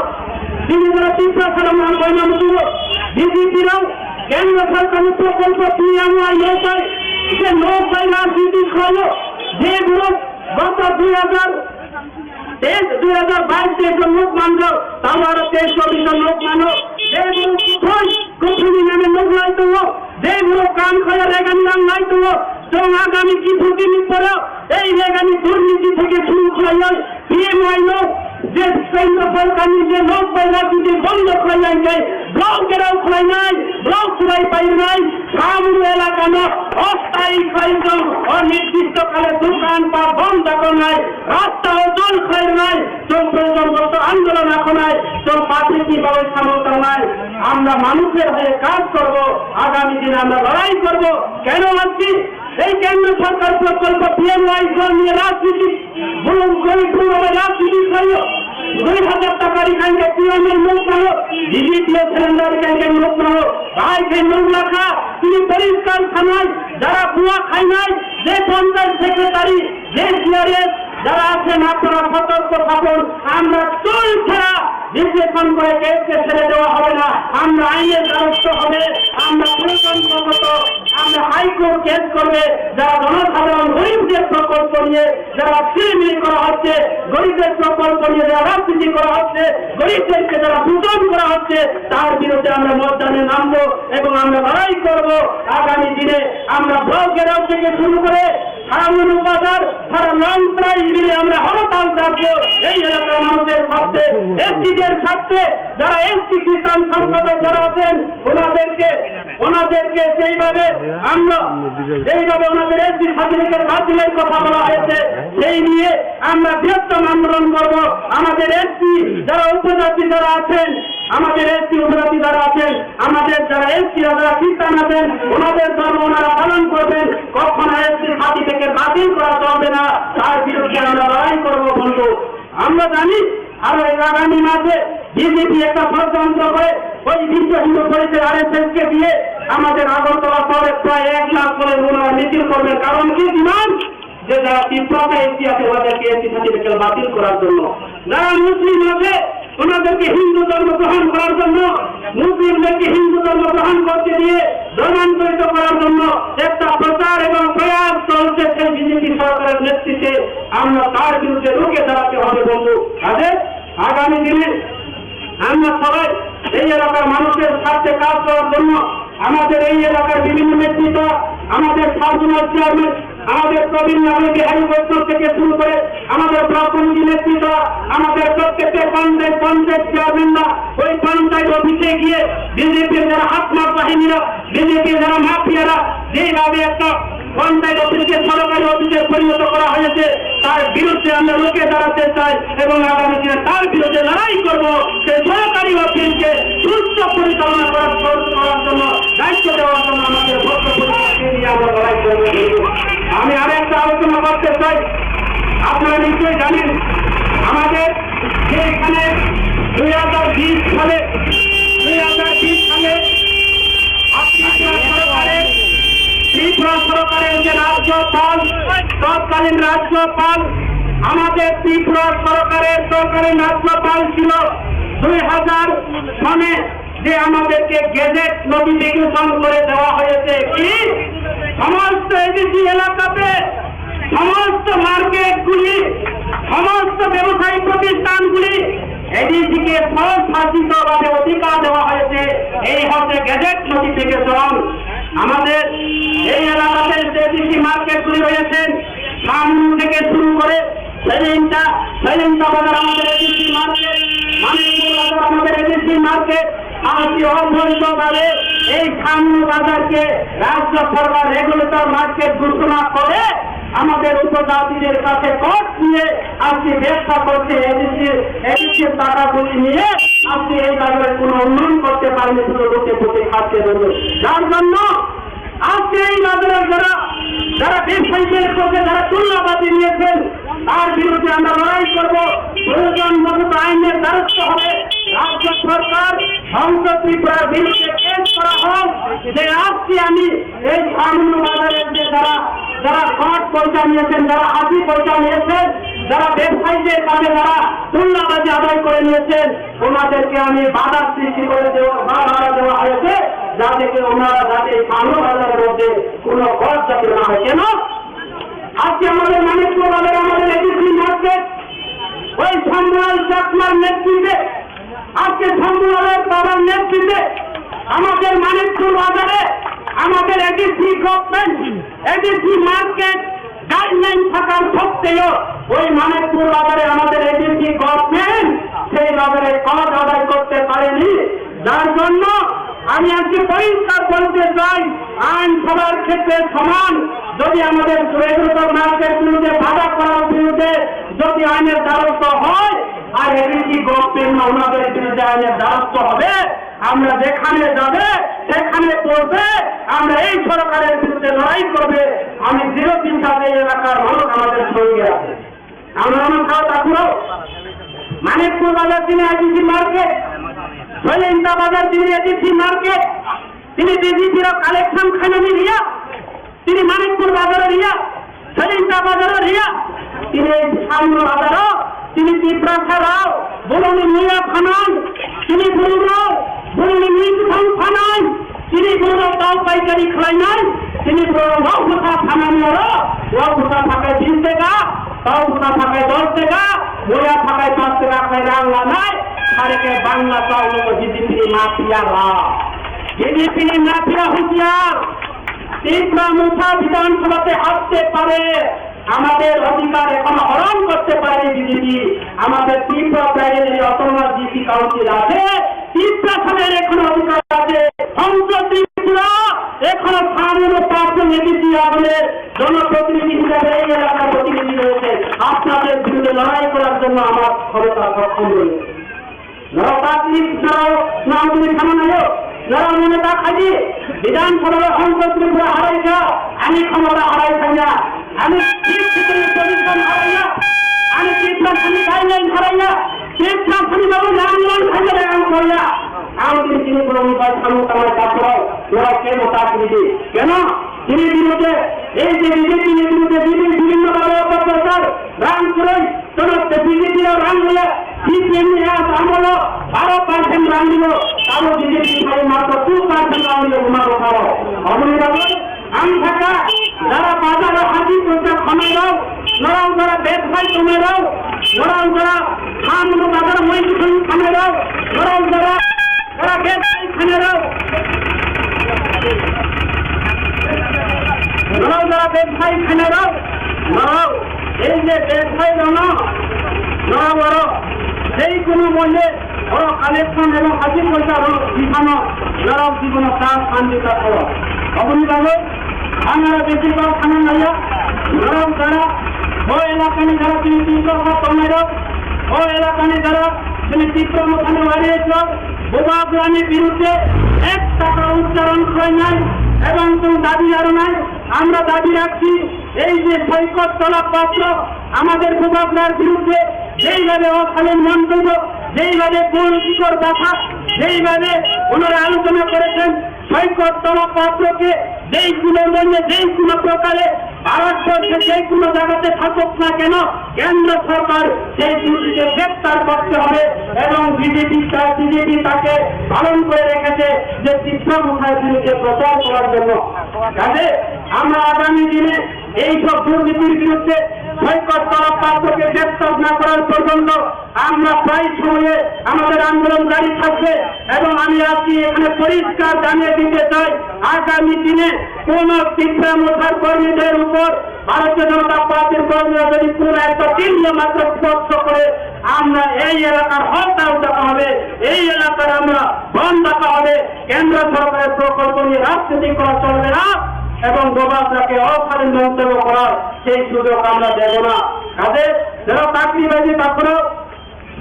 তিনি যারা তিনটা সারা মান ফাইনাল ছিল বিজেপিরাও কেন্দ্র সরকারের প্রকল্প পিএমওয়াই নৌকায় যে নৌকায় রাজনীতি করলো যে গ্রুপ গত দুই হাজার তেইশ, দুই হাজার বাইশ তেইশ জন লোক মানলো, তাও আরো তেইশ চব্বিশ জন লোক মানো। যে মুরুখ কুথুই, কুথুনি নামে লোক লাই তো, যে মুরুখ কাম করে রেগানি রাং লাই তো, তো আগামী কিছু দিন পরে এই রেগানি দুর্নীতি থেকে শুরু করে পিএমআই লোক যে কেন্দ্র সরকারের যে লোক বাইরা যদি বন্ধ করে যায়, ব্লক ঘেরাও করে নাই, ব্লক চুরাই পাই নাই, সামনে এলাকা না অস্থায়ী কয়েকজন অনির্দিষ্ট কালে দোকান বা বন্ধ করে নাই, রাস্তা অচল করে নাই, চোখ পর্যন্ত আন্দোলন এখন নাই, চোখ পাশে কিভাবে সামর্থ্য নাই। আমরা মানুষের হয়ে কাজ করব, আগামী দিনে আমরা লড়াই করব। কেন আসছি? এই কেন্দ্র সরকার প্রকল্প পিএমওয়াই নিয়ে রাজনীতি, গরিব গরিব রাজনীতি করলো। দুই হাজার টাকার এখানকে পিএমের লোক নাও, ডিজিপিএ সিলিন্ডার এখানকে লোক নাও, ভাই যে লোক রাখা, তিনি পরিষ্কার খানায় যারা বুয়া খায় নাই, যে পঞ্চায়েত সেক্রেটারি, যে সিআরএস, যারা আছেন আপনারা সতর্ক থাকুন। আমরা চুল ছাড়া বিশ্লেষণ করে কেসকে ছেড়ে দেওয়া হবে না। আমরা আইনের দ্বারস্থ হবে, আমরা প্রয়োজন মতো আমরা হাইকোর্ট কেস করবে। যারা জনসাধারণ গরিবদের প্রকল্প নিয়ে যারা ছিনিমিনি করা হচ্ছে, গরিবদের প্রকল্প নিয়ে যারা রাজনীতি করা হচ্ছে, গরিবদেরকে যারা শোষণ করা হচ্ছে, তার বিরুদ্ধে আমরা ময়দানে নামবো এবং আমরা লড়াই করব। আগামী দিনে আমরা ব্লক ঘেরাও থেকে শুরু করে সারা মৌলভীবাজার, সারা লংতরা মিলে আমরা হরতাল ডাকবো। এই এলাকার মানুষের স্বার্থে, এসটিদের স্বার্থে, যারা এসটি খ্রিস্টান সম্প্রদায় যারা আছেন, ওনাদেরকে, ওনাদেরকে সেইভাবে আমরা, যেইভাবে ওনাদের এসটি সার্টিফিকেট বাতিলের কথা বলা হয়েছে, সেই নিয়ে আমরা বৃহত্তম আন্দোলন করব। আমাদের এসটি যারা উপজাতি যারা আছেন, আমাদের এসটি উপজাতি যারা আছেন, আমাদের যারা এসটি যারা খ্রিস্টান আছেন, ওনাদের ধর্ম ওনারা পালন করবেন। কখনো এসটি সার্টিফিকেট বাতিল করা চলবে না, তার বিরুদ্ধে আমরা লড়াই করব বন্ধু। আমরা জানি আরো এই আগামী মাসে বিজেপি একটা ষড়যন্ত্র করে ওই বিশ্ব হিন্দু পরিষদ আরএসএস কে দিয়ে আমাদের আগরতলা শহরে প্রায় এক লাখ করে ওনারা মিছিল করবেন। কারণ কি? ডিমান্ড যে যারা তিপ্রাসা এসটি আছে ওনাদেরকে এসটি সার্টিফিকেট বাতিল করার জন্য, যারা মুসলিম আছে ওনাদেরকে হিন্দু ধর্ম গ্রহণ করার জন্য, মুসলিমদেরকে হিন্দু ধর্ম গ্রহণ করতে দিয়ে ধর্মান্তরিত করার জন্য একটা প্রচার এবং প্রয়াস চলছে সেই বিজেপি সরকারের নেতৃত্বে। আমরা তার বিরুদ্ধে রুখে দাঁড়াতে হবে বন্ধু। কাজে আগামী দিনে আমরা সবাই এই এলাকার মানুষের স্বার্থে কাজ করার জন্য আমাদের এই এলাকার বিভিন্ন নেতৃত্ব, আমাদের সাধারণ চেয়ারম্যান, আমাদের প্রবীণ নামে বিহারী বৈষ্ণব থেকে শুরু করে আমাদের ব্লক কমিটি নেতৃত্ব, আমাদের প্রত্যেকটা পঞ্চায়েত, পঞ্চায়েত চেয়ারম্যানরা ওই পঞ্চায়েত অফিসে গিয়ে বিজেপির যারা হাতমার বাহিনীরা, বিজেপির যারা মাফিয়ারা যেভাবে একটা পঞ্চায়েত অফিসকে সরকারি অফিসে পরিণত করা হয়েছে, তার বিরুদ্ধে আমরা রুখে দাঁড়াতে চাই এবং আগামী দিনে তার বিরুদ্ধে লড়াই করব। সেই সরকারি অফিসকে সুস্থ পরিচালনা করার, করার জন্য, দায়িত্ব দেওয়ার জন্য আমাদের ভক্ত পরিবারকে নিয়ে আমরা লড়াই করব। আমি আরেকটা আলোচনা করতে চাই, আপনারা নিশ্চয়ই জানেন, আমাদের যে এখানে দুই হাজার বিশ সালে, দুই হাজার বিশ সালে ত্রিপুরা সরকারের, ত্রিপুরা সরকারের যে রাজ্যপাল, তৎকালীন রাজ্যপাল, আমাদের ত্রিপুরা সরকারের, তৎকালীন রাজ্যপাল ছিল দুই হাজার সনে, যে আমাদেরকে গেজেট নোটিফিকেশন করে দেওয়া হয়েছে কি সমস্ত এডিসি এলাকাতে, সমস্ত মার্কেটগুলি, সমস্ত ব্যবসায়িক প্রতিষ্ঠানগুলি এডিসি কে স্বশাসিত ভাবে অধিকার দেওয়া হয়েছে। এই হচ্ছে গেজেট নোটিফিকেশন। আমাদের এই এলাকাতে যে এডিসি মার্কেটগুলি রয়েছেন, সামনে থেকে শুরু করে সেলিমটা, সেলিমটা বাজার আমাদের এডিসি মার্কেট, মানিকপুর বাজার আমাদের এডিসি মার্কেট, আজকে অবৈধভাবে এই সামনে বাজারকে রাজ্য সরকার রেগুলেটর মার্কেট ঘোষণা করে আমাদের উপজাতিদের কাছে কর নিয়ে আজকে ব্যবসা করছে। এডিসি, এডিসির টাকাগুলি নিয়ে আজকে এই বাজারে কোনো উন্নয়ন করতে পারেনি, শুধু লুটে পুটে খাচ্ছে বলে। যার জন্য আজকে এই বাজারে যারা, যারা ব্যবসায়ীদের কাছে যারা তুল্লাবাজি নিয়েছেন, তার বিরুদ্ধে আমরা লড়াই করব। প্রয়োজন মতো আইনের দ্বারস্থ হবে। রাজ্য সরকার সংসদ ত্রিপুরার বিরুদ্ধে কেস করা হোক যে আজকে আমি এই সামনে বাজারের যে যারা, যারা কট পয়সা নিয়েছেন, যারা হাতি পয়সা নিয়েছেন, যারা ব্যবসায়ীদের কাছে যারা তুল্লাবাজি আদায় করে নিয়েছেন, ওনাদেরকে আমি বাধার সৃষ্টি করে দেওয়া, বাধা দেওয়া হয়েছে, যাতে কি ওনারা যাতে এই সামনে বাজারের মধ্যে কোনো কট যাতে না হয়। কেন? আজকে আমাদের মানিকপুর বাজারে আমাদের এডিসি মার্কেট ওই শম্ভুলাল চাকমার নেতৃত্বে, আজকে শম্ভুলালের বাবার নেতৃত্বে আমাদের মানিকপুর বাজারে আমাদের ADC government, ADC market guideline থাকার সত্ত্বেও ওই মানিকপুর বাজারে আমাদের এডিসি গভর্নমেন্ট সেই বাজারে কর আদায় করতে পারেনি। যার জন্য আমি আজকে পরিষ্কার বলতে চাই, আইন সবার ক্ষেত্রে সমান। যদি আমাদের রেগুলেটর মার্কেটগুলোকে বাধা করার বিরুদ্ধে যদি আইনের দ্বারস্থ হয়, আর এমনকি গভর্নমেন্ট ওনাদের বিরুদ্ধে আইনের দ্বারস্থ হবে, আমরা যেখানে যাবে সেখানে পড়বে, আমরা এই সরকারের বিরুদ্ধে লড়াই করবে। আমি দৃঢ় চিন্তাতে এই এলাকার মানুষ আমাদের সঙ্গে আছে। Amrano sao takuro. Manikpur bazar tini A D C market. Soilinta bazar tini A D C market. Tini B J P rok collection khainani riya. Tini Manikpur bazar riya. Soilinta bazar riya. Tini Samno bazar tini Tiprasa rao. Boroni muya phanai. Tini borok rao. Boroni mui bwthang phanai. Chini borok tau paikari khlainai, chini borok rok bwsa phanani oro, rok bwsa phakai bis taka, tau bwsa phakai dos taka, boya phakai pas taka khlai rang lanai, sari khe bangla tau no B J P ni mafia rok. B J P ni mafia হুঁশিয়ার, ত্রিপুরা মুঠা বিধানসভাতে আসতে পারে। আমাদের অধিকার এখনো হরণ করতে পারেনি বিজেপি। আমাদের Tripura primary autonomous district council আছে, ত্রিপুরা সরকারের এখনো অধিকার আছে। সংসদ ত্রিপুরা এখনো স্থানীয় পাঁচজন এমপি আমাদের জনপ্রতিনিধি হিসাবে এই এলাকার প্রতিনিধি রয়েছে। আপনাদের বিরুদ্ধে লড়াই করার জন্য আমার ক্ষমতা সক্ষম রয়েছে। Norok party ni bwskango nang tini thangna naio, norok mone ta khai di, Bidhan Sabha o Hong Kong Tripura harai kha, ani khomota harai khaiya, ani chief secretary position haraiya, ani chief secretary guideline haraiya, chief secretary babu nang nang khaiya ang khaiya, ang tini tini borok ni bai samung tangnai takhorok, norok kebo ta tini di, keno tini birote, ei je B J P ni birote bibhinno bhabe opoprochar, rang kwrwi, Tono B J P rok rang rwya, C P M ni amolo baro percent rang rwo, abo B J P phai matro two percent rang rwo, buma rok pharo. Omoni bagwi ang sakha, jara bazar o hati puisa khonai rok, norok jara bebsai tongnai rok, norok jara ham bazar moi bwkhang khanai rok, norok jara Ora bebsai khanarok. Norok jora bebsai khainai rok, norok ei je bebsai rokno norok oro tei kunu moile o collection ebong hati poisa rok biphano norok jibono ta santi ta kho. Oboni bagwi ang aro besi kok sana naiya, norok jora o elakani jora tini tini kok tongnai rok, o elakani jora tini Tipra Mothani wari rok, Bubagrani birudde ek taka uchcharon khlainai ebong chwng dabi aronai, আমরা দাবি রাখছি, এই যে সৈকত তলা পাত্র আমাদের বুবাগ্রার বিরুদ্ধে যেইভাবে অশালীন মন্তব্য, যেইভাবে কুরুচিকর কথা, যেইভাবে ওনারা আলোচনা করেছেন, সৈকত তলা পাত্রকে যেই কোনো মূল্যে, যেই কোনো প্রকারে ভারতবর্ষে যে কোনো জায়গাতে থাকুক না কেন, কেন্দ্র সরকার সেই দুটিকে গ্রেপ্তার করতে হবে এবং বিজেপি তা-, বিজেপি তাকে পালন করে রেখেছে যে তীব্র মুখায় বিরুদ্ধে প্রচার করার জন্য। কাজে আমরা আগামী দিনে এই সব দুর্নীতির বিরুদ্ধে সৈকত তলা পাত্রকে গ্রেপ্তার না করার পর্যন্ত আমরা প্রায় সময়ে আমাদের আন্দোলন জারি থাকবে এবং আমি আজকে এখানে পরিষ্কার জানিয়ে দিতে চাই, আগামী দিনে কোন তীব্র মুখার কর্মীদের উপর ভারতীয় জনতা পার্টির কর্মীরা যদি কোনো একটা চিহ্ন মাত্র স্পর্শ করে, আমরা এই এলাকার হরতাল ডাকা হবে, এই এলাকার আমরা বন্ধ ডাকা হবে। কেন্দ্র সরকারের প্রকল্প নিয়ে রাজনীতি করা চলবে না এবং গোবাগ্রাকে অশালীন মন্তব্য করার সেই সুযোগ আমরা দেব না। কাজে যারা চাকরিবাজি তারপরেও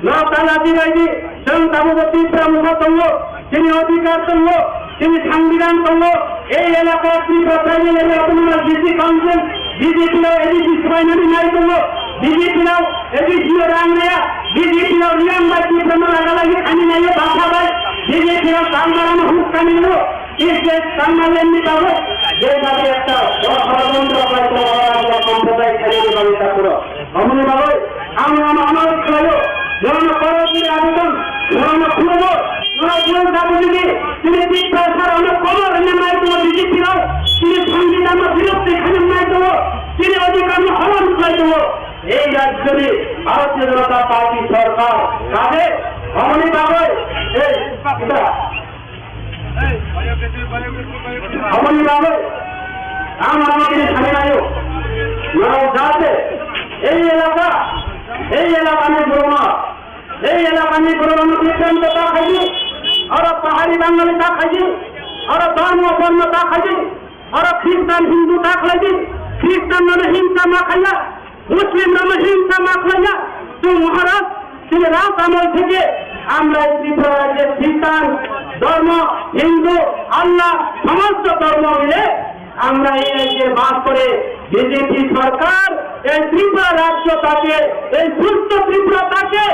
Norok ta lachi bai di, chwng tabukbo Tipra mungsa tongo, chini odhikar tongo, chini sangbidhan tongo. Ei elaka Tripura Tribal Area Autonomous District Council, B J P rok A D C swbainani nai tongo, B J P rok A D C o rang naya, B J P rok riyang bai Tripura no laga lagi khani naio, bapha bai, B J P rok Kalmarano huk kani naio. Tis je Kalmarland ni bagwi, je bagwi ekta boro ষড়যন্ত্র bai tongo, oro sampradayik khainani bagwi ta phuru. Omoni bagwi ang ano ano khlaio, norokno korokni abedan, norokno khulumor, norok bwrwi tabukni, chini Tiprasa rokno komor hwnwi nai tongo B J P rok, chini sangbidhanno birod twi khaina nai tongo, chini odhikarno horon khlai tongo. Ei rajyoni Bharatiya Janata Party sorkar, kaje omoni bagwi, ei, Aboni bagwi ang ano tini sani naio, norok jate ei elaka, ei elakani borokno, ei elakani borokno bikrantito ta khaidi, oro pahari Bangali ta khaidi, oro dhormo borno ta khaidi, oro Christian Hindu ta khlaidi, Christian no hingsa ma khaiya. Muslim rokno hingsa ma khlaiya, chwng Maharaj, chini Raj amol theke amra ei Tripura rajye Christian dhormo, Hindu, Allah, somosto dhormo mile amra ei rajye bas kore. B J P sorkar ei Tripura rajyo take, ei susto Tripura take,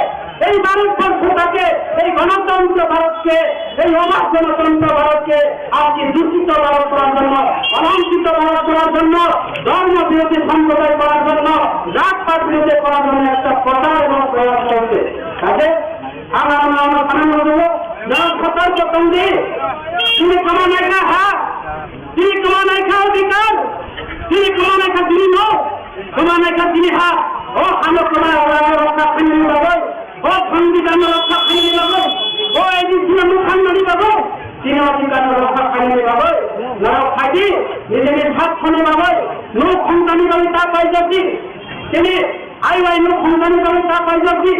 ei Bharatborsh take, ei Ganatantro Bharat ke, ei obhag Ganatantro Bharat ke ajke dushito Bharat korar jonno, kolushito Bharat korar jonno, dhormo birodhi sampradayik korar jonno, jat pat birodhi korar jonno ekta prochar ebong proyas cholche. Kaje ang ano ano sana nai tongo, jara sotorko tongdi, chini kwma naikha ha, chini kwma naikha odhikar, chini kwma naikha chini nok, kwma naikha chini ha, o hano kwma rokha khainani bagwi. O sangbidhanno rokha khainani bagwi, o A D C no nukhangnani bagwi, chini odhikarno rokha khainani bagwi, norok phaidi, nijini swathoni bagwi, nuk khongthani bagwi ta paijak di, chini aiwai nuk khongthani bagwi ta paijak di,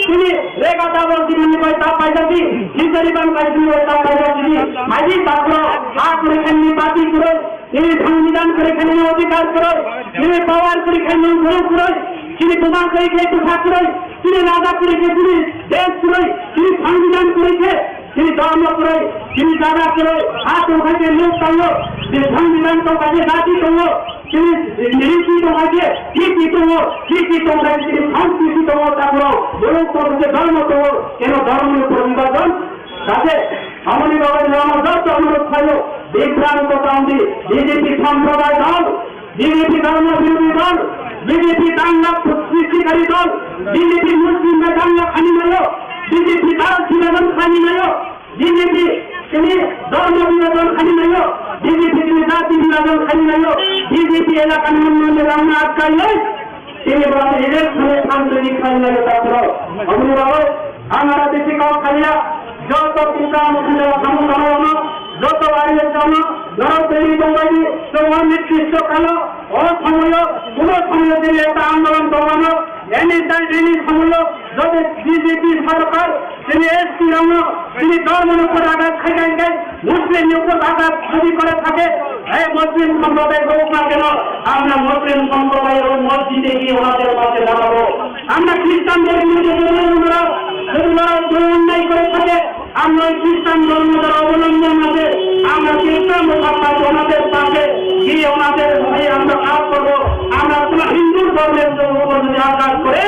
chini rega dabol dinani bagwi ta paijak di, khichari ban kaisini bagwi ta paijak di, maji takhro, ha kwrwi khainani bati kwrwi, Chini sangbidhan kwrwi khe nini odhikar kwrwi, chini power kwrwi khe nini guru kwrwi, chini buma kwrwi khe bwsa kwrwi, chini raja kwrwi khe chini desh kwrwi, chini sangbidhan kwrwi khe chini dhormo kwrwi, chini jaga kwrwi, ha tongkha khe nuk tongo, chini sangbidhan tongkha khe jati tongo, chini riti tongkha khe niti tongo, niti tongkha khe chini sanskriti tongo, takhro borok tongkha khe dhormo tongo, keno dhormoni poriborton Kaje, aboni bagwi norokno joto onurodh khlaio, bibranto tongdi, B J P somproday dol, B J P dhormo birodhi dol, B J P dangla srishtikari dol, B J P Muslim bai dangla khani naio, B J P dal bibajon khani naio, B J P tini dhormo bibajon khani naio, B J P tini jati bibajon khani naio, B J P elakani unnayone rangna atkaioi, Tini borok election ni phan twi khlainai takhro. Aboni bagwi ang aro bisi kok khaliya, joto Tipra Motha ni samung tangma rokno, joto wari rokno, Norok twi tongbaidi, chwng o nirdisto kalo, o somoyo, kuno somoyo tini ekta andolon tongmano, anytime, any somoyo, jodi B J P sorkar, tini S T rokno, tini dhormoni upor aghata khai khai khai, Muslim ni upor aghata jodi kore thake, he Muslim somproday hok na keno, amra Muslim somproday o mosjide giye onader pashe dagabo. Amra Christian dhormo jodi onarar, jodi onarar jodi onnay kore thake, আমরা খ্রিস্টান ধর্ম যারা অবলম্বন আছে, আমরা খ্রিস্টান ধর্ম ওনাদের পাশে গিয়ে ওনাদের হয়ে আমরা কাজ করব। আমরা কোনো হিন্দু ধর্মের উপর যদি আঘাত করে,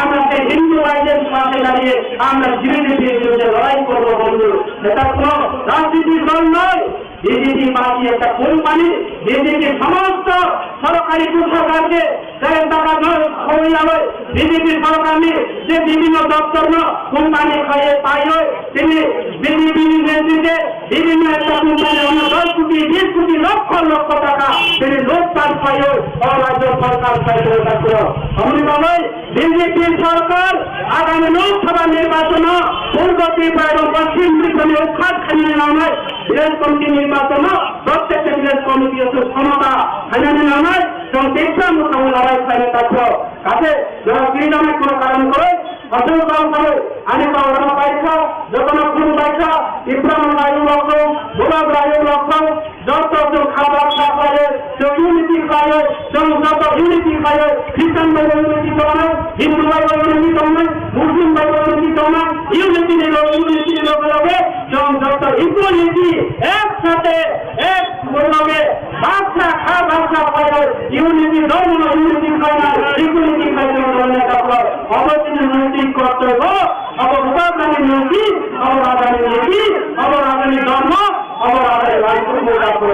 আমরা সেই হিন্দু ভাইদের পাশে দাঁড়িয়ে আমরা ধীরে ধীরে বিরুদ্ধে লড়াই করব বন্ধু। এটা কোনো রাজনীতির দল নয়, বিজেপি পার্টি একটা কোম্পানি, বিজেপি সমস্ত সরকারি কোষাগারকে Kaya taka no khoroi lawai, B J P sorkar ni je bibhinno doptor no company khaye paiyoi, tini B J P ni netrite bibhinno ekta company ono dos koti, bis koti, lokho lokho taka tini lutpat khaiyoi, o rajyo sorkar khaiyoi takro. Omoni bagwi B J P sorkar agami Lok Sabha nirbachano Purbo Tripura ebong Poschim Tripura ni ukhat khainani nangnai village committee nirbachano, prottekta village committee o khomota khainani nangnai. Chwng tei chwng mwkhang lawai khlaina takhro. Kase jora twi janai kono karon kwrwi, aswk bang kwrwi, ani kok rano paikha, jotono khulum paikha, Tipra mwtai rok rok, Bura bwrai rok rok, joto chwng khaba kha khlaiwi, chwng unity khlaiwi, chwng joto unity khlaiwi, Christian bai bo unity tongnai, Hindu bai bo unity tongnai, Muslim bai bo unity tongnai, unity ni loge, unity ni loge loge, chwng joto equality, ek sathe, ek Bologe, baksa kha, baksa khayo, unity, dharma unity khaina, equality khaina, dharma khayo. Abo chini niti kortobo, abo Bubagrani niti, abo Rajani niti, abo Rajani dharma, abo Rajani laisukbo khayo. Abo,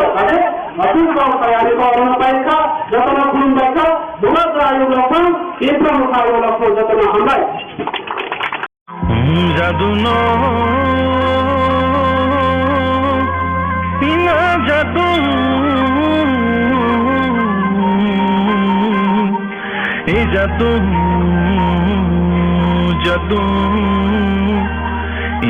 abo kok kaya ni kok no paikha, jotono khulum paikha, Bubagra ayuk lokhang, Tipra mukha ayuk lokhang, jotono hambai. Jadu no, ina jadu, e jadu, jadu, e.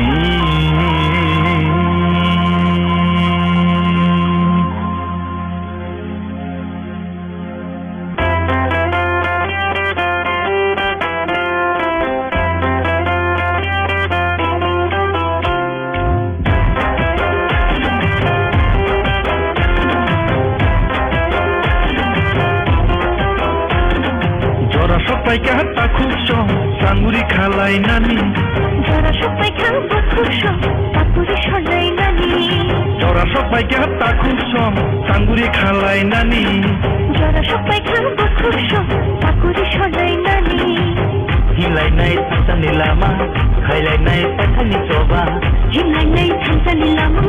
Jora sokpaikha takhuk song, sanguri khalainani. Jora sokpaikha bukhuk song, takuri solainani. Jora sokpaikha takhuk song, sanguri khalainani. Jora sokpaikha bukhuk song, takuri solainani. Hilainai thangsani lama, khailainai paithakni choba. Hilainai thangsani lama,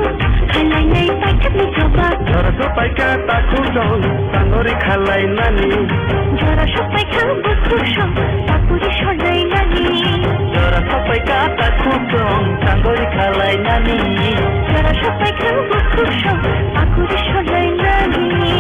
khailainai paithakni choba. Jora sokpaikha takhuk song, sanguri khalainani. Jora sokpaikha bukhuk song, takuri solainani. Jora sokpaikha takhuk song, sanguri khalainani. Jora sokpaikha bukhuk song, takuri solainani.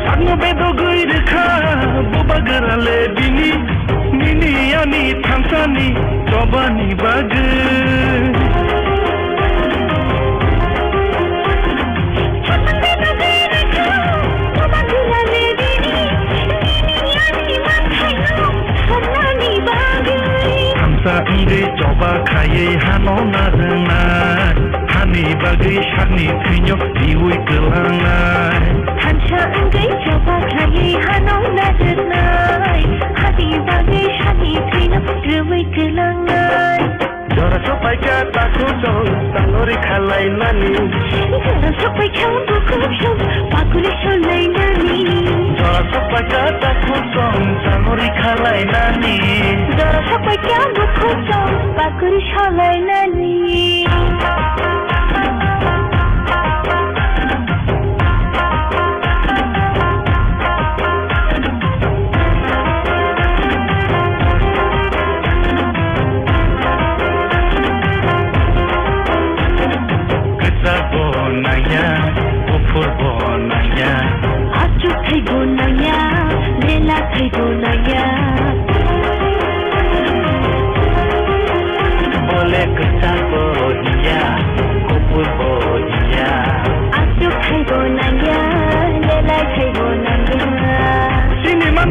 Sakno bedogwi rwkha Bubagra le bini, nini ani thangsani chobani bagwi. Thansa wngwi choba khaiwi hano narwknai, hani bagwi sakni thwino riwi kwlangnai. Thansa wngwi choba khaiwi hano narwknai, hani bagwi sakni thwino riwi kwlangnai. Jora sokpaikha takhuk song, sanguri khalainani. Jora sokpaikha bukhuk song, pakuri solainani. Jora sokpaikha takhuk song, sanguri khalainani. Jora sokpaikha bukhuk song, pakuri solainani.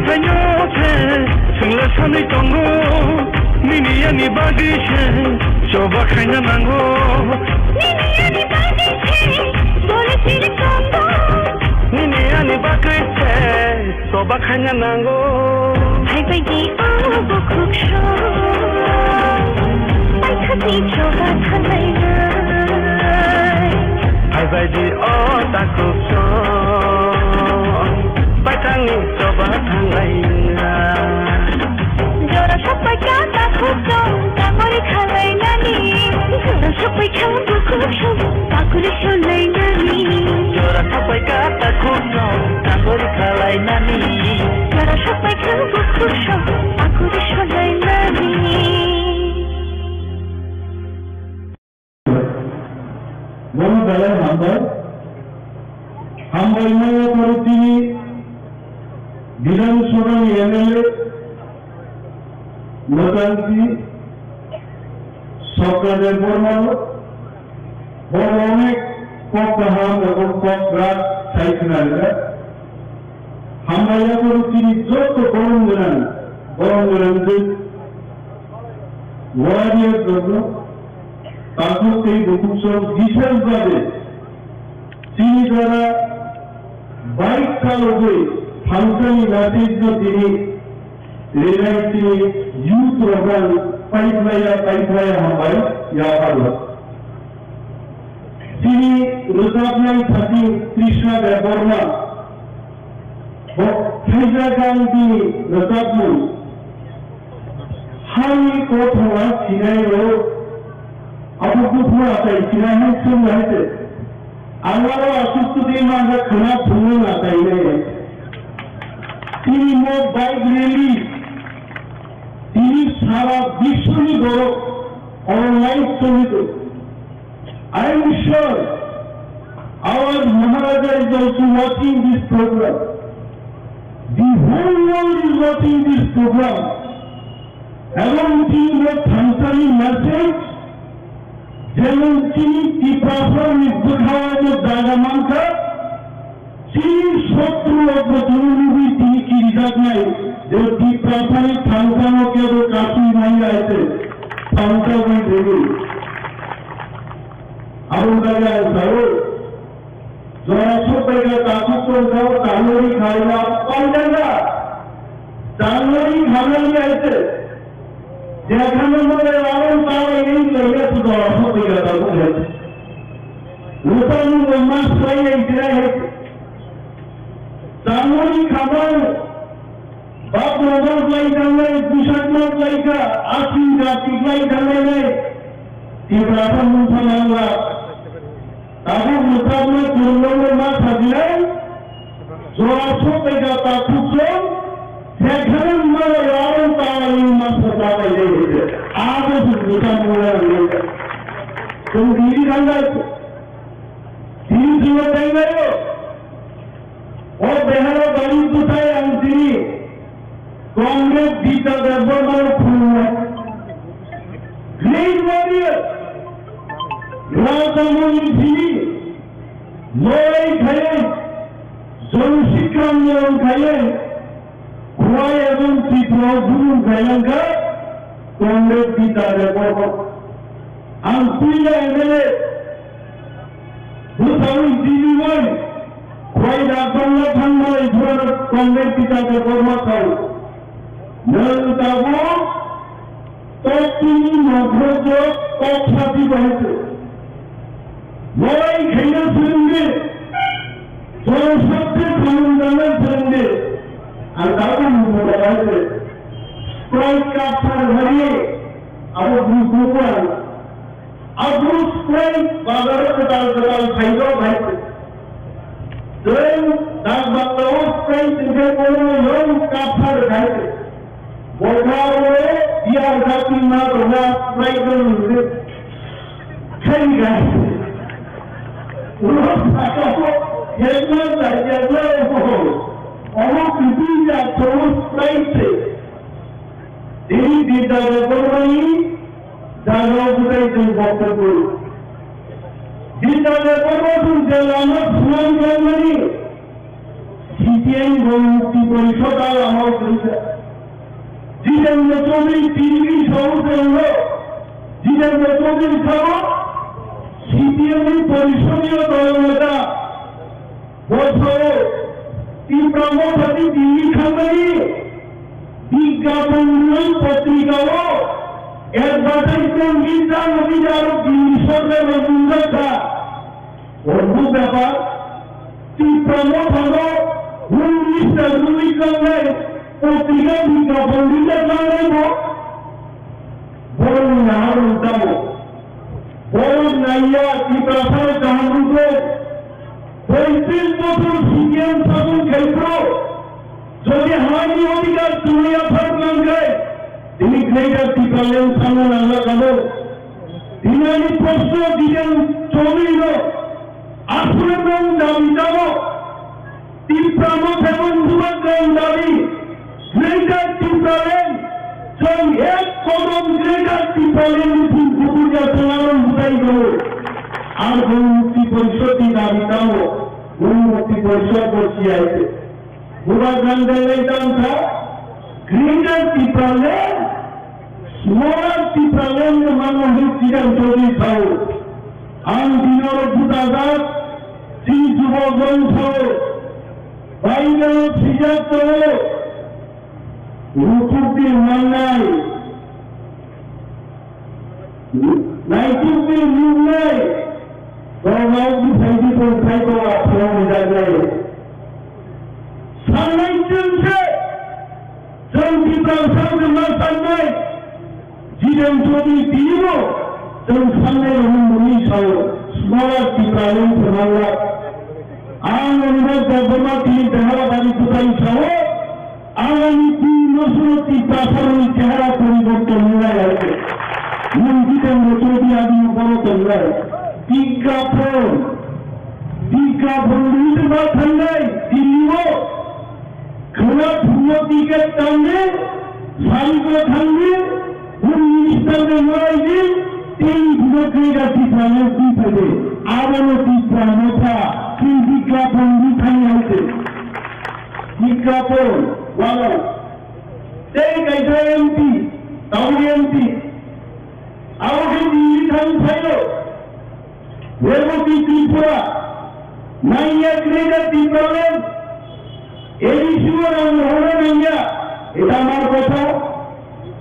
Khaino se swngla sanwi tongo, nini ani bagwi se choba khaina nango. Nini ani bagwi se bole chiri tongo. Nini ani bagwi se choba khaina nango. Phaibai di o bukhuk song, paithakni choba thanglainai. Phaibai di o takhuk song, paithakni choba thanglainai. Jora sokpai kha takhuk song, tangori khalainani. Jora sokpai kha bukhuk song, takuri solainani. Jora sokpai kha takhuk song, tangori khalainani. Jora sokpai kha bukhuk song, takuri solainani. Bono belai hambai. Hambai maya pore tini Bidhan Sabha ni M L A Mwtanti Sokra Debbarma no, bo onek kok kaham ebong kok rak sai khna rwkha. Hambai ya pore tini joto borom gwnang, borom gwnang je warrior rokno, takhuk tei bukhuk song bises babe chini jora bike chalogwi thansani message no tini rinai chini youth rok ang paiplaiya paiplaiya hambai yapharo. Chini rwchapnai thani Krishna Debbarma bo thaijak ang bini rwchapmung. Hani kothoma sinai rw, abo buphuru achai sinai hai sung hai se. Ang aro asusto de manja khna phungo na tai nai. Tini mo bike rally, tini sara biswni borok oro live choli tongo. I am sure our Maharaja is also watching this program. The whole world is watching this program. Ebong tini bo thansani message, jemon tini Tiprasani bwkhao bo jaga mankha, chini sotro rok bo tini nugwi tini kirijaknai, je Tiprasani thansano kebo kasui manya ese thansa wi degwi. Aboni bagwi ang sao, jora sokbaikha takhuk tongkha, tangnani khaina paidakha. Tangnani khanani aise. Jekhano mole aro tawa ini loya tu jora sokbaikha takhuk aise. Rupa ni mas pai aise. Tangnani khamao. Bap mama lai thangnai, bwsak ma lai kha, aswk jati lai thangnai nai. Tiprasa mungsa nangla. Tabuk mwsakno kwrwngno ma sajinai. Jora sokbaikha takhuk song. Jekhano ma lai aro tawa ni ma sota bai dei hede. Abo se bwsak mungsa nangla. Tong diri thangnai. Diri jua thangnai. O behara bari bwtai ang tini Comrade Bidya Debbarma no khulumnai. Great warrior, Raja Moni tini lorai khaiwi, Joni Sikram ni rong khaiwi, Khwai ebong Tripura o bumung khailangkha Comrade Bidya Debbarma. Ang puila M L A bwsai tini bai Khwai Ragbangla thangmalai phano Comrade Bidya Debbarma sao. Nwng tabuk Totini nokhrok kok sati bahai se. Lorai khaina swrwngdi. Jol sabse samung dana swrwngdi. Ang tabuk nukho bahai se. Sprite cup sar bhari. Abo buku buku ang. Abo Sprite bazar kwtal kwtal khaijo bahai se. Tei dak bangla o Sprite tongkhe kono yong cup sar bahai se. Bokha oro biar jati ma tonga Sprite no nungde. Khani gai. Ulo saka ko yekma jai yekma ko. Omo kipi ya to Sprite se. Dini Bidya Debbarmani jaga o bwtai tong boktobbo. Bidya Debbarma tong je lama swnam jangmani. C P I M Gong Mukti Porishod o lama o kwrwi kha. Jitendra Chaudhary tini ni sawi se wngkha. Jitendra Chaudhary sabo C P I M ni Porishod ni o dol neta. Bo sao Tipra Motha ni Delhi thangmani Bigyapon rwi potrika o advertisement rijak nokni aro Delhi sorkar bai nungjak kha. Obo bepar Tipra Motha no Home Minister rwi kangnai potrika Bigyapon rijak nangnai bo. Borok ni nahar rok tamo. Borok naiya Tiprasa rok kaham rwkhe. Poitrish bochor C P M sabung khai phro. Jodi hani odhikar chumui aphar mankhai, tini Greater Tipraland sanna nangla kabo. Tini ani proshno Jitem Chaudhary no aswrwng nang dabi tamo. Tipra Motha no bubagrani dabi, Greater Tipraland, chwng ek kodom Greater Tipraland ni thing kubuja chwng aro mwtai tongo. Ar Gong Mukti Porishod ni dabi tamo, Gong Mukti Porishod bo siya ite. Bubagrani dailai tangkha, Greater Tipraland, Smaller Tipraland no mano hwnwi Jitem Chaudhary sao. Ang dino butajak, chini jubok rok sao. Baidal sijak tongo, rutuk di mannai, naituk di nuknai, rok nai di phaidi tong khai tong a phiyok ni jagnai. Sanai chwng se, chwng Tiprasa rok ma sanai. Jitem Chaudhary tini bo chwng sanai rokni mungwi sao, smaller Tipraland phwrwngla. Ang Anurag Debbarma tini Beharabari bwthaini sao, ang ani tini no suno Tiprasa rokni chehara poriborton wngnai hai khe. Nwng Jitendra Chaudhary agini bono tongnai. Bigyapon, Bigyapon rwui ma thangnai Delhi o. Khwna phungo ticket tangdi, sari khe thangdi, Home Minister bai malaidi, tei bino Greater Tipraland twi phaidi. Abono Tipra Motha, tei Bigyapon twi thangya hai se. Bigyapon, wano. Tei kaisa M P, tabuk M P. Abo khe Delhi thang phaio. Reboti Tripura, nangya Greater Tipraland, A D C o rang rohorna nangya, eta amar kotha.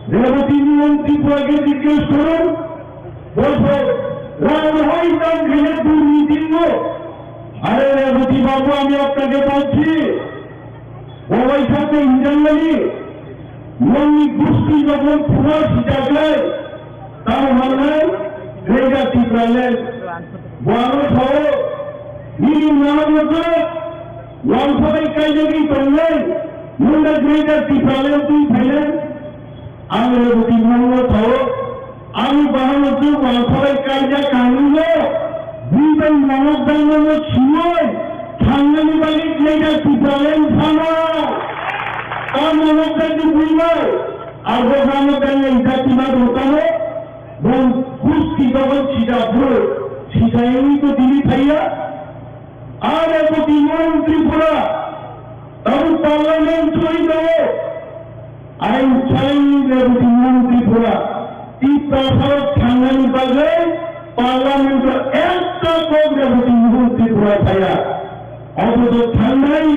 Reboti Mohan Tripura ke জিজ্ঞেস করুন, বলছে, rang rohoi tang khele durniti no. আরে রেবতী বাবু, আমি আপনাকে বলছি, Obai sakni hinjanmani, nongni gusti jokhon phungo sijaknai, tamo hwnwi Greater Tipraland. Bo ano sao, nini nang rwkha, wangsabai kaijagwi tongnai, nwng da Greater Tipraland twi phainai? Ang Reboti Mohan no sao, ani bahan no tei wangsabai kaijak kanwi no, bini bai monok dangma no siwi, thangnani bagwi Greater Tipraland thangma. Ta monok dangni bini bai, abo monok dangni jati ma rwtamo, bo gusti dogon sida bwrwi, sida wngwi to tini phaiya. Are bo tini Tripura, tabuk parliament choli tongo. Ain chai Reboti Mohan Tripura, Tiprasa rok thangnani bagwi parliament o ekta kok Reboti Mohan Tripura phaiya. Othocho thangnai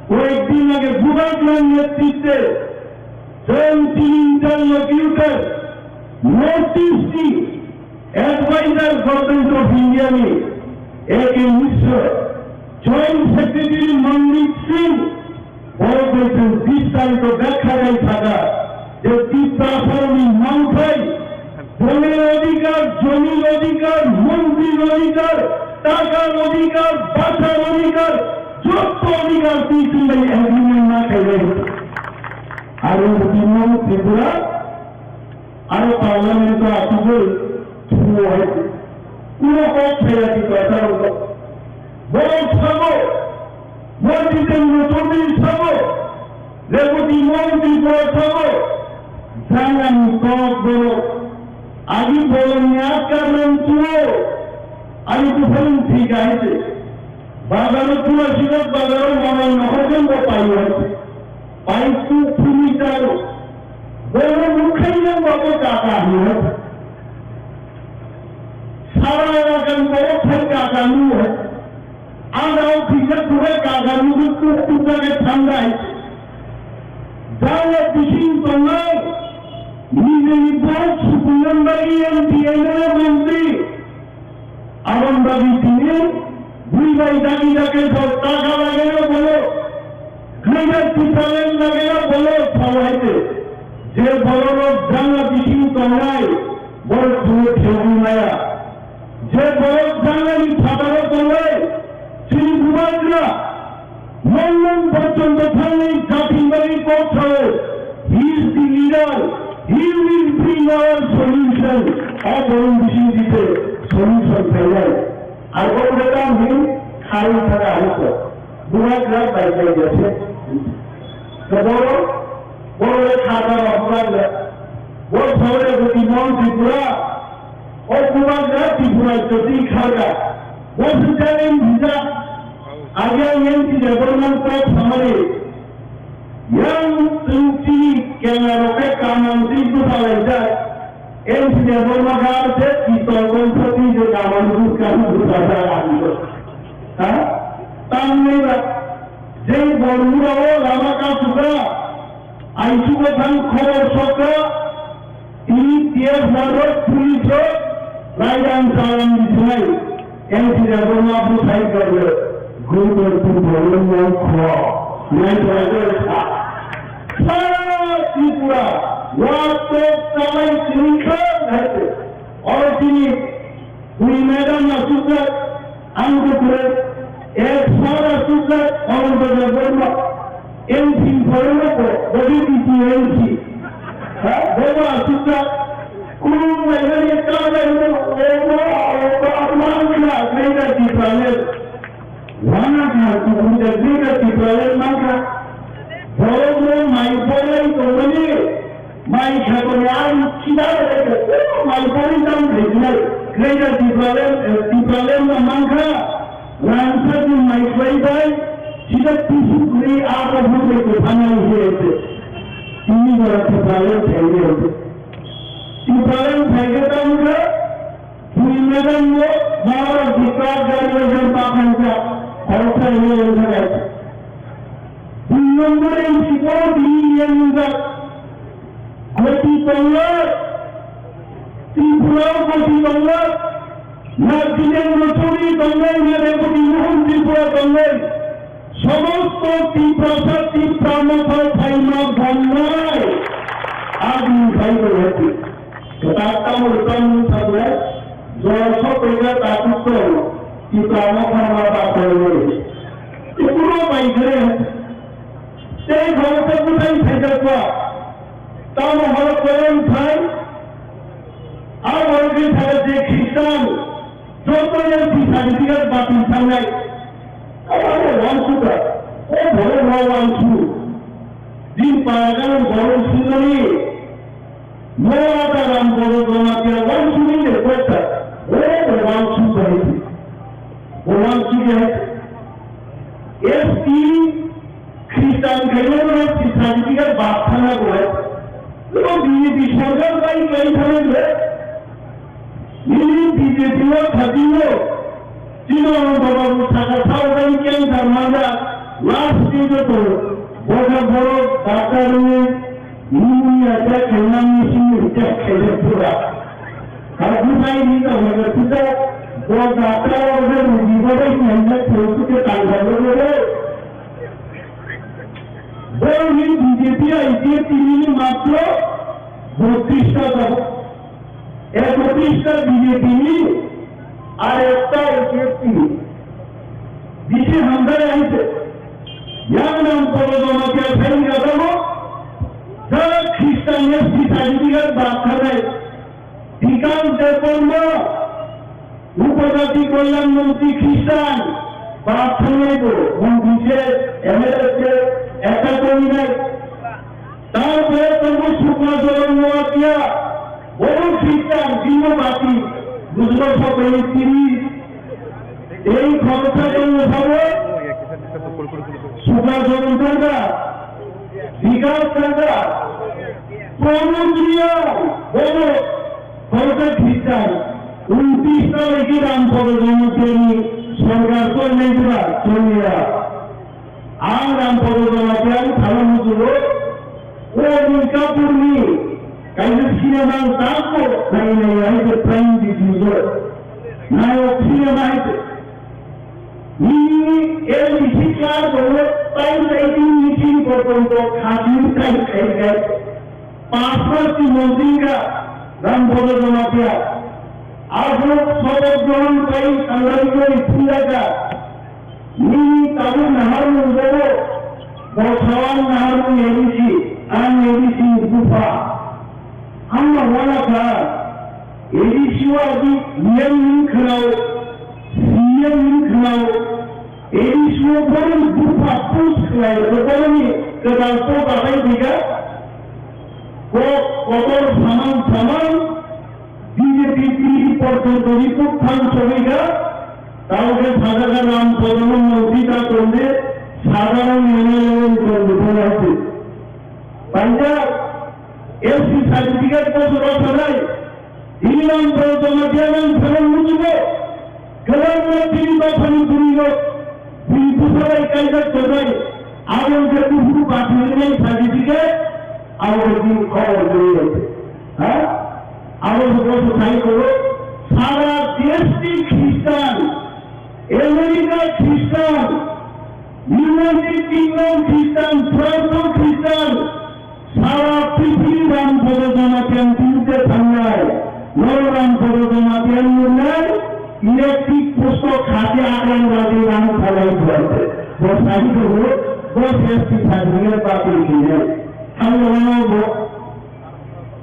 koyek din age Bubagrani netritwe chwng tini interlocutor North East ni Advisor Government of India ni A K Mishra, Joint Secretary Mandeep Singh, borok bai chwng bistarito bekha khai sakha je Tiprasarokni mangthai, bonir odhikar, jomir odhikar, mondrir odhikar, takar odhikar, bachar odhikar, jotto odhikar twi chwng bai agreement ma khainai. Aro tini Tripura Aro parliament o asugwi thungo hai kuno kok phaiya Tiprasa rok. Borok sabo, bo Jitendra Chaudhary sabo, Reboti Mohan Tripura sabo, janani kok borok, agi bolongni askar nang tuo, ani buphang thwi kahai se. Bazaro Tulasidok bazaro manai nohorjwng bo paiwi. Paisu phunijak. Bono nukhaijwng bo bo kaka hinwi. Sara elakani borok phai kaka nungo. Ang rao khisa kubai kaka nugwi tuk tuk jagwi thangnai. Jala bising tongnai. Nijini borok sukungnani bagwi M P M L A montri. Aboni bagwi tini bui bai dagi dagi khe taka lageno bolo, Greater Tipraland lageno bolo sao hai khe. Je bororok jala bising tongnai, borok chwngno thebwi maya. Je borok jala ni phataro tongnai, chini bubagra, Nongmung porjonto thangwi jathing bagwi kok sao, he is the leader, he will bring our solution. O borok bising jite solution phainai. Ar o jagao hin kharwi thaka haiso. Bubagra bai bai jase. Borok, borok le khata rok bubagra. Bo saure buti mon Tripura. O bubagra Tripura jyoti kharga. Bo swijak M P jak. Age ang M P Debbarma kok samani. Yang chwng chini kenga rok khe kamang twi bwsa laijak. M P Debbarma kha se pistol gun sa twi je kamang twi kamang bwsa sa ang. Ha? Tamni ba. Jeng Bormura o lama kasukra. Aisugo thang khobor sokra. Tini T F R rok police rok raidang chalam di thunai. N T Debbarma bo sai kar le. Gurukul tu bolong nang kho. Nai kho nai kho. Sara Tripura. Wa to chalai tini kho nai kho. Oro tini Bui madam asukjak, ang bo kure, ek sar asukjak, Ananta Debbarma, M P foreign ko, W T T M P. Ha, bobo asukjak, kunu mailani kala ino, obo, obo, mangkha, greater Tipraland. Wana kha, kunu greater Tipraland mangkha. Bobo mai bolai tongmani. Mai khatoni ang kidal reke, o mai pori tam reke, greater Tipraland, eh, Tipraland no mankha, rangchak ni mai khlai bai, sida pisuk ni abo hwnbai ko phanai hwnkhe, tini jora Tipraland phaikhe hwnkhe. Tipraland phaikhe tamo khe, Bui madam no, mara dikar gari wajan pa khancha, khoroksa hwnwi wngkha. Dui number ni siporo tini yang wngkha. Goti tongo, Tripura goti tongo, na Jitendra Chowdhury tongo, na Reboti Mohan Tripura tongo. Somosto Tiprasa Tipra Motha phaima bonnai. Adi phaibo hati. Kwtal tamo tamo sabai, jora sokphaikha takhuk tong, Tipra Motha ma ba phaimani. Ikuno bai khe, tei khoroksa bwthai phaijakha, tamo horo koyang thai, a borok ni saka je Khristan, joto yang bisa dibilang batin sangai. Abo wangsuka, o borok no wangsu. Din paragan borok sinani, Mo ata ram bodo jamatia wansugwi de kota. O bo wansu bahai. Bo wansu de hai. S T Christian khayo no si certificate bap thana bo hai. Lo B J P sorkar bai kai thana de. Nini B J P o thati o. Chini Ananta Babu saka sao bai cancer manda last stage o tongo. Boda borok doctor ni Nini ya ta kena ni sini ta kena pura. Aku sai ni ta hoga sita, bo doctor o de rugi bo de kena pura ke tangga bo de. Bo ni B J P I P F T ni matro botris ta. Ekotris ta B J P ni, ar ekta I P F T ni. Bisi hamjak hai se. Yang nang polo joma kya sai ni kata mo. Jara Christian ya si tadi tiga bak khanai. Bikas Debbarma, Upajati Kalyan Mantri Christian, bak khanai bo, mantri se, M L A se, ekta komi nai. Tarpore tongo Sukla Joron Noatia, bobo Christian, bini bati, bujlo sokoni tiri. Ei khoroksa tongmosabo Sukla Joron Tangka, Bikas Tangka, Pramod Reang, bobo khoroksa Khristan, untish ta lagi Rampada Jamatia ni sorkar choli nai diba, choliya. Ang Rampada Jamatia ang thana muchungo, o Milkapur ni kaisa cinema ang tako nai nai hai se prime division. Nai o cinema hai se. Nini L D C clerk o tai tai tin meeting porjonto khajur tai khai khai. Pass pass ni montri ka Rampada Jamatia. Abo sotok grohon pai sangrani kori phunjaka. Nini tabuk naharmung bobo, Bosawang naharmung A D C, ang A D C ni bupha. Ang ma wana kha, A D C o agi E M ni khwnao, C M ni khwnao, A D C o borok bupha push khlai, borokni kwtal post abai diga, kok kotor samang samang, B J P three porjonto report thang sogwi kha, tao khe sajak kha Rampada no montri ta tongdi, sadharon M L A wng tongdi bo hai se. Paijak, S T certificate bo jora sanai, tini Rampada Jamatia nang phalang muchungo, kwbangma tini dophani bwrwi rok, bini bwsarok kaijak tongnai, abo wngkha buphuru bathang wngnai certificate, abo wngkha bini khobor kwrwi rok. Ha? Abo wngkha bwsai tongo, sara desh ni Christian, America Christian, United Kingdom Christian, France Christian, sara prithibini Rampada Jamatia ni biruddhe thangnai, norok Rampada Jamatia ni nungnai, electric post o khati akrang radi rang thalai buaite. Bo sahid ho, bo S T certificate ba twi khinai. Thangno bo,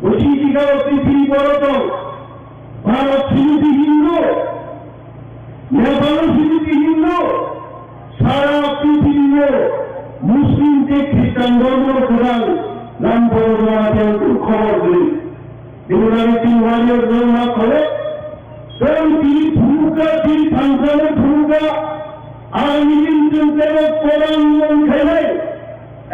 bo sijigao prithibini borok tong. Bharat sini di Hindu, Nepal sini di Hindu, sara prithibio Muslim tei Khristan dhormo kwrang Rampada Jamatia khobor kwrwi. Bini bagwi chini warrior rok ma khaio, tei tini phunukha, tini thansano phunukha, agami din chwng teibo kwrwng wng khainai.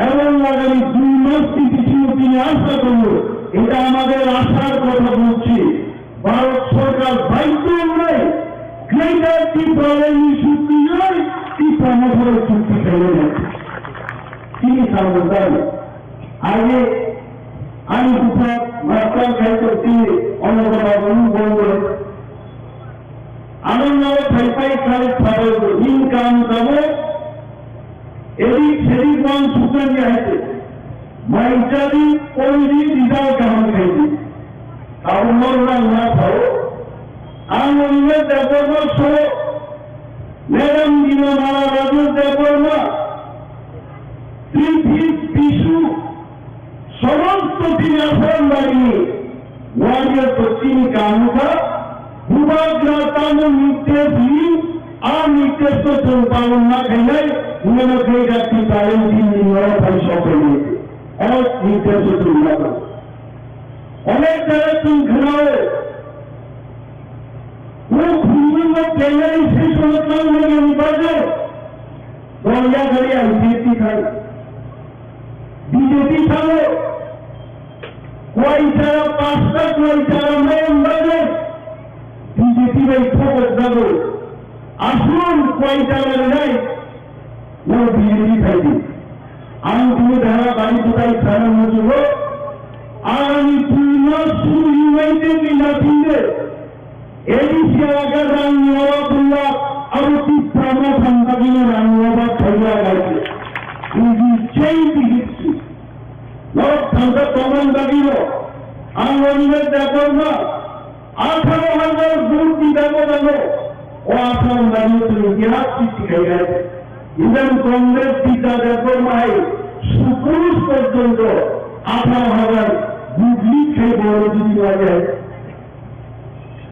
Ebong agami dui mas ni bisingo tini asa tongo, eta amader asar kotha bolchi. Bharat sorkar baidhyo wngnai Greater Tipraland ni chukti wngnai Tipra Mothani chukti khainai. Tini samung tangwi. Age ani bupha master khai tong tini Ananda Babu ni bongwi. Ano nao phai phai khai sabai bo income tamo edik sedik wan sukhan ya hai se. Mai jadi pori di result kaham khai di. Tamo nor nang na thao. Ang Animesh Debbarma so, Madam Gina Mala Rajesh Debbarma, Prithvi Bisu, somosto tini Assam bagini warrior to tini kamuka, Bubagra tamo nirdesh li, a nirdesh to chwng palon ma khainai, hinano khe jati palon din ni noro phai sokoni. O nirdesh to chwng ma khainai. Onek jaga chwng khnao, o khunjwng o plenary session o tangmani bagwi, dol ya gari ang P F T thang, B J P thango, kuai jaga pasta kuai jaga mayam bagwi, B J P bai thokok jago, aswk kuai jaga rinai, Bo B J P phaidi. Ang tini dara bari kwtai sana muchungo. Agami twi mas suru United ni nathinde. A D C aga rang ni oba bulla, abo Tipra Motha ni bagwi rang ni oba khaiya gaidi. We will change the history. Norok thangsa tongmani bagwi no. Ang Animesh Debbarma, Atharo hajar vote ni dago dago. O atharo hajar ni twi itihas srishti khai khai. Even Congress Bidya Debbarma hai Supreme porjonto atharo hajar vote lead khai boro jiti wajai.